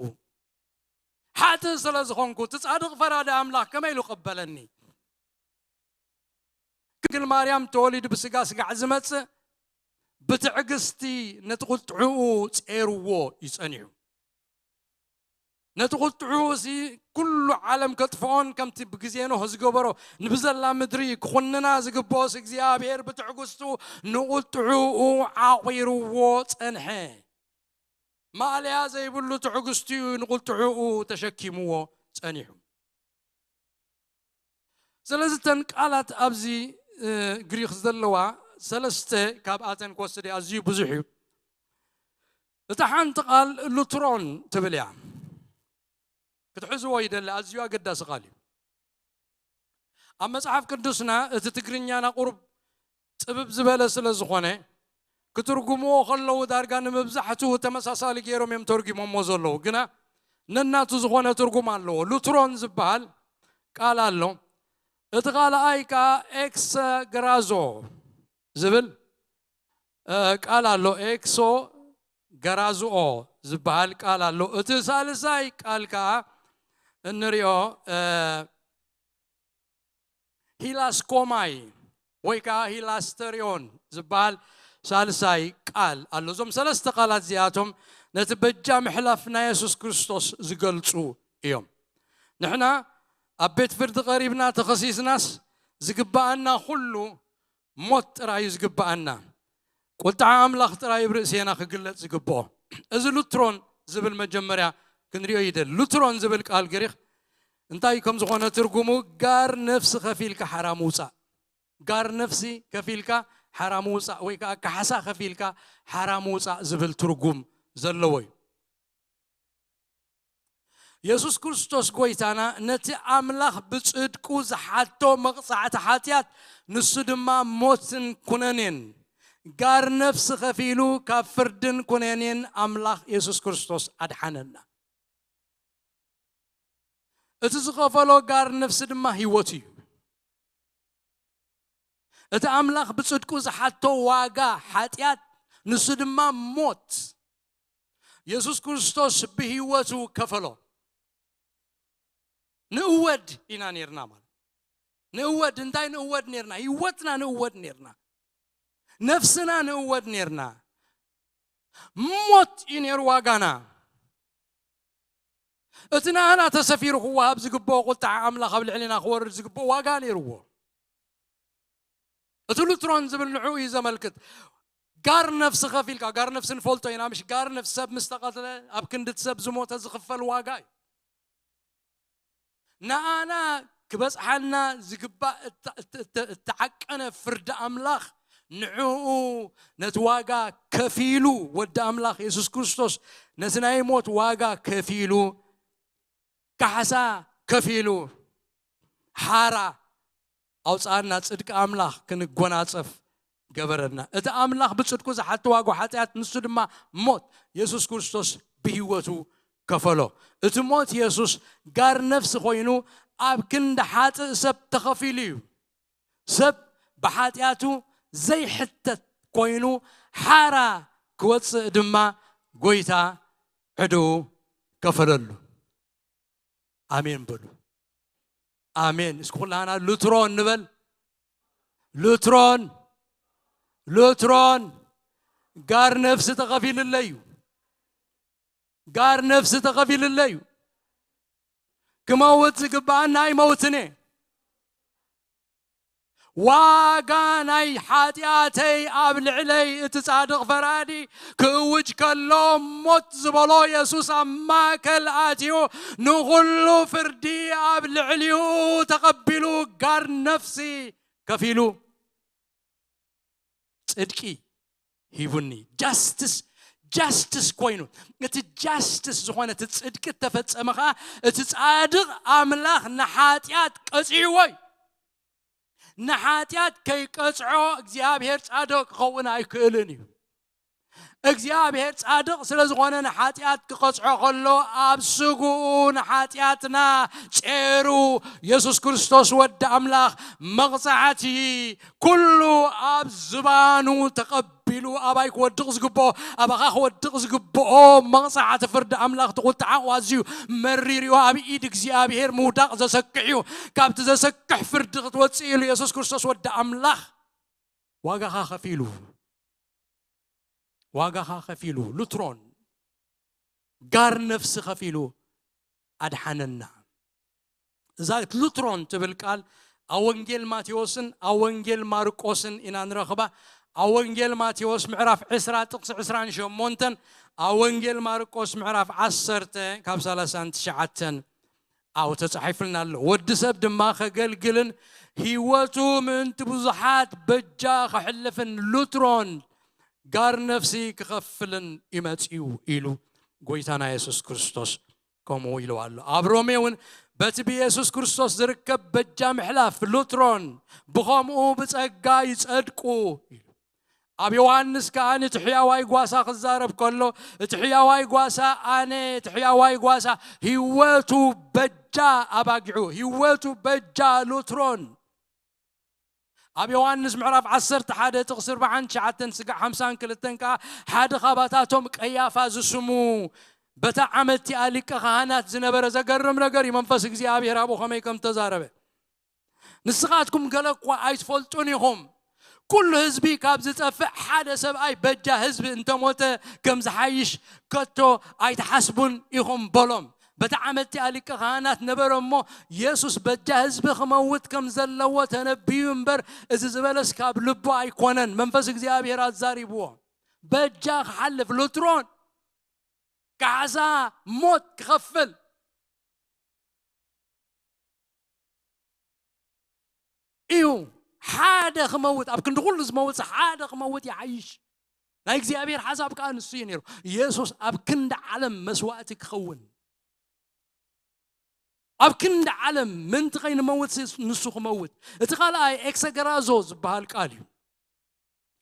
ሓጥእ ስለ ዝኾንኩ፣ እቲ ጻድቕ ፈራዲ ኣምላኽ ከመይ ኢሉ ቀበለኒ? ድንግል ማርያም ተወሊዱ ብስጋ ስጋዕ ዝመጽእ ብትዕግስቲ ነቲ ቁጥዕኡ ጼርዎ እዩ ጸኒሑ። ነቲ ቁጥዕኡ እዚ ኩሉ ዓለም ከጥፍኦን ከምቲ ብግዜ ኖህ ዝገበሮ ንብዘላ ምድሪ ክኹንና ዝግብኦስ እግዚኣብሔር ብትዕግስቱ ንቁጥዕኡ ዓቒርዎ ጸንሐ። ማእለያ ዘይብሉ ትዕግስቱ እዩ ንቁጥዕኡ ተሸኪምዎ ጸኒሑ። ስለዚ እተን ቃላት ኣብዚ፣ እ፣ ግሪኽ ዘለዋ ሰለስተ ካብኣተን ክወስድ እየ፣ ኣዝዩ ብዙሕ እዩ። እታ ሓንቲ ቃል ሉትሮን ትብል እያ። ክትሕዝዎ ይደሊ፣ ኣዝዩ ኣገዳሲ ቃል እዩ። ኣብ መጽሓፍ ቅዱስና እቲ ትግርኛና ቁሩብ ጽብብ ዝበለ ስለ ዝኾነ፣ ክትርጉምዎ ከለዉ ዳርጋ ንምብዛሕቱ ተመሳሳሊ ገይሮም እዮም ተርጉሞሞ ዘለዉ። ግና ነናቱ ዝኾነ ትርጉም ኣለዎ። ሉትሮን ዝበሃል ቃል ኣሎ። እቲ ካልኣይ ከኣ ኤክሰ ገራዞ ዝብል ቃል ኣሎ። ኤክሶ ገራዝኦ ዝበሃል ቃል ኣሎ። እቲ ሳልሳይ ቃል ከኣ እንሪኦ ሂላስኮማይ ወይ ከዓ ሂላስተሪዮን ዝበሃል ሳልሳይ ቃል ኣሎ። እዞም ሰለስተ ቃላት እዚኣቶም ነቲ በጃ ምሕላፍ ናይ የሱስ ክርስቶስ ዝገልጹ እዮም። ንሕና ኣብ ቤት ፍርዲ ቀሪብና ተኸሲስናስ ዝግብኣና ኩሉ ሞት ጥራይ እዩ ዝግብኣና። ቁጥዓ ኣምላኽ ጥራይ ኣብ ርእሴና ክግለጽ ዝግብኦ። እዚ ሉትሮን ዝብል መጀመርያ ክንሪኦ ይደል። ሉትሮን ዝብል ቃል ግሪኽ እንታይ ከም ዝኾነ ትርጉሙ ጋር ነፍሲ ከፊልካ ሓራ ምውጻእ። ጋር ነፍሲ ከፊልካ ሓራ ምውጻእ ወይ ከዓ ካሕሳ ከፊልካ ሓራ ምውጻእ ዝብል ትርጉም ዘለዎ እዩ። የሱስ ክርስቶስ ጎይታና ነቲ ኣምላኽ ብጽድቁ ዝሓቶ መቕጻዕቲ ሓጢኣት፣ ንሱ ድማ ሞትን ኩነኔን፣ ጋር ነፍሲ ከፊሉ ካብ ፍርድን ኩነኔን ኣምላኽ የሱስ ክርስቶስ ኣድሓነና። እቲ ዝኸፈሎ ጋር ነፍሲ ድማ ህይወት እዩ። እቲ ኣምላኽ ብጽድቁ ዝሓቶ ዋጋ ሓጢኣት፣ ንሱ ድማ ሞት፣ የሱስ ክርስቶስ ብህይወቱ ከፈሎ። ንእወድ ኢና ኔርና ማለት። ንእወድ፣ እንታይ ንእወድ ኔርና? ህይወትና ንእወድ ኔርና። ነፍስና ንእወድ ኔርና። ሞት እዩ ኔሩ ዋጋና። እቲ ንኣና ተሰፊሩ ክወሃብ ዝግብኦ ቁጥዓ ኣምላኽ ኣብ ልዕሊና ክወርድ ዝግብኦ ዋጋ ኔርዎ። እቲ ሉትሮን ዝብል ንዕኡ እዩ ዘመልክት። ጋር ነፍሲ ከፊልካ፣ ጋር ነፍሲ ንፈልጦ ኢና፣ ምሽ ጋር ነፍሲ ሰብ ምስ ተቐትለ፣ ኣብ ክንዲ እቲ ሰብ ዝሞተ ዝኽፈል ዋጋ እዩ። ንኣና ክበጽሓና ዝግባእ እተ-፣ እተ-፣ እተ-፣ እተዓቀነ ፍርዲ ኣምላኽ ንዕኡ ነቲ ዋጋ ከፊሉ፣ ወዲ ኣምላኽ የሱስ ክርስቶስ ነቲ ናይ ሞት ዋጋ ከፊሉ፣ ካሕሳ ከፊሉ፣ ሓራ ኣውጽኣና፣ ጽድቂ ኣምላኽ ክንጎናጸፍ ገበረና። እቲ ኣምላኽ ብጽድቁ ዝሓቲ ዋጋ ሓጢኣት፣ ንሱ ድማ ሞት፣ የሱስ ክርስቶስ ብህይወቱ ከፈሎ። እቲ ሞት የሱስ ጋር ነፍሲ ኮይኑ ኣብ ክንዲ ሓጥእ ሰብ ተኸፊሉ እዩ። ሰብ ብሓጢኣቱ ዘይሕተት ኮይኑ ሓራ ክወጽእ ድማ ጎይታ ዕድኡ ከፈለሉ። ኣሜን በሉ። ኣሜን። እስኪ ኩላና ሉትሮን ንበል። ሉትሮን፣ ሉትሮን፣ ጋር ነፍሲ ተኸፊልለይ እዩ። ጋር ነፍሲ ተኸፊልለይ እዩ። ክመውት ዝግብኣና ኣይመውትን እየ። ዋጋ ናይ ሓጢኣተይ ኣብ ልዕለይ እቲ ጻድቕ ፈራዲ ክእውጅ ከሎ፣ ሞት ዝበሎ የሱስ ኣብ ማእከል ኣትዩ ንኹሉ ፍርዲ ኣብ ልዕሊኡ ተቐቢሉ፣ ጋር ነፍሲ ከፊሉ፣ ጽድቂ ሂቡኒ። ጃስትስ፣ ጃስትስ ኮይኑ፣ እቲ ጃስትስ ዝኾነ እቲ ጽድቂ እተፈጸመ ኸኣ፣ እቲ ጻድቕ ኣምላኽ ንሓጢኣት ቀጺዕዎ እዩ። ንሓጢኣት ከይቀጽዖ እግዚኣብሔር ጻድቕ ክኸውን ኣይክእልን እዩ። እግዚኣብሔር ጻድቕ ስለ ዝኾነ ንሓጢኣት ክቐጽዖ ከሎ፣ ኣብ ስግኡ ንሓጢኣትና ጼሩ፣ የሱስ ክርስቶስ ወዲ ኣምላኽ መቕጻዕቲ ኩሉ ኣብ ዝባኑ ተቐቢሉ፣ ኣባይ ክወድቕ ዝግብኦ፣ ኣባኻ ክወድቕ ዝግብኦ መቕጻዕቲ ፍርዲ ኣምላኽ፣ እቲ ቁጥዓኡ ኣዝዩ መሪር እዩ። ኣብ ኢድ እግዚኣብሔር ምውዳቕ ዘሰክሕ እዩ። ካብቲ ዘሰክሕ ፍርዲ ክትወጽእ ኢሉ የሱስ ክርስቶስ ወዲ ኣምላኽ ዋጋኻ ከፊሉ፣ ዋጋኻ ከፊሉ፣ ሉትሮን ጋር ነፍሲ ከፊሉ ኣድሓነና። እዛ ሉትሮን ትብል ቃል ኣብ ወንጌል ማቴዎስን ኣብ ወንጌል ማርቆስን ኢና ንረኽባ። ኣብ ወንጌል ማቴዎስ ምዕራፍ ዕስራ ጥቕሲ ዕስራን ሸሞንተን፣ ኣብ ወንጌል ማርቆስ ምዕራፍ ዓሰርተ ካብ ሰላሳን ትሽዓተን ኣብኡ ተጻሒፉልና ኣሎ። ወዲ ሰብ ድማ ከገልግልን ህይወቱ ምእንቲ ብዙሓት በጃ ከሕልፍን ሉትሮን ጋር ነፍሲ ክኸፍልን እዩ መጺኡ ኢሉ ጎይታና የሱስ ክርስቶስ ከምኡ ኢሉ ኣሎ። ኣብ ሮሜ እውን በቲ ብየሱስ ክርስቶስ ዝርከብ በጃ ምሕላፍ ሉትሮን ብኸምኡ ብጸጋ ይጸድቁ ኢሉ። ኣብ ዮሃንስ ከኣ እቲ ሕያዋይ ጓሳ ክዛረብ ከሎ፣ እቲ ሕያዋይ ጓሳ ኣነ፣ እቲ ሕያዋይ ጓሳ ህይወቱ በጃ ኣባጊዑ፣ ህይወቱ በጃ ሉትሮን። ኣብ ዮሃንስ ምዕራፍ ዓሰርተ ሓደ ጥቕሲ ኣርባዓን ትሽዓተን ስጋዕ ሓምሳን ክልተን ከኣ ሓደ ካባታቶም ቀያፋ ዝስሙ በታ ዓመት እቲኣ ሊቀ ካህናት ዝነበረ። ዘገርም ነገር እዩ፣ መንፈስ እግዚኣብሔር ኣብኡ ከመይ ከም ተዛረበ። ንስኻትኩም ገለ እኳ ኣይትፈልጡን ኢኹም። ኩሉ ህዝቢ ካብ ዝጠፍእ ሓደ ሰብኣይ በጃ ህዝቢ እንተሞተ ከም ዝሓይሽ ከቶ ኣይትሓስቡን ኢኹም በሎም። በታ ዓመት እቲኣ ሊቀ ካህናት ነበረ እሞ፣ የሱስ በጃ ህዝቢ ክመውት ከም ዘለዎ ተነብዩ እምበር፣ እዚ ዝበለስ ካብ ልቡ ኣይኮነን። መንፈስ እግዚኣብሔር ኣዛሪብዎ። በጃ ክሓልፍ፣ ሉትሮን ካሕሳ ሞት ክኸፍል እዩ። ሓደ ክመውት፣ ኣብ ክንዲ ኩሉ ዝመውት ሓደ ክመውት ይሓይሽ። ናይ እግዚኣብሔር ሓሳብ ከኣ ንሱ እዩ ነይሩ። የሱስ ኣብ ክንዲ ዓለም መስዋእቲ ክኸውን፣ ኣብ ክንዲ ዓለም ምንቲ ከይንመውት ንሱ ክመውት። እቲ ካልኣይ ኤክሰገራዞ ዝበሃል ቃል እዩ።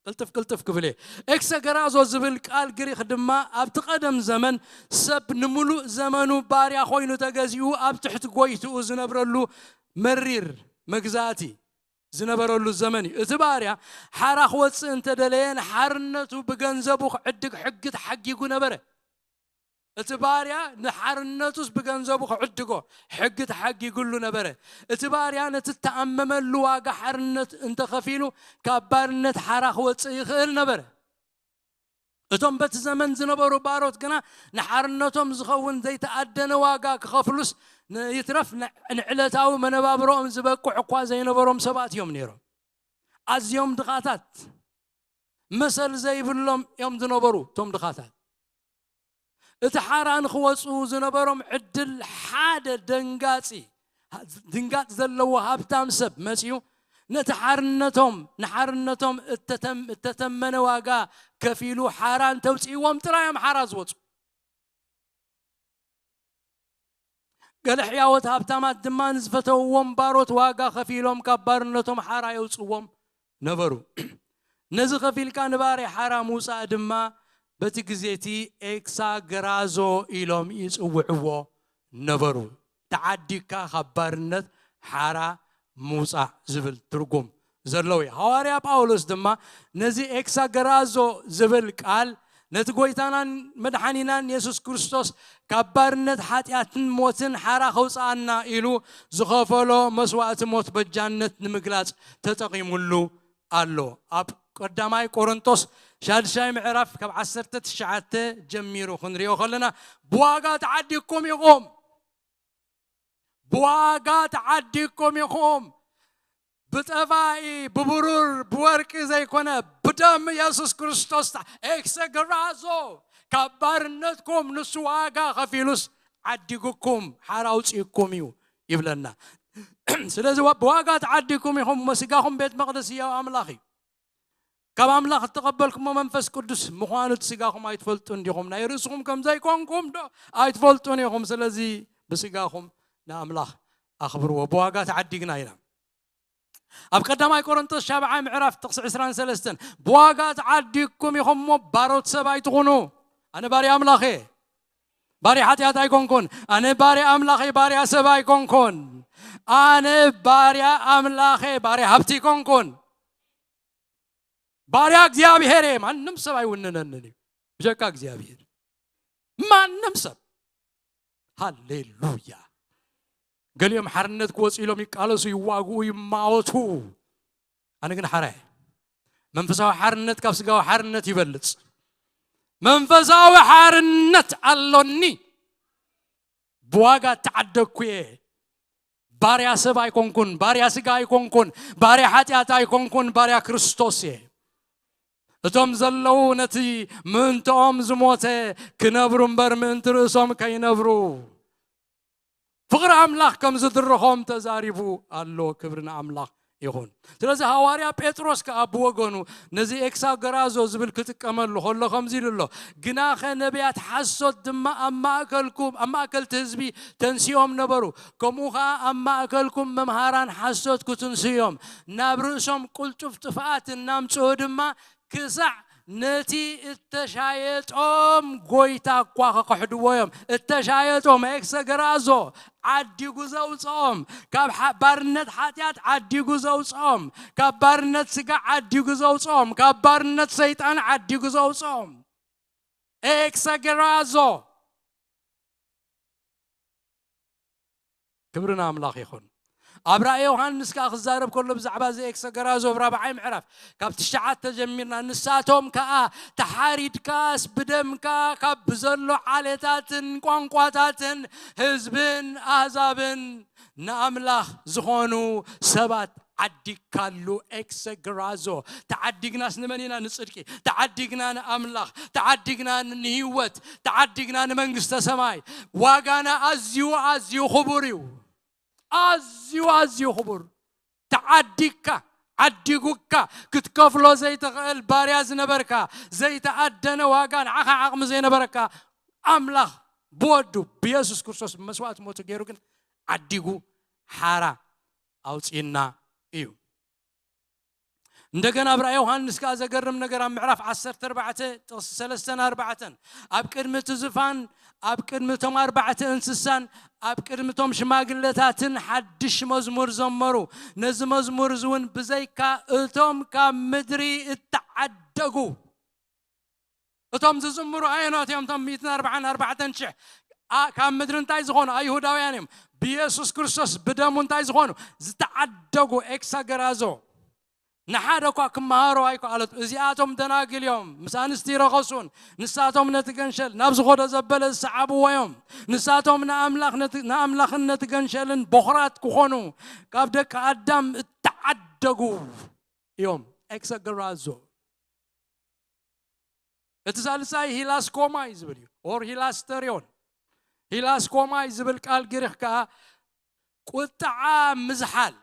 ቅልጥፍ ቅልጥፍ ክብል እየ። ኤክሰገራዞ ዝብል ቃል ግሪኽ ድማ ኣብቲ ቀደም ዘመን ሰብ ንምሉእ ዘመኑ ባርያ ኮይኑ ተገዚኡ ኣብ ትሕቲ ጎይትኡ ዝነብረሉ መሪር መግዛእቲ ዝነበረሉ ዘመን እዩ። እቲ ባርያ ሓራ ክወጽእ እንተደለየ ንሓርነቱ ብገንዘቡ ክዕድግ ሕጊ ተሓጊጉ ነበረ። እቲ ባርያ ንሓርነቱስ ብገንዘቡ ክዕድጎ ሕጊ ተሓጊጉሉ ነበረ። እቲ ባርያ ነቲ እተኣመመሉ ዋጋ ሓርነት እንተኸፊሉ ካብ ባርነት ሓራ ክወጽእ ይኽእል ነበረ። እቶም በቲ ዘመን ዝነበሩ ባሮት ግና ንሓርነቶም ዝኸውን ዘይተኣደነ ዋጋ ክኸፍሉስ ን-፣ ይትረፍ ን-፣ ንዕለታዊ መነባብሮኦም ዝበቅዕ እኳ ዘይነበሮም ሰባት እዮም ነይሮም። ኣዝዮም ድኻታት፣ መሰል ዘይብሎም እዮም ዝነበሩ እቶም ድኻታት። እቲ ሓራ ንኽወፁ ዝነበሮም ዕድል ሓደ ደንጋፂ፣ ድንጋፅ ዘለዎ ሃብታም ሰብ መፂኡ ነቲ ሓርነቶም፣ ንሓርነቶም እተተም-፣ እተተመነ ዋጋ ከፊሉ ሓራ እንተውፅእዎም ጥራይ እዮም ሓራ ዝወፁ። ገለ ሕያዎት ሃብታማት ድማ ንዝፈተውዎም ባሮት ዋጋ ከፊሎም ካብ ባርነቶም ሓራ የውፅዎም ነበሩ። ነዚ ከፊልካ ንባርያ ሓራ ምውፃእ ድማ በቲ ግዜ እቲ ኤክሳግራዞ ኢሎም ይፅውዕዎ ነበሩ። ተዓዲግካ ካብ ባርነት ሓራ ምውፃእ ዝብል ትርጉም ዘለዎ እዩ። ሃዋርያ ጳውሎስ ድማ ነዚ ኤክሳገራዞ ዝብል ቃል ነቲ ጎይታናን መድሓኒናን የሱስ ክርስቶስ ካብ ባርነት ሓጢኣትን ሞትን ሓራ ከውፅኣና ኢሉ ዝኸፈሎ መስዋእቲ ሞት በጃነት ንምግላፅ ተጠቒሙሉ ኣሎ። ኣብ ቀዳማይ ቆሮንቶስ ሻድሻይ ምዕራፍ ካብ ዓሰርተ ትሽዓተ ጀሚሩ ክንሪኦ ከለና፣ ብዋጋ ተዓዲግኩም ኢኹም፣ ብዋጋ ተዓዲግኩም ኢኹም። ብጠባይ፣ ብብሩር፣ ብወርቂ ዘይኮነ፣ ብደም የሱስ ክርስቶስ ታ-፣ ኤክሰግራዞ፣ ካብ ባርነትኩም ንሱ ዋጋ ከፊሉስ ዓዲጉኩም፣ ሓራ ኣውፂእኩም እዩ ይብለና። ስለዚ ዋ-፣ ብዋጋ ተዓዲግኩም ኢኹም እሞ፣ ስጋኹም ቤት መቕደስ ህያው ኣምላኽ እዩ። ካብ ኣምላኽ እተቐበልኩሞ መንፈስ ቅዱስ ምዃኑ እቲ ስጋኹም ኣይትፈልጡን ዲኹም? ናይ ርእስኹም ከም ዘይኮንኩም ዶ ኣይትፈልጡን ኢኹም? ስለዚ ብስጋኹም ንኣምላኽ ኣኽብርዎ። ብዋጋ ተዓዲግና ኢና። ኣብ ቀዳማይ ቆሮንቶስ ሻብዓይ ምዕራፍ ጥቕሲ ዕስራን ሰለስተን፣ ብዋጋ ተዓዲግኩም ኢኹም እሞ ባሮት ሰብ ኣይትኹኑ። ኣነ ባርያ ኣምላኽ እየ፣ ባርያ ሓጢኣት ኣይኮንኩን። ኣነ ባርያ ኣምላኽ እየ፣ ባርያ ሰብ ኣይኮንኩን። ኣነ ባርያ ኣምላኽ እየ፣ ባርያ ሃብቲ ኣይኮንኩን። ባርያ እግዚኣብሔር እየ፣ ማንም ሰብ ኣይውንነንን እዩ ብጀካ እግዚኣብሔር። ማንም ሰብ። ሃሌሉያ። ገሊኦም ሓርነት ክወፁ ኢሎም ይቃለሱ፣ ይዋግኡ፣ ይማወቱ። ኣነ ግን ሓራ እየ። መንፈሳዊ ሓርነት ካብ ስጋዊ ሓርነት ይበልፅ። መንፈሳዊ ሓርነት ኣሎኒ። ብዋጋ እተዓደግኩ እየ። ባርያ ሰብ ኣይኮንኩን፣ ባርያ ስጋ ኣይኮንኩን፣ ባርያ ሓጢኣት ኣይኮንኩን፣ ባርያ ክርስቶስ እየ። እቶም ዘለዉ ነቲ ምእንትኦም ዝሞተ ክነብሩ እምበር ምእንቲ ርእሶም ከይነብሩ። ፍቕሪ ኣምላኽ ከም ዝድርኾም ተዛሪቡ ኣሎ። ክብሪ ንኣምላኽ ይኹን። ስለዚ ሃዋርያ ጴጥሮስ ከኣ ብወገኑ ነዚ ኤክሳገራዞ ዝብል ክጥቀመሉ ከሎ ከምዚ ኢሉ ኣሎ፣ "ግናኸ ነቢያት ሓሶት ድማ ኣብ ማእከልኩም፣ ኣብ ማእከል እቲ ህዝቢ ተንሲኦም ነበሩ። ከምኡ ኸኣ ኣብ ማእከልኩም መምሃራን ሓሶት ክትንስኡ እዮም። ናብ ርእሶም ቅልጡፍ ጥፍኣት እናምጽኡ ድማ ክሳዕ ነቲ እተሻየጦም ጎይታ እኳ ክኽሕድዎ እዮም። እተሻየጦም፣ ኤክሰገራዞ፣ ዓዲጉ ዘውፅኦም፣ ካብ ሓ- ባርነት ሓጢኣት ዓዲጉ ዘውፅኦም፣ ካብ ባርነት ስጋ ዓዲጉ ዘውፅኦም፣ ካብ ባርነት ሰይጣን ዓዲጉ ዘውፅኦም። ኤክሰገራዞ። ክብሪ ንኣምላኽ ይኹን። ኣብ ራእይ ዮሃንስ ከኣ ክዛረብ ከሎ ብዛዕባ እዚ ኤክሰገራዞ ኣብ ራብዓይ ምዕራፍ ካብ ትሽዓተ ጀሚርና፣ ንሳቶም ከኣ ተሓሪድካስ ብደምካ ካብ ብዘሎ ዓሌታትን ቋንቋታትን ህዝብን ኣህዛብን ንኣምላኽ ዝኾኑ ሰባት ዓዲግካሉ። ኤክሰ ግራዞ። ተዓዲግናስ ንመን ኢና? ንጽድቂ። ተዓዲግና ንኣምላኽ። ተዓዲግና ንህይወት። ተዓዲግና ንመንግስተ ሰማይ። ዋጋና ኣዝዩ ኣዝዩ ክቡር እዩ። ኣዝዩ ኣዝዩ ክቡር። ተዓዲግካ፣ ዓዲጉካ፣ ክትከፍሎ ዘይትኽእል ባርያ ዝነበርካ፣ ዘይተኣደነ ዋጋ፣ ንዓኻ ዓቕሚ ዘይነበረካ፣ ኣምላኽ ብወዱ ብየሱስ ክርስቶስ መስዋእቲ ሞቱ ገይሩ ግን ዓዲጉ ሓራ ኣውፅእና እዩ። እንደገና ኣብ ራእይ ዮሃንስ ከኣ ዘገርም ነገር ኣብ ምዕራፍ ዓሰርተ ኣርባዕተ ጥቕሲ ሰለስተን ኣርባዕተን፣ ኣብ ቅድሚ እቲ ዝፋን ኣብ ቅድሚ እቶም ኣርባዕተ እንስሳን ኣብ ቅድሚ እቶም ሽማግለታትን ሓድሽ መዝሙር ዘመሩ። ነዚ መዝሙር እዚ እውን ብዘይካ እቶም ካብ ምድሪ እተዓደጉ። እቶም ዝዝምሩ ኣየኖት እዮም? እቶም ሚእትን ኣርባዓን ኣርባዕተን ሽሕ ኣ- ካብ ምድሪ እንታይ ዝኾኑ? ኣይሁዳውያን እዮም። ብየሱስ ክርስቶስ ብደሙ እንታይ ዝኾኑ? ዝተዓደጉ። ኤክሳገራዞ። ንሓደ እኳ ክመሃሩ ኣይከኣለቱ። እዚኣቶም ደናግል እዮም፣ ምስ ኣንስቲ ይረኸሱን፣ ንሳቶም ነቲ ገንሸል ናብ ዝኾዶ ዘበለ ዝሰዓብዎ እዮም። ንሳቶም ንኣምላኽ ነቲ- ንኣምላኽን ነቲ ገንሸልን በኹራት ክኾኑ ካብ ደቂ ኣዳም እተዓደጉ እዮም። ኤክሰገራዞ። እቲ ሳልሳይ ሂላስኮማይ ዝብል እዩ፣ ኦር ሂላስተሪዮን። ሂላስኮማይ ዝብል ቃል ግሪኽ ከኣ ቁጥዓ ምዝሓል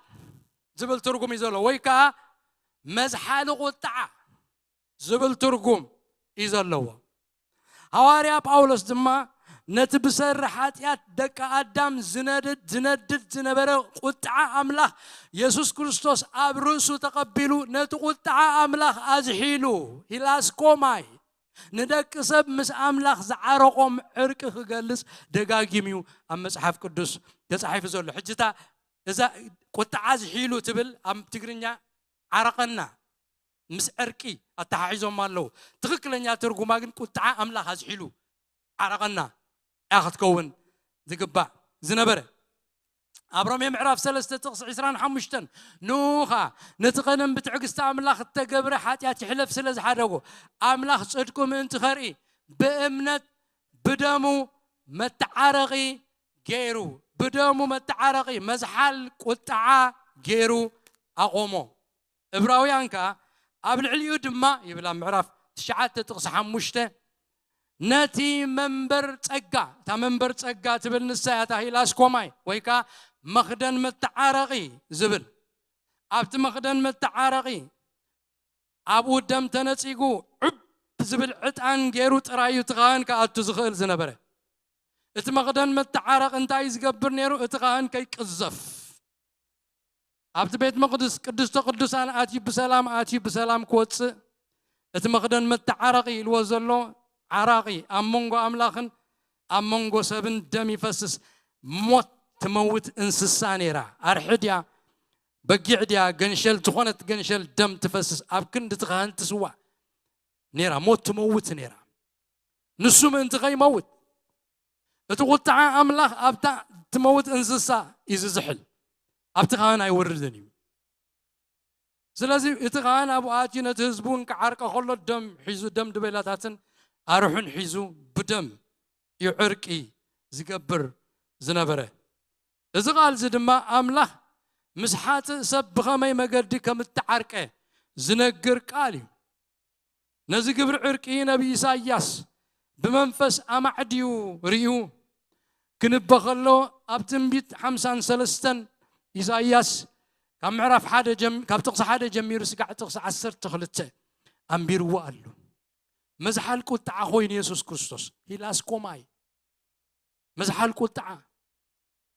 ዝብል ትርጉም እዩ ዘለዎ፣ ወይ ከኣ መዝሓሊ ቁጥዓ ዝብል ትርጉም እዩ ዘለዎ። ሃዋርያ ጳውሎስ ድማ ነቲ ብሰሪ ሓጢኣት ደቂ ኣዳም ዝነድድ ዝነድድ ዝነበረ ቁጥዓ ኣምላኽ የሱስ ክርስቶስ ኣብ ርእሱ ተቐቢሉ ነቲ ቁጥዓ ኣምላኽ ኣዝሒሉ። ሂላስኮማይ ንደቂ ሰብ ምስ ኣምላኽ ዝዓረቖም ዕርቂ ክገልጽ ደጋጊሙ እዩ ኣብ መጽሓፍ ቅዱስ ተጻሒፉ ዘሎ። ሕጂ እታ እዛ ቁጥዓ ኣዝሒሉ ትብል ኣብ ትግርኛ ዓረቐና ምስ ዕርቂ ኣተሓሒዞም ኣለዉ። ትኽክለኛ ትርጉማ ግን ቁጥዓ ኣምላኽ ኣዝሒሉ ዓረቐና እያ ክትከውን ዝግባእ ዝነበረ። ኣብ ሮሜ ምዕራፍ ሰለስተ ጥቕሲ ዕስራን ሓሙሽተን ንኡ ኸኣ ነቲ ቀደም ብትዕግስቲ ኣምላኽ እተገብረ ሓጢኣት ይሕለፍ ስለ ዝሓደጎ ኣምላኽ ጽድቁ ምእንቲ ኸርኢ ብእምነት ብደሙ መተዓረቒ ገይሩ፣ ብደሙ መተዓረቒ መዝሓል ቁጥዓ ገይሩ ኣቖሞ። እብራውያን ከኣ ኣብ ልዕሊኡ ድማ ይብል ኣብ ምዕራፍ ትሽዓተ ጥቕሲ ሓሙሽተ ነቲ መንበር ጸጋ፣ እታ መንበር ጸጋ ትብል ንሳ እያ እታ ሂላስኮማይ ወይ ከኣ መኽደን መተዓረቒ ዝብል። ኣብቲ መኽደን መተዓረቒ ኣብኡ ደም ተነጺጉ ዑብ ዝብል ዕጣን ገይሩ ጥራይ እዩ እቲ ካህን ክኣቱ ዝኽእል ዝነበረ። እቲ መኽደን መተዓረቒ እንታይ እዩ ዝገብር ነይሩ? እቲ ካህን ከይቅዘፍ ኣብቲ ቤት መቕድስ ቅድስተ ቅዱሳን ኣትዩ ብሰላም ኣትዩ ብሰላም ክወፅእ እቲ መኽደን መተዓረቒ ኢልዎ ዘሎ ዓራቒ ኣብ መንጎ ኣምላኽን ኣብ መንጎ ሰብን ደም ይፈስስ። ሞት ትመውት እንስሳ ነይራ። ኣርሒ ድያ በጊዕ ድያ ገንሸል ዝኾነት ገንሸል ደም ትፈስስ ኣብ ክንዲ እቲ ካህን ትስዋእ ነይራ። ሞት ትመውት ነይራ። ንሱ ምእንቲ ከይመውት እቲ ቁጥዓ ኣምላኽ ኣብታ ትመውት እንስሳ እዩ ዝዝሕል፣ ኣብቲ ካህን ኣይወርድን እዩ። ስለዚ እቲ ካህን ኣብኡ ኣትዩ ነቲ ህዝቡ እንክዓርቀ ከሎ ደም ሒዙ ደም ድቤላታትን ኣርሑን ሒዙ ብደም እዩ ዕርቂ ዝገብር ዝነበረ። እዚ ቃል እዚ ድማ ኣምላኽ ምስ ሓጥእ ሰብ ብኸመይ መገዲ ከም እተዓርቀ ዝነግር ቃል እዩ። ነዚ ግብሪ ዕርቂ ነቢይ ኢሳይያስ ብመንፈስ ኣማዕድዩ ርእዩ ክንበ ከሎ ኣብ ትንቢት ሓምሳን ሰለስተን ኢሳይያስ ካብ ምዕራፍ ሓደ ጀም- ካብ ጥቕሲ ሓደ ጀሚሩ ስጋዕ ጥቕሲ ዓሰርተ ክልተ ኣንቢርዎ ኣሎ። መዝሓል ቁጥዓ ኮይኑ የሱስ ክርስቶስ ሂላስኮማይ መዝሓል ቁጥዓ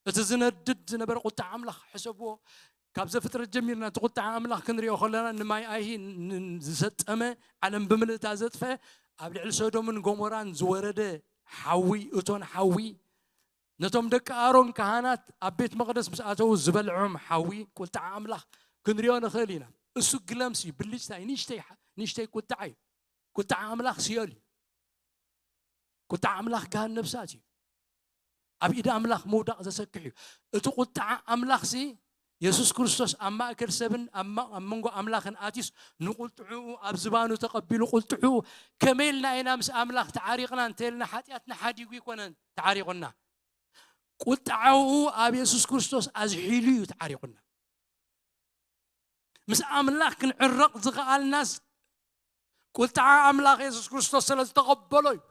እቲ ዝነድድ ዝነበረ ቁጥዓ ኣምላኽ ሕሰብዎ። ካብ ዘፍጥረት ጀሚርና እቲ ቁጥዓ ኣምላኽ ክንሪኦ ከለና ንማይ ኣይሂ ን- ዝሰጠመ፣ ዓለም ብምልእታ ዘጥፈ፣ ኣብ ልዕሊ ሶዶምን ጎሞራን ዝወረደ ሓዊ፣ እቶን ሓዊ፣ ነቶም ደቂ ኣሮን ካህናት ኣብ ቤት መቕደስ ምስ ኣተዉ ዝበልዖም ሓዊ፣ ቁጥዓ ኣምላኽ ክንሪኦ ንኽእል ኢና። እሱ ግለምስ እዩ፣ ብልጭታ እዩ፣ ንእሽተይ ሓ- ንእሽተይ ቁጥዓ እዩ። ቁጥዓ ኣምላኽ ሲኦል እዩ። ቁጥዓ ኣምላኽ ገሃነብ እሳት እዩ። ኣብ ኢድ ኣምላኽ ምውዳቕ ዘሰክሕ እዩ። እቲ ቁጥዓ ኣምላኽሲ የሱስ ክርስቶስ ኣብ ማእከል ሰብን ኣብ ማ- ኣብ መንጎ ኣምላኽን ኣትዩስ ንቁጥዕኡ ኣብ ዝባኑ ተቐቢሉ ቁጥዕኡ ከመይ ኢልና ኢና ምስ ኣምላኽ ተዓሪቕና እንተልና ሓጢኣትና ሓዲጉ ይኮነን ተዓሪቑና። ቁጥዓኡ ኣብ የሱስ ክርስቶስ ኣዝሒሉ እዩ ተዓሪቑና። ምስ ኣምላኽ ክንዕረቕ ዝኸኣልናስ ቁጥዓ ኣምላኽ የሱስ ክርስቶስ ስለ ዝተቐበሎ እዩ።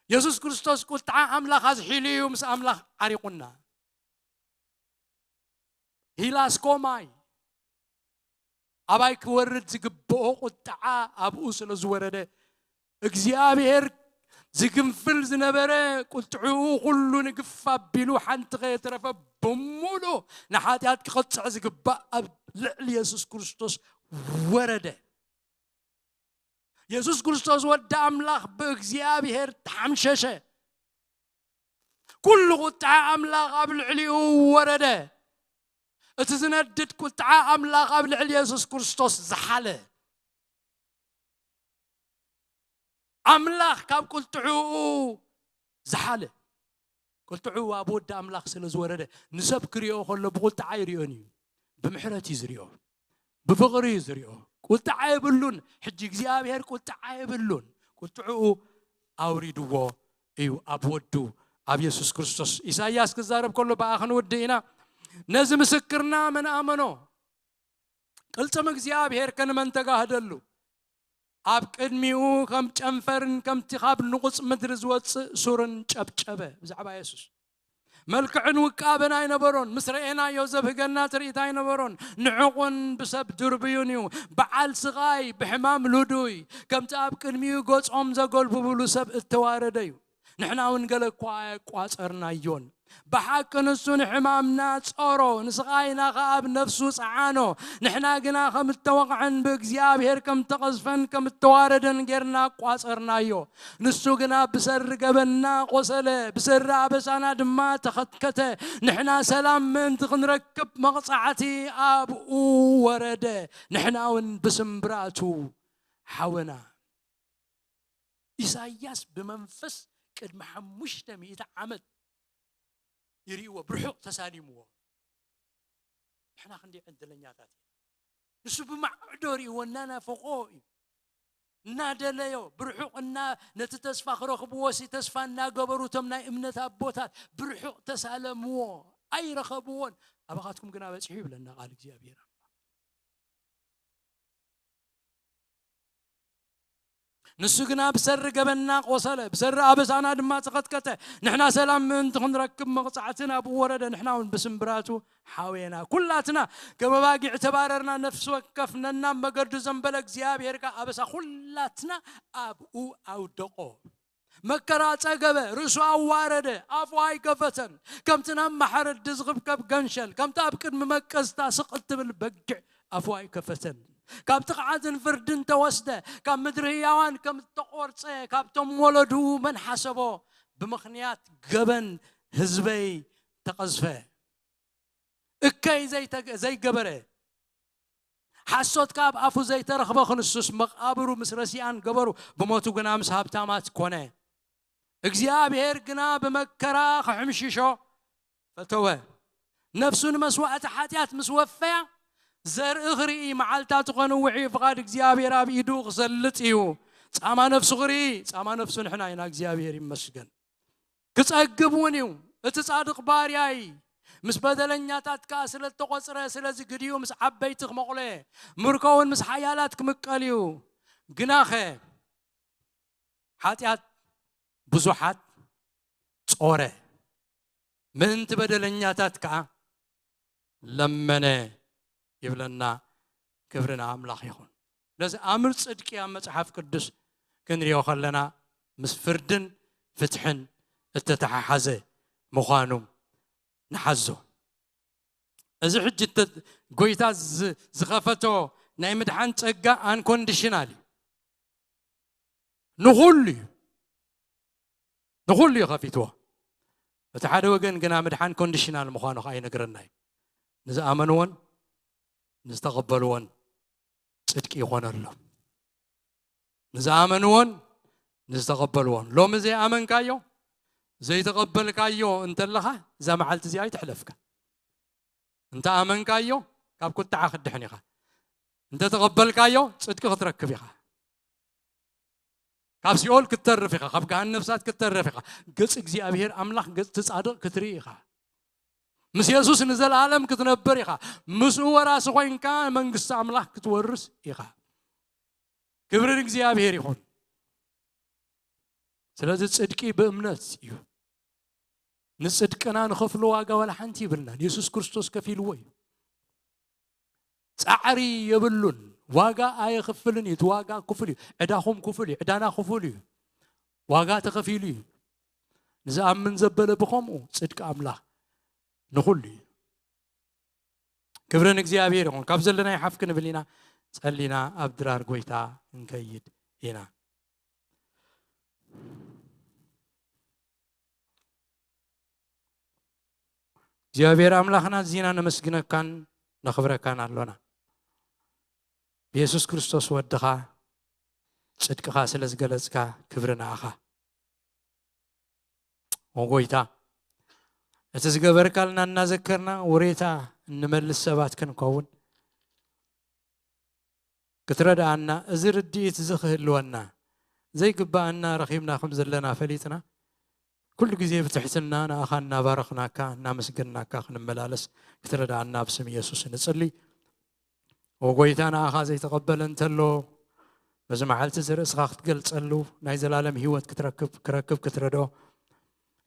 የሱስ ክርስቶስ ቁጥዓ ኣምላኽ ኣዝሒሉ እዩ ምስ ኣምላኽ ዓሪቑና። ሂላስኮማይ ኣባይ ክወርድ ዝግብኦ ቁጥዓ ኣብኡ ስለ ዝወረደ እግዚኣብሔር ዝግንፍል ዝነበረ ቁጥዕኡ ኩሉ ንግፍ ኣቢሉ ሓንቲ ከየትረፈ ብምሉእ ንሓጢኣት ክቐጽዕ ዝግባእ ኣብ ልዕሊ የሱስ ክርስቶስ ወረደ። የሱስ ክርስቶስ ወዲ ኣምላኽ ብእግዚኣብሔር ተሓምሸሸ። ኩሉ ቁጥዓ ኣምላኽ ኣብ ልዕሊኡ ወረደ። እቲ ዝነድድ ቁጥዓ ኣምላኽ ኣብ ልዕሊ የሱስ ክርስቶስ ዝሓለ። ኣምላኽ ካብ ቁጥዕኡ ዝሓለ። ቁጥዕኡ ኣብ ወዲ ኣምላኽ ስለ ዝወረደ ንሰብ ክሪኦ ከሎ ብቁጥዓ ይሪኦን እዩ። ብምሕረት እዩ ዝሪኦ። ብፍቕሪ እዩ ዝሪኦ። ቁጥዓ የብሉን። ሕጂ እግዚኣብሔር ቁጥዓ የብሉን። ቁጥዕኡ ኣውሪድዎ እዩ ኣብ ወዱ ኣብ የሱስ ክርስቶስ። ኢሳይያስ ክዛረብ ከሎ ብኣ ክንውድእ ኢና። ነዚ ምስክርና መን ኣመኖ? ቅልጽም እግዚኣብሔር ከንመን ተጋህደሉ? ኣብ ቅድሚኡ ከም ጨንፈርን ከምቲ ካብ ንቑጽ ምድሪ ዝወጽእ ሱርን ጨብጨበ። ብዛዕባ የሱስ መልክዕን ውቃበን ኣይነበሮን። ምስ ረኤናዮ ዘብህገና ትርኢት ኣይነበሮን። ንዕቑን ብሰብ ድርብዩን እዩ። በዓል ስቓይ፣ ብሕማም ልዱይ፣ ከምቲ ኣብ ቅድሚኡ ገጾም ዘጎልብብሉ ሰብ እተዋረደ እዩ። ንሕና እውን ገለ እኳ ኣየቋጸርናዮን። ብሓቂ ንሱ ንሕማምና ጾሮ፣ ንስቓይና ኸኣ ኣብ ነፍሱ ጸዓኖ። ንሕና ግና ከም እተወቕዐን ብእግዚኣብሔር ከም እተቐዝፈን ከም እተዋረደን ጌርና ቋጸርናዮ። ንሱ ግና ብሰሪ ገበንና ቆሰለ፣ ብሰሪ ኣበሳና ድማ ተኸትከተ። ንሕና ሰላም ምእንቲ ክንረክብ መቕጻዕቲ ኣብኡ ወረደ፣ ንሕና እውን ብስምብራቱ ሓወና። ኢሳይያስ ብመንፈስ ቅድሚ ሓሙሽተ ሚእቲ ዓመት ይርእይዎ፣ ብርሑቕ ተሳሊምዎ። ንሕና ክንደይ ዕድለኛታት ኢና። ንሱ ብማዕዶ ርእይዎ እናናፈቖ እዩ። እናደለዮ፣ ብርሑቕ እና ነቲ ተስፋ ክረኽብዎ ሲ ተስፋ እናገበሩ እቶም ናይ እምነት ኣቦታት ብርሑቕ ተሳለምዎ፣ ኣይረኸብዎን። ኣባኻትኩም ግና በጺሑ ይብለና ቃል እግዚኣብሔር። ንሱ ግና ብሰሪ ገበንና ቆሰለ፣ ብሰሪ ኣበሳና ድማ ተኸትከተ። ንሕና ሰላም ምእንቲ ክንረክብ መቕጻዕቲ ናብኡ ወረደ፣ ንሕና እውን ብስምብራቱ ሓወየና። ኩላትና ከም ኣባጊዕ ተባረርና፣ ነፍሲ ወከፍ ነናብ መገዱ ዘንበለ፣ እግዚኣብሔር ከኣ ኣበሳ ኩላትና ኣብኡ ኣውደቖ። መከራ ጸገበ፣ ርእሱ ኣዋረደ፣ ኣፉ ኣይከፈተን። ከምቲ ናብ ማሕረዲ ዝኽብከብ ገንሸል፣ ከምቲ ኣብ ቅድሚ መቀዝታ ስቕ እትብል በጊዕ ኣፉ ኣይከፈተን። ካብ ጥቕዓትን ፍርድን ተወስደ፣ ካብ ምድሪ ህያዋን ከም እተቖርጸ፣ ካብቶም ወለዱ መን ሓሰቦ? ብምኽንያት ገበን ህዝበይ ተቐዝፈ። እከይ ዘይተገ-፣ ዘይገበረ፣ ሓሶት ካብ ኣፉ ዘይተረኽበ ክንሱስ፣ መቓብሩ ምስ ረሲኣን ገበሩ፣ ብሞቱ ግና ምስ ሃብታማት ኮነ። እግዚኣብሔር ግና ብመከራ ክሕምሽሾ ፈተወ። ነፍሱ ንመስዋዕቲ ሓጢኣት ምስ ወፈያ፣ ዘርኢ ክርኢ፣ መዓልታቱ ከንውሕ እዩ፣ ፍቓድ እግዚኣብሔር ኣብ ኢዱ ክሰልጥ እዩ። ጻማ ነፍሱ ክርኢ፣ ጻማ ነፍሱ ንሕና ኢና፣ እግዚኣብሔር ይመስገን። ክጸግብ እውን እዩ። እቲ ጻድቕ ባርያይ ምስ በደለኛታት ከኣ ስለ እተቖጽረ፣ ስለዚ ግዲኡ ምስ ዓበይቲ ክመቑሎ እየ፣ ምርኮ እውን ምስ ሓያላት ክምቀል እዩ። ግናኸ ሓጢኣት ብዙሓት ጾረ፣ ምእንቲ በደለኛታት ከኣ ለመነ ይብለና። ክብሪ ንኣምላኽ ይኹን። ነዚ ኣምር ጽድቂ ኣብ መጽሓፍ ቅዱስ ክንሪኦ ከለና ምስ ፍርድን ፍትሕን እተተሓሓዘ ምዃኑ ንሓዞ። እዚ ሕጂ እተ-፣ ጎይታ ዝ-፣ ዝኸፈቶ ናይ ምድሓን ጸጋ ኣንኮንዲሽናል እዩ። ንኹሉ እዩ። ንኹሉ እዩ ከፊትዎ። እቲ ሓደ ወገን ግና ምድሓን ኮንዲሽናል ምዃኑ ከኣ ይነግረና እዩ። ንዝኣመንዎን ንዝተቐበልዎን ጽድቂ ይኾነሎም። ንዝኣመንዎን ንዝተቐበልዎን። ሎሚ ዘይኣመንካዮ፣ ዘይተቐበልካዮ እንተለኻ፣ እዛ መዓልቲ እዚኣ ኣይትሕለፍካ። እንተ ኣመንካዮ፣ ካብ ቁጥዓ ክትድሕን ኢኻ። እንተ ተቐበልካዮ፣ ጽድቂ ክትረክብ ኢኻ። ካብ ሲኦል ክትተርፍ ኢኻ፣ ካብ ገሃነም እሳት ክትተርፍ ኢኻ። ገጽ እግዚኣብሔር ኣምላኽ፣ ገጽ እቲ ጻድቕ ክትርኢ ኢኻ። ምስ የሱስ ንዘለኣለም ክትነብር ኢኻ። ምስኡ ወራሲ ኮይንካ መንግስቲ ኣምላኽ ክትወርስ ኢኻ። ክብሪ ንእግዚኣብሔር ይኹን። ስለዚ ጽድቂ ብእምነት እዩ። ንጽድቅና ንኸፍሎ ዋጋ ዋላ ሓንቲ ይብልናን። የሱስ ክርስቶስ ከፊልዎ እዩ። ጻዕሪ የብሉን። ዋጋ ኣየኽፍልን እዩ። እቲ ዋጋ ክፉል እዩ። ዕዳኹም ክፉል እዩ። ዕዳና ክፉል እዩ። ዋጋ ተኸፊሉ እዩ። ንዝኣምን ዘበለ ብኸምኡ ጽድቂ ኣምላኽ ንኹሉ እዩ። ክብሪ ንእግዚኣብሔር ይኹን። ካብ ዘለና ይሓፍ ክንብል ኢና፣ ጸሊና ኣብ ድራር ጎይታ እንከይድ ኢና። እግዚኣብሔር ኣምላኽና፣ እዚና ነመስግነካን ነኽብረካን ኣሎና። ብየሱስ ክርስቶስ ወድኻ ጽድቅኻ ስለ ዝገለጽካ ክብሪ ንኣኻ። ኦ ጎይታ፣ እቲ ዝገበርካልና እናዘከርና ውሬታ እንመልስ ሰባት ክንከውን ክትረድኣና፣ እዚ ርድኢት እዚ ክህልወና፣ ዘይግብኣና ረኺብና ከም ዘለና ፈሊጥና፣ ኩሉ ግዜ ብትሕትና ንኣኻ እናባረኽናካ፣ እናመስገንናካ ክንመላለስ ክትረድኣና ብስም የሱስ ንጽሊ። ኦ ጎይታ፣ ንኣኻ ዘይተቐበለ እንተሎ፣ በዚ መዓልቲ እዚ ርእስኻ ክትገልጸሉ፣ ናይ ዘላለም ህይወት ክትረክብ፣ ክረክብ ክትረድኦ፣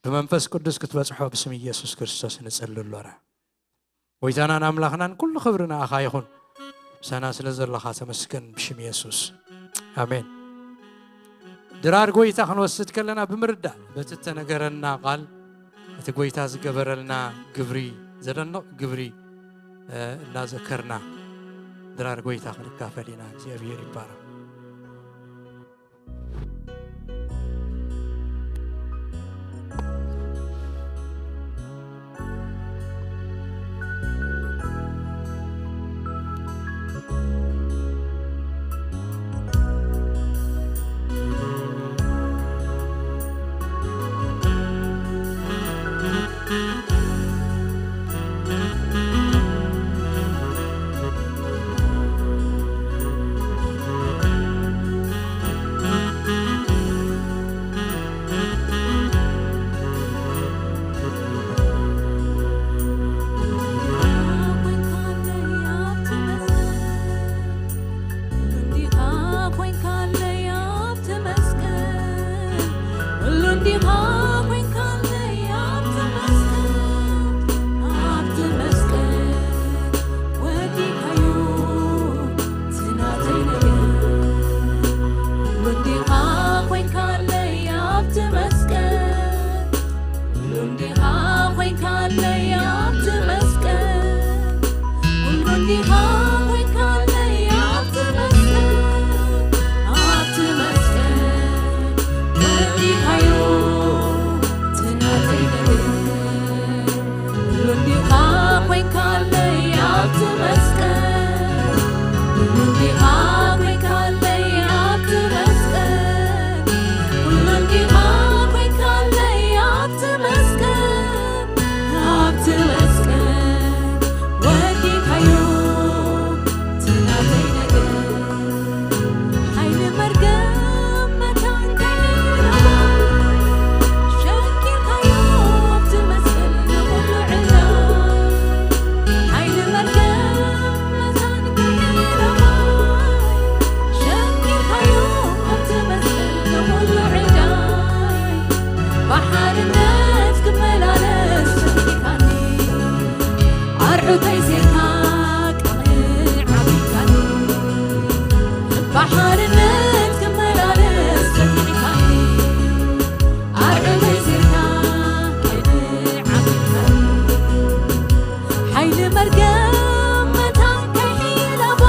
ብመንፈስ ቅዱስ ክትበጽሖ ብስም ኢየሱስ ክርስቶስ ንጽሊ ኣሎና። ጎይታናን ኣምላኽናን፣ ኩሉ ክብሪ ንኣኻ ይኹን። ምሳና ስለ ዘለኻ ተመስገን፣ ብሽም የሱስ። ኣሜን። ድራር ጎይታ ክንወስድ ከለና ብምርዳእ፣ በቲ እተነገረና ቃል፣ እቲ ጎይታ ዝገበረልና ግብሪ፣ ዘደንቕ ግብሪ፣ እ፣ እናዘከርና ድራር ጎይታ ክንካፈል ኢና። እግዚኣብሔር ይባረክ። መርገም መታን ከይሒድ ኣባ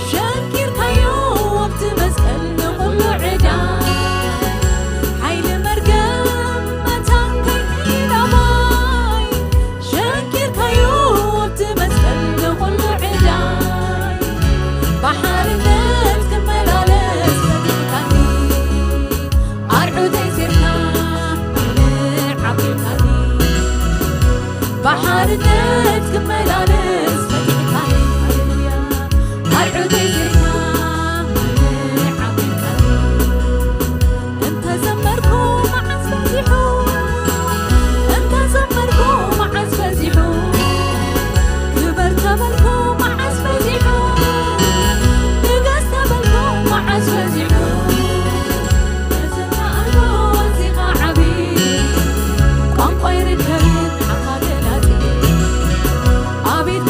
ሸንኪርካዮ ኣብቲ መስቀል ንኹሉ ዕዳ። ሓይሊ መርገም መታን ከይሒድ ኣባይ ሸንኪርካዮ ኣብቲ መስቀል ንኹሉ ዕዳይ። ብሓርነት ክመላለስ ፈቲሕካኒ፣ ኣርዑተይ ሴርካ ዓቢልካኒ። ብሓርነት ክመላለስ ፈቲሕካኒ፣ ሃሌሉያ። ኣርዑተይ ጌርካ ዓቢልካኒ። እንተ ዘመርኩ መዓስ በዚሑ፣ እንተ ዘመርኩ መዓስ በዚሑ፣ ክበር ተበልኩ መዓስ በዚሑ፣ ንገስ ተበልኩ መዓስ በዚሑ። መዘና ኣልቦ ወዚኻ ዓቢ፣ ቋንቋ ይርከብን ዓኻ ገላጺ። ኣቤት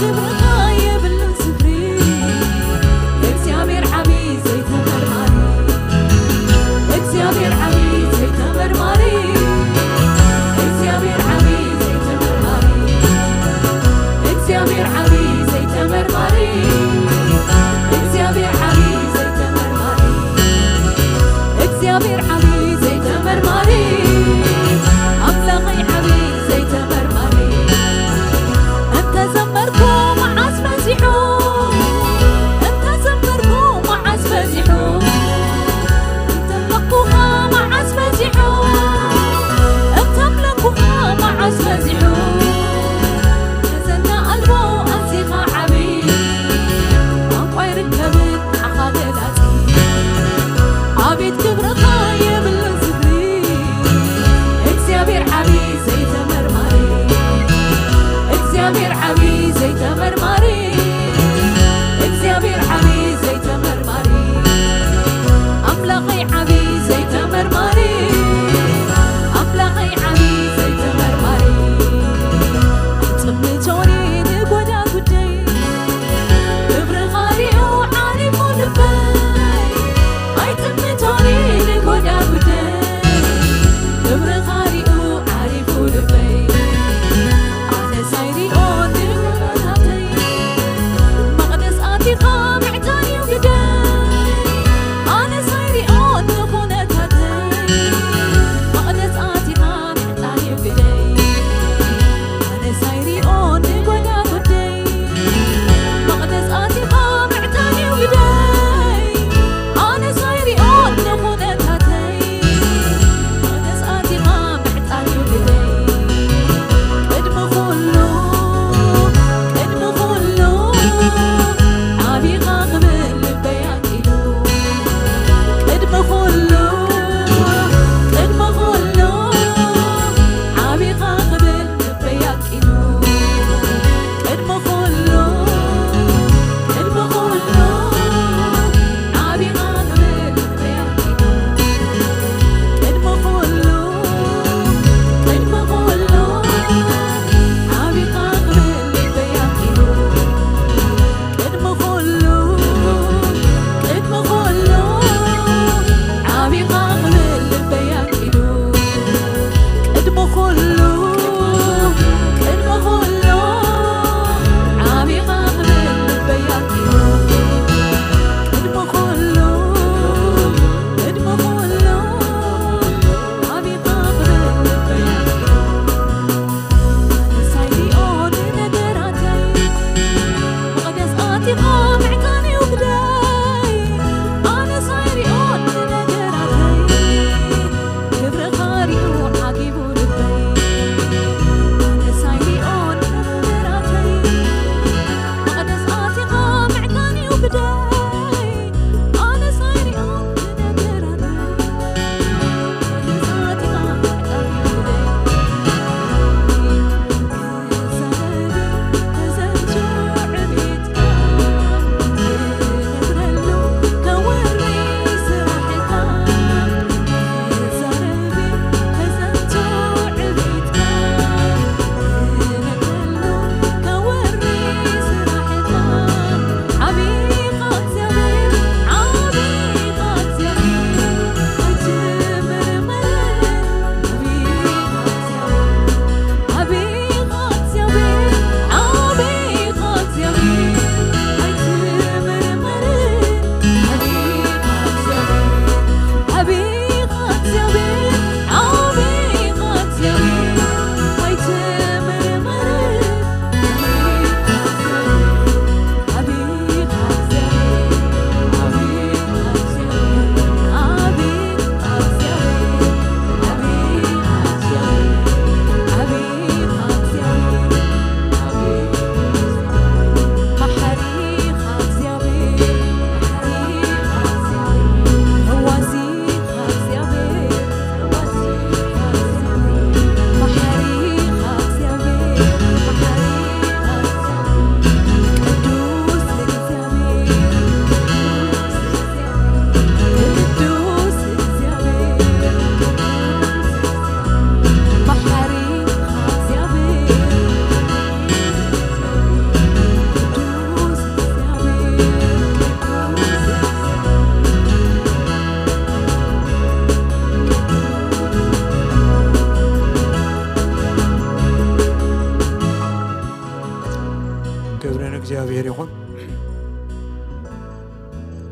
እግዚኣብሔር ይኹን።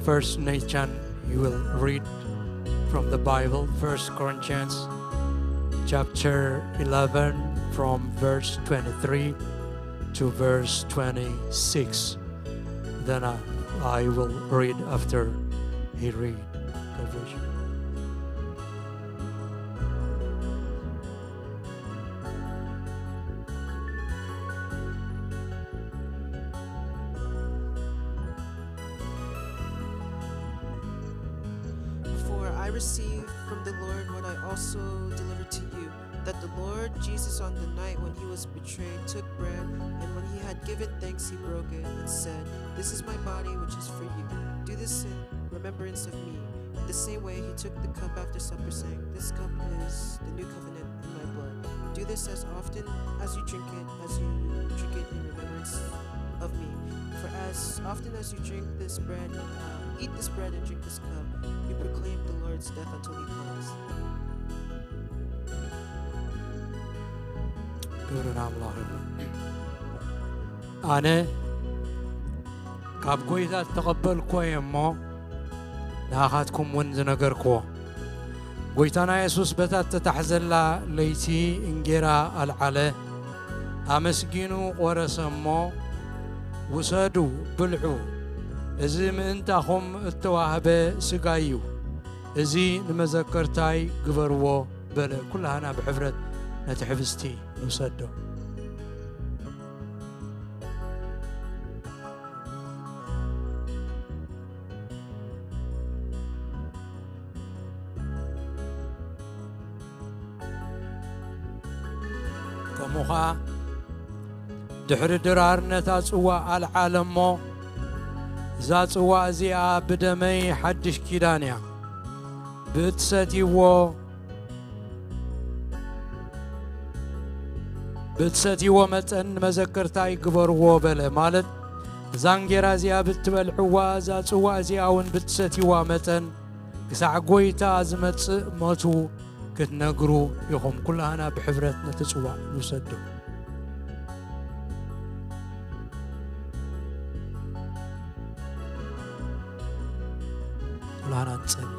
First Nathan, you will read from the Bible, First Corinthians chapter eleven, from verse twenty-three to verse twenty-six. Then I, I will read after he read. God bless you. For I received from the Lord what I also delivered to you, that the Lord Jesus, on the night when he was betrayed, took bread, and when he had given thanks, he broke it and said, "This is my body, which is for you. Do this in remembrance of me." In the same way, he took the cup after supper, saying, "This cup is the new covenant in my blood. Do this as often as you drink it, as you drink it in remembrance of me. For as often as you drink this bread, uh, eat this bread and drink this cup, you proclaim the Lord's death until he comes." ክብሪ ንኣምላኽ ይኹን። ኣነ ካብ ጐይታ እተቐበልኩዎ እየ እሞ፣ ንኣኻትኩም እውን ዝነገርኩዎ። ጐይታና የሱስ በታ እተታሕዘላ ለይቲ እንጌራ ኣልዓለ፣ ኣመስጊኑ ቈረሰ እሞ፣ "ውሰዱ፣ ብልዑ፣ እዚ ምእንታኹም እተዋህበ ስጋይ እዩ፣ እዚ ንመዘከርታይ ግበርዎ" በለ። ኩላህና ብሕብረት ነቲ ሕብስቲ ንውሰዶ። ከምኡ ኸኣ ድሕሪ ድራር ነታ ጽዋ ኣልዓለ እሞ፣ "እዛ ጽዋ እዚኣ ብደመይ ሓድሽ ኪዳን እያ፣ ብእትሰትይዎ ብእትሰትይዎ መጠን ንመዘከርታይ ግበርዎ" በለ። ማለት፣ እዛ እንጌራ እዚኣ ብትበልዕዋ፣ እዛ ጽዋ እዚኣ እውን ብትሰትይዋ መጠን፣ ክሳዕ ጐይታ ዝመጽእ ሞቱ ክትነግሩ ኢኹም። ኩላህና ብሕብረት ነቲ ጽዋእ ንውሰዶ። ኩላህና ንጸሊ።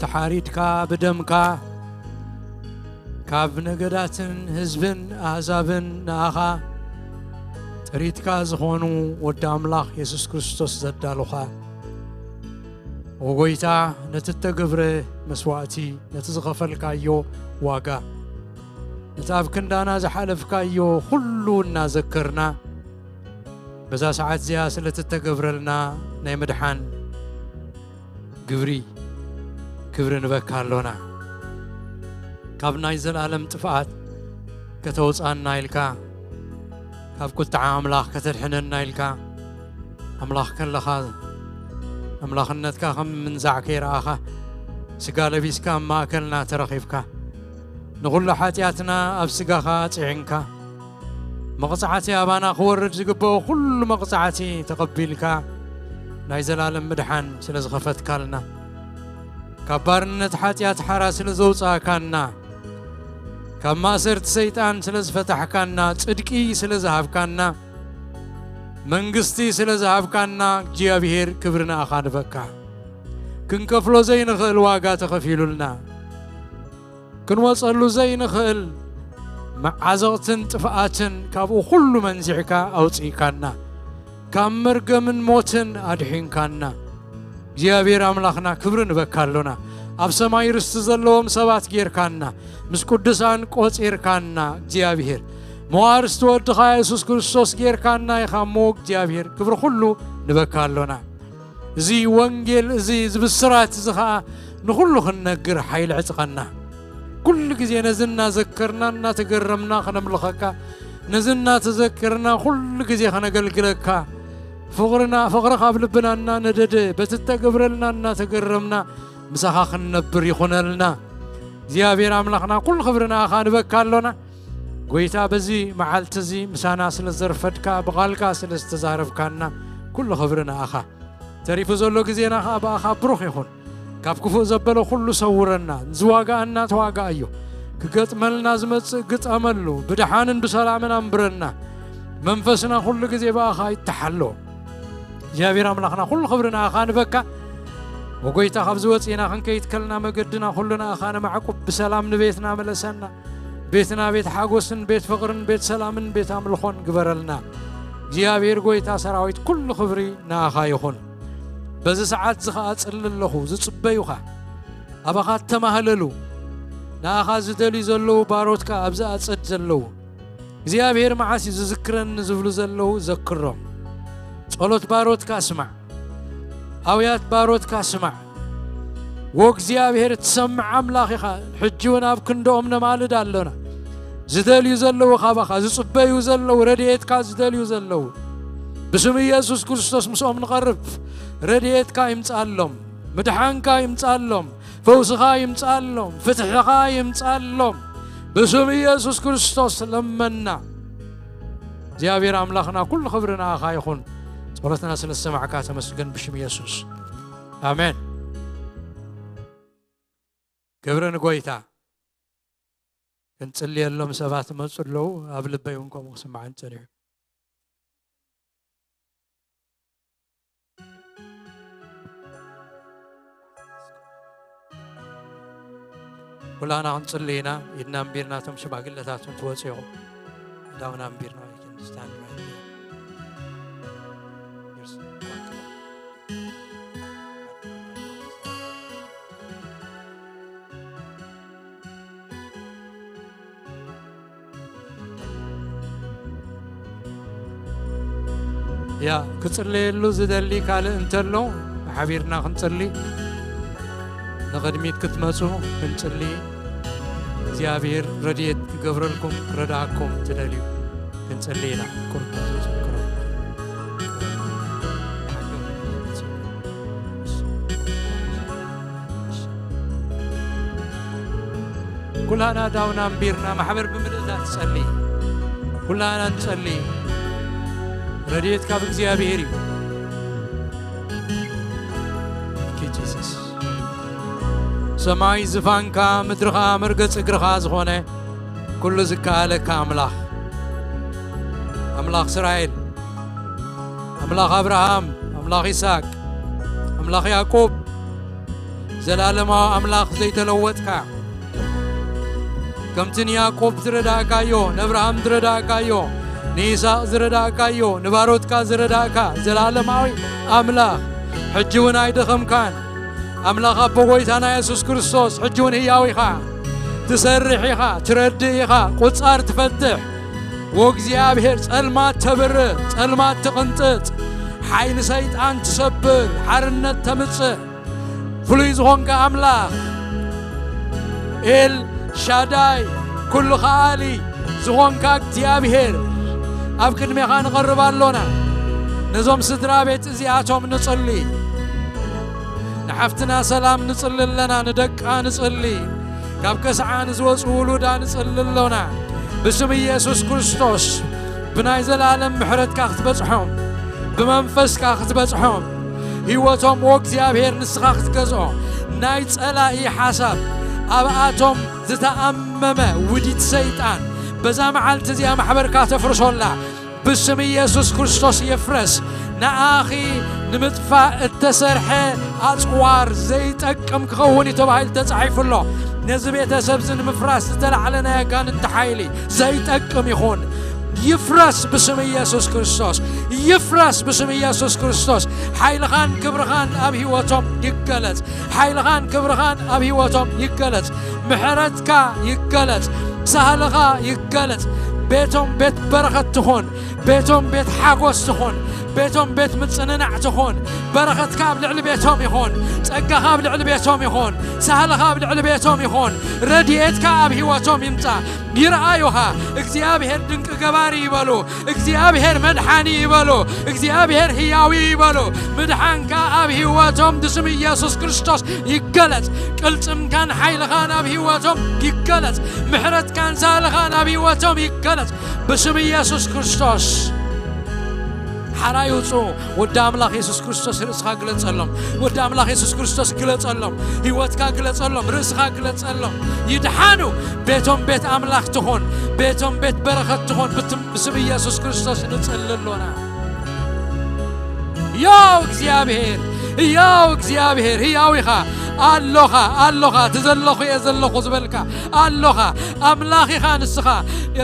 ተሓሪድካ ብደምካ፣ ካብ ነገዳትን ህዝብን ኣህዛብን ንኣኻ ጥሪትካ ዝኾኑ ወዲ ኣምላኽ የሱስ ክርስቶስ ዘዳሉኻ፣ ኦ ጐይታ፣ ነቲ እተገብረ መስዋእቲ፣ ነቲ ዝኸፈልካዮ ዋጋ፣ ነቲ ኣብ ክንዳና ዝሓለፍካዮ ኹሉ እናዘከርና፣ በዛ ሰዓት እዚኣ ስለ እቲ እተገብረልና ናይ ምድሓን ግብሪ፣ ክብሪ ንበካ ኣሎና። ካብ ናይ ዘላለም ጥፍኣት ከተውጽኣና ኢልካ፣ ካብ ቁጥዓ ኣምላኽ ከተድሕነና ኢልካ፣ ኣምላኽ ከለኻ፣ ኣምላኽነትካ ከም ምንዛዕ ከይረኣኻ፣ ስጋ ለቢስካ ኣብ ማእከልና ተረኺብካ፣ ንኹሉ ሓጢኣትና ኣብ ስጋኻ ጽዒንካ፣ መቕጻዕቲ ኣባና ክወርድ ዝግብኦ ኩሉ መቕጻዕቲ ተቐቢልካ፣ ናይ ዘላለም ምድሓን ስለ ዝኸፈትካልና፣ ካብ ባርነት ሓጢኣት ሓራ ስለ ዘውጻእካና፣ ካብ ማእሰርቲ ሰይጣን ስለ ዝፈታሕካና፣ ጽድቂ ስለ ዝሃብካና፣ መንግስቲ ስለ ዝሃብካና፣ እግዚኣብሄር ክብሪ ንኣኻ ንበካ። ክንከፍሎ ዘይንኽእል ዋጋ ተኸፊሉልና። ክንወጸሉ ዘይንኽእል መዓዘቕትን ጥፍኣትን ካብኡ ኩሉ መንዚዕካ ኣውጺእካና። ካብ መርገምን ሞትን ኣድሒንካና። እግዚኣብሔር ኣምላኽና ክብሪ ንበካ ኣሎና። ኣብ ሰማይ ርስቲ ዘለዎም ሰባት ጌርካና። ምስ ቅዱሳን ቆጺርካና እግዚኣብሔር። መዋርስቲ ወድኻ የሱስ ክርስቶስ ጌርካና ኢኻ እሞ እግዚኣብሔር ክብሪ ኩሉ ንበካ ኣሎና። እዚ ወንጌል እዚ፣ እዚ ብስራት እዚ ኸኣ ንኹሉ ክንነግር ሓይሊ ዕጽቐና። ኩሉ ግዜ ነዚ እናዘከርና እናተገረምና ኸነምልኸካ፣ ነዚ እናተዘከርና ኩሉ ግዜ ኸነገልግለካ፣ ፍቕርና፣ ፍቕርኻ ኣብ ልብና እናነደደ፣ በቲ እተገብረልና እናተገረምና ምሳኻ ክንነብር ይኹነልና። እግዚኣብሔር ኣምላኽና፣ ኩሉ ክብሪ ንኣኻ ንበካ ኣሎና። ጐይታ፣ በዚ መዓልቲ እዚ ምሳና ስለ ዘርፈድካ፣ ብቓልካ ስለ ዝተዛረብካና፣ ኩሉ ክብሪ ንኣኻ። ተሪፉ ዘሎ ግዜና ኸኣ ብኣኻ ብሩኽ ይኹን። ካብ ክፉእ ዘበለ ኩሉ ሰውረና። ዝዋጋኣና ተዋጋኣዮ። ክገጥመልና ዝመጽእ ግጠመሉ። ብደሓንን ብሰላምን ኣንብረና። መንፈስና ኩሉ ግዜ ብኣኻ ይተሓሎ። እግዚኣብሔር ኣምላኽና ኩሉ ክብሪ ንኣኻ ንበካ። ወጎይታ ካብዚ ወጺእና ክንከይድ ከልና መገድና ኩሉ ንኣኻ ነማዕቁብ። ብሰላም ንቤትና መለሰና። ቤትና ቤት ሓጎስን ቤት ፍቕርን ቤት ሰላምን ቤት ኣምልኾን ግበረልና። እግዚኣብሔር ጎይታ ሰራዊት ኩሉ ክብሪ ንኣኻ ይኹን። በዚ ሰዓት እዚ ኸኣ ጽሊ ኣለኹ፣ ዝጽበዩኻ፣ ኣባኻ እተማህለሉ፣ ንኣኻ ዝደልዩ ዘለዉ ባሮትካ ኣብዚ ኣጸድ ዘለዉ፣ እግዚኣብሔር መዓስ እዩ ዝዝክረኒ ዝብሉ ዘለዉ ዘክሮም። ጸሎት ባሮትካ ስማዕ፣ ኣውያት ባሮትካ ስማዕ። ወእግዚኣብሔር እትሰምዕ ኣምላኽ ኢኻ። ሕጂ እውን ኣብ ክንድኦም ነማልድ ኣሎና። ዝደልዩ ዘለዉ ካባኻ፣ ዝጽበዩ ዘለዉ፣ ረድኤትካ ዝደልዩ ዘለዉ፣ ብስም ኢየሱስ ክርስቶስ ምስኦም ንቐርብ። ረድኤትካ ይምጽኣሎም፣ ምድሓንካ ይምጽኣሎም፣ ፈውስኻ ይምጽኣሎም፣ ፍትሕኻ ይምጽኣሎም። ብስም ኢየሱስ ክርስቶስ ለመና። እግዚኣብሔር ኣምላኽና፣ ኩሉ ክብሪ ንኣኻ ይኹን። ጸሎትና ስለ ዝሰማዕካ ተመስገን፣ ብሽም ኢየሱስ። ኣሜን። ክብሪ ንጎይታ። ክንጽልየሎም ሰባት መጹ ኣለዉ። ኣብ ልበይ እውን ከምኡ ክስምዓን ጸኒሑ። ኩላና ክንጽሊ ኢና። ኢድና ኣንቢርና፣ እቶም ሽማግለታት እውን ትወጹ ኢኹም። ኢድና ኣንቢርና፣ we can stand right there. Here's ያ ክጽለየሉ ዝደሊ ካልእ እንተሎ፣ ሓቢርና ክንጽሊ። ንቕድሚት ክትመጹ ክንጽሊ። እግዚኣብሔር ረድኤት ክገብረልኩም ክረድኣኩም ትደልዩ። ክንጽሊ ኢና። ቁርብ ዝምስክሮ። ኩላና ዳውና ኣንቢርና ማሕበር ብምልእታ ትጸሊ። ኩላና ንጸሊ። ረድኤት ካብ እግዚኣብሔር እዩ። Thank you, Jesus። ሰማይ ዝፋንካ፣ ምድሪ ኸኣ መርገጽ እግርኻ ዝኾነ፣ ኩሉ ዝከኣለካ ኣምላኽ፣ ኣምላኽ እስራኤል፣ ኣምላኽ ኣብርሃም፣ ኣምላኽ ይስሐቅ፣ ኣምላኽ ያዕቆብ፣ ዘላለማዊ ኣምላኽ ዘይተለወጥካ፣ ከምቲ ንያዕቆብ ዝረዳእካዮ፣ ንኣብርሃም ዝረዳእካዮ፣ ንይስሐቅ ዝረዳእካዮ፣ ንባሮትካ ዝረዳእካ ዘላለማዊ ኣምላኽ፣ ሕጂ እውን ኣይደኸምካን። ኣምላኽ ኣቦ ጎይታና የሱስ ክርስቶስ፣ ሕጂ እውን ህያው ኢኻ። ትሰርሕ ኢኻ፣ ትረድእ ኢኻ፣ ቁጻር ትፈትሕ። ወእግዚኣብሔር፣ ጸልማት ተብርህ፣ ጸልማት ትቕንጥጥ፣ ሓይሊ ሰይጣን ትሰብር፣ ሓርነት ተምጽእ። ፍሉይ ዝኾንካ ኣምላኽ፣ ኤል ሻዳይ፣ ኩሉ ከኣሊ ዝኾንካ እግዚኣብሔር፣ ኣብ ቅድሜኻ ንቐርብ ኣሎና። ነዞም ስድራ ቤት እዚኣቶም ንጽሊ። ንሓፍትና ሰላም ንጽሊ ኣለና፣ ንደቃ ንጽሊ። ካብ ከስዓ ንዝወጹ ውሉዳ ንጽሊ ኣሎና። ብስም ኢየሱስ ክርስቶስ ብናይ ዘላለም ምሕረትካ ክትበጽሖም፣ ብመንፈስካ ክትበጽሖም፣ ህይወቶም ወእግዚኣብሔር ንስኻ ክትገዝኦ፣ ናይ ጸላኢ ሓሳብ ኣብኣቶም ዝተኣመመ ውዲት ሰይጣን በዛ መዓልቲ እዚኣ ማሕበርካ ተፍርሶላ። ብስም ኢየሱስ ክርስቶስ ይፍረስ። ንኣኺ ንምጥፋእ እተሰርሐ ኣጽዋር ዘይጠቅም ክኸውን እዩ ተባሂሉ ተጻሒፉ ኣሎ። ነዚ ቤተሰብ እዚ ንምፍራስ ዝተላዕለ ናይ ኣጋንንቲ ሓይሊ ዘይጠቅም ይኹን። ይፍረስ ብስም ኢየሱስ ክርስቶስ። ይፍረስ ብስም ኢየሱስ ክርስቶስ። ሓይልኻን ክብርኻን ኣብ ህይወቶም ይገለጽ። ሓይልኻን ክብርኻን ኣብ ህይወቶም ይገለጽ። ምሕረትካ ይገለጽ። ሳህልኻ ይገለጽ። ቤቶም ቤት በረኸት ትኹን። ቤቶም ቤት ሓጎስ ትኹን። ቤቶም ቤት ምጽንናዕ ትኹን። በረኸትካ ኣብ ልዕሊ ቤቶም ይኹን። ጸጋኻ ኣብ ልዕሊ ቤቶም ይኹን። ሳህልኻ ኣብ ልዕሊ ቤቶም ይኹን። ረድኤትካ ኣብ ህይወቶም ይምጻእ። ይርኣዩኻ። እግዚኣብሔር ድንቂ ገባሪ ይበሉ። እግዚኣብሔር መድሓኒ ይበሉ። እግዚኣብሔር ህያዊ ይበሉ። ምድሓንካ ኣብ ህይወቶም ብስም ኢየሱስ ክርስቶስ ይገለጽ። ቅልጽምካን ሓይልኻን ኣብ ህይወቶም ይገለጽ። ምሕረትካን ሳህልኻን ኣብ ህይወቶም ይገለጽ። ብስም ኢየሱስ ክርስቶስ ሓራይ ውፁ። ወዲ ኣምላኽ የሱስ ክርስቶስ ርእስኻ ግለጸሎም። ወዲ ኣምላኽ የሱስ ክርስቶስ ግለጸሎም። ህይወትካ ግለጸሎም። ርእስኻ ግለጸሎም። ይድሓኑ። ቤቶም ቤት ኣምላኽ ትኾን። ቤቶም ቤት በረኸት ትኾን። ብትም-፣ ብስም ኢየሱስ ክርስቶስ ንጽሊ ኣሎና። ያው እግዚኣብሔር፣ ያው እግዚኣብሔር፣ ህያው ኢኻ። ኣሎኻ፣ ኣሎኻ። እቲ ዘለኹ እየ ዘለኹ ዝበልካ ኣሎኻ። ኣምላኽ ኢኻ ንስኻ።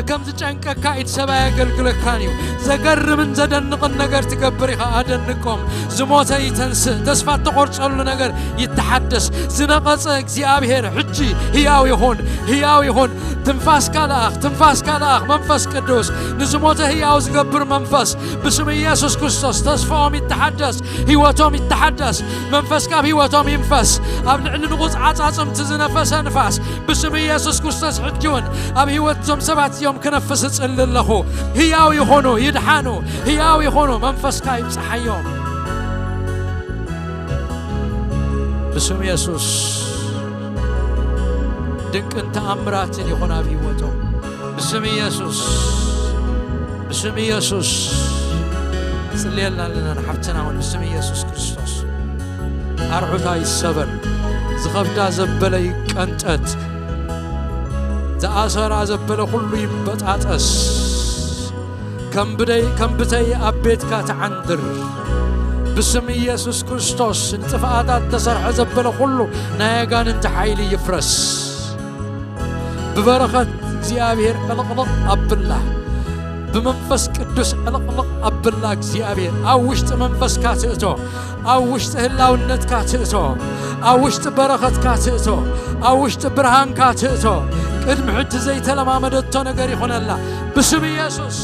ከም ዝጨንቀካ ኢድ ሰብ ኣየገልግለካን እዩ። ዘገርምን ዘደንቕን ነገር ትገብር ኢኻ። ኣደንቆም። ዝሞተ ይተንስእ። ተስፋ እተቖርጸሉ ነገር ይተሓደስ። ዝነቐጸ እግዚኣብሔር ሕጂ ህያው ይኹን፣ ህያው ይኹን። ትንፋስካ ለኣኽ፣ ትንፋስካ ለኣኽ። መንፈስ ቅዱስ ንዝሞተ ህያው ዝገብር መንፈስ ብስም ኢየሱስ ክርስቶስ ተስፋኦም ይተሓደስ፣ ህይወቶም ይተሓደስ። መንፈስካ ኣብ ህይወቶም ይንፈስ። ኣብ ልዕሊ ንቑጽ ዓጻጽምቲ ዝነፈሰ ንፋስ ብስም ኢየሱስ ክርስቶስ ሕጂ እውን ኣብ ህይወት እዞም ሰባት እዚኦም ክነፍስ እጽሊ ኣለኹ። ህያው ይኾኑ፣ ይድሓኑ፣ ህያው ይኾኑ። መንፈስካ ይብጽሓዮም። ብስም የሱስ ድንቅን ተኣምራትን ይኹን ኣብ ህይወቶም። ብስም ኢየሱስ፣ ብስም ኢየሱስ ጽልየልና ኣለና ንሓፍትና እውን ብስም ኢየሱስ ክርስቶስ። ኣርዑታ ይሰበር፣ ዝኸብዳ ዘበለ ይቀንጠት፣ ዝኣሰራ ዘበለ ኩሉ ይበጣጠስ። ከም ብደይ-፣ ከም ብተይ ኣብ ቤትካ ትዓንድር። ብስም ኢየሱስ ክርስቶስ ንጥፍኣታት ተሰርሐ ዘበለ ኩሉ ናይ ኣጋንንቲ ሓይሊ ይፍረስ። ብበረኸት እግዚኣብሔር ዕልቕልቕ ኣብላ። ብመንፈስ ቅዱስ ዕልቕልቕ ኣብላ እግዚኣብሔር። ኣብ ውሽጢ መንፈስካ ትእቶ። ኣብ ውሽጢ ህላውነትካ ትእቶ። ኣብ ውሽጢ በረኸትካ ትእቶ። ኣብ ውሽጢ ብርሃንካ ትእቶ። ቅድሚ ሕጂ ዘይተለማመደቶ ነገር ይኹነላ። ብስም ኢየሱስ።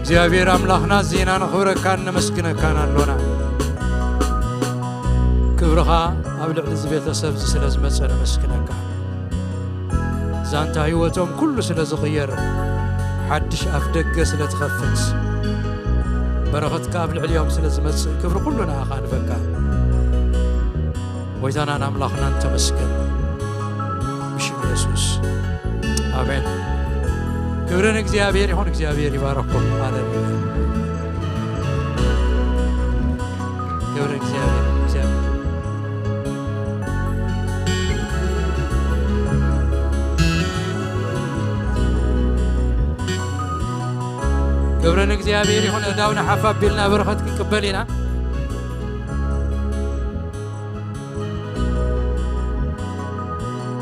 እግዚኣብሔር ኣምላኽና፣ ዜና ነኽብረካን ነመስግነካን ኣሎና። ክብርኻ ኣብ ልዕሊ እዚ ቤተሰብ እዚ ስለ ዝመጸ ነመስግነካ። ዛንታ ህይወቶም ኩሉ ስለ ዝቕየር፣ ሓድሽ ኣፍ ደገ ስለ ትኸፍት፣ በረኸትካ ኣብ ልዕሊኦም ስለ ዝመጽእ፣ ክብሪ ኩሉ ንኣኻ ንበካ። ጎይታናን ኣምላኽናን ተመስገን። ብሽም የሱስ። ኣሜን። ክብሪ ንእግዚኣብሔር ይኹን። እግዚኣብሔር ይባረኩም። ሃሌሉያ። ክብሪ እግዚኣብሔር፣ እግዚኣብሔር። ክብሪ ንእግዚኣብሔር ይኹን። እዳውና ሓፍ ኣቢልና በረኸት ክንቅበል ኢና።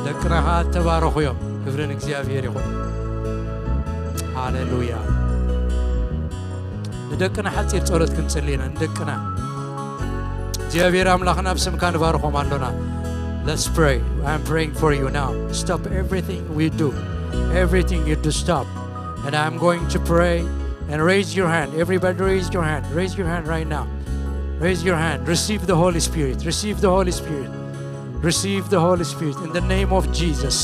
ደቅና ኸዓ ተባረኹ እዮም። ክብሪ ንእግዚኣብሔር ይኹን። ሃሌሉያ። ንደቅና ሓጺር ጸሎት ክንጽሊ ኢና። ንደቅና እግዚኣብሔር ኣምላኽና ብስምካ ንባርኾም ኣሎና። Let's pray. I'm praying for you now. Stop everything we do. Everything you do, stop. And I'm going to pray. And raise your hand. Everybody raise your hand. Raise your hand right now. Raise your hand. Receive the Holy Spirit. Receive the Holy Spirit. Receive the Holy Spirit in the name of Jesus.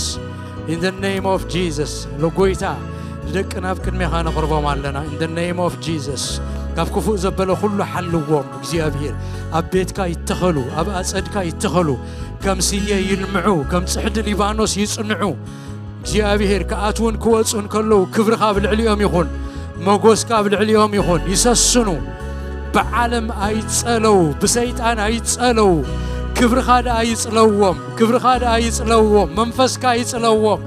In the name of Jesus. ንጎይታ ንደቅና ኣብ ቅድሜኻ ነቕርቦም ኣለና። In the name of Jesus. ካብ ክፉእ ዘበለ ኩሉ ሓልዎም እግዚኣብሔር። ኣብ ቤትካ ይተኸሉ፣ ኣብ ኣጸድካ ይተኸሉ፣ ከም ስየ ይልምዑ፣ ከም ጽሕዲ ሊባኖስ ይጽንዑ። እግዚኣብሔር ክኣትውን ክወጹን ከለዉ ክብርኻ ኣብ ልዕሊኦም ይኹን፣ መጎስካ ኣብ ልዕሊኦም ይኹን። ይሰስኑ፣ ብዓለም ኣይጸለዉ፣ ብሰይጣን ኣይጸለዉ። ክብርኻ ደኣ ይጽለዎም፣ ክብርኻ ደኣ ይጽለዎም፣ መንፈስካ ይጽለዎም።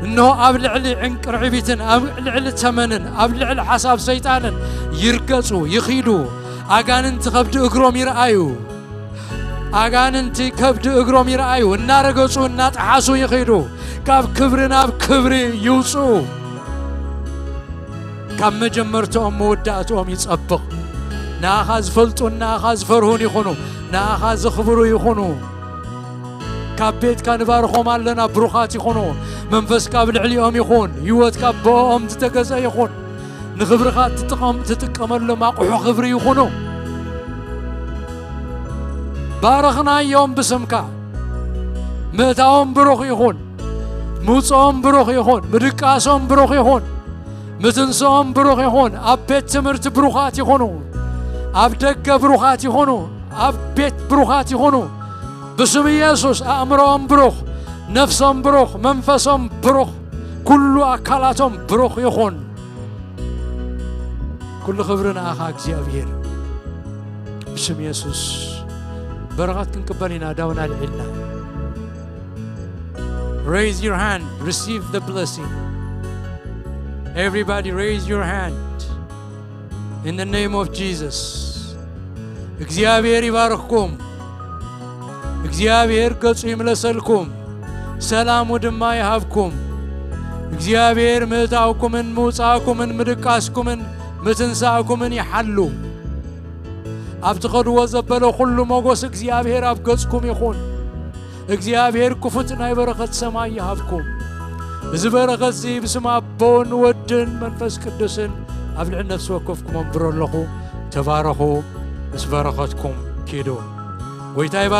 እንሆ ኣብ ልዕሊ ዕንቅርዕቢትን ኣብ ልዕሊ ተመንን ኣብ ልዕሊ ሓሳብ ሰይጣንን ይርገጹ፣ ይኺዱ። ኣጋንንቲ ከብዲ እግሮም ይርኣዩ። ኣጋንንቲ ከብዲ እግሮም ይርኣዩ፣ እናረገጹ እናጠሓሱ ይኺዱ። ካብ ክብሪ ናብ ክብሪ ይውጽኡ። ካብ መጀመርትኦም መወዳእትኦም ይጸብቕ። ንኣኻ ዝፈልጡን ንኣኻ ዝፈርሁን ይኹኑ፣ ንኣኻ ዘኽብሩ ይኹኑ። ካብ ቤትካ ንባርኾም ኣለና፣ ብሩኻት ይኹኑ። መንፈስካ ኣብ ልዕሊኦም ይኹን፣ ህይወትካ ብኦም ዝተገዘ ይኹን። ንኽብርኻ ትጥቀም-፣ ትጥቀመሎም ኣቑሑ ክብሪ ይኹኑ። ባረኽናዮም ብስምካ። ምእታዎም ብሩኽ ይኹን፣ ምውፅኦም ብሩኽ ይኹን፣ ምድቃሶም ብሩኽ ይኹን፣ ምትንስኦም ብሩኽ ይኹን። ኣብ ቤት ትምህርቲ ብሩኻት ይኹኑ፣ ኣብ ደገ ብሩኻት ይኹኑ፣ ኣብ ቤት ብሩኻት ይኹኑ። ብስም ኢየሱስ ኣእምሮኦም ብሩኽ፣ ነፍሶም ብሩኽ፣ መንፈሶም ብሩኽ፣ ኩሉ ኣካላቶም ብሩኽ ይኹን። ኩሉ ክብሪ ንኣኻ እግዚኣብሔር። ብስም የሱስ በረኸት ክንቅበል ኢና። ዳውን ኣልዒልና። Raise your hand, receive the blessing. Everybody raise your hand. In the name of Jesus. እግዚኣብሔር ይባርኽኩም። እግዚኣብሔር ገጹ ይምለሰልኩም፣ ሰላሙ ድማ ይሃብኩም። እግዚኣብሔር ምእታውኩምን ምውጻእኩምን ምድቃስኩምን ምትንሳእኩምን ይሓሉ። ኣብ ትኸድዎ ዘበለ ኩሉ ሞጎስ እግዚኣብሔር ኣብ ገጽኩም ይኹን። እግዚኣብሔር ክፉት ናይ በረኸት ሰማይ ይሃብኩም። እዚ በረኸት እዚ ብስም ኣቦን ወድን መንፈስ ቅዱስን ኣብ ልዕሊ ነፍሲ ወከፍኩም ኣንብሮ ኣለኹ። ተባረኹ፣ ምስ በረኸትኩም ኪዱ። ጎይታ ይባርክ።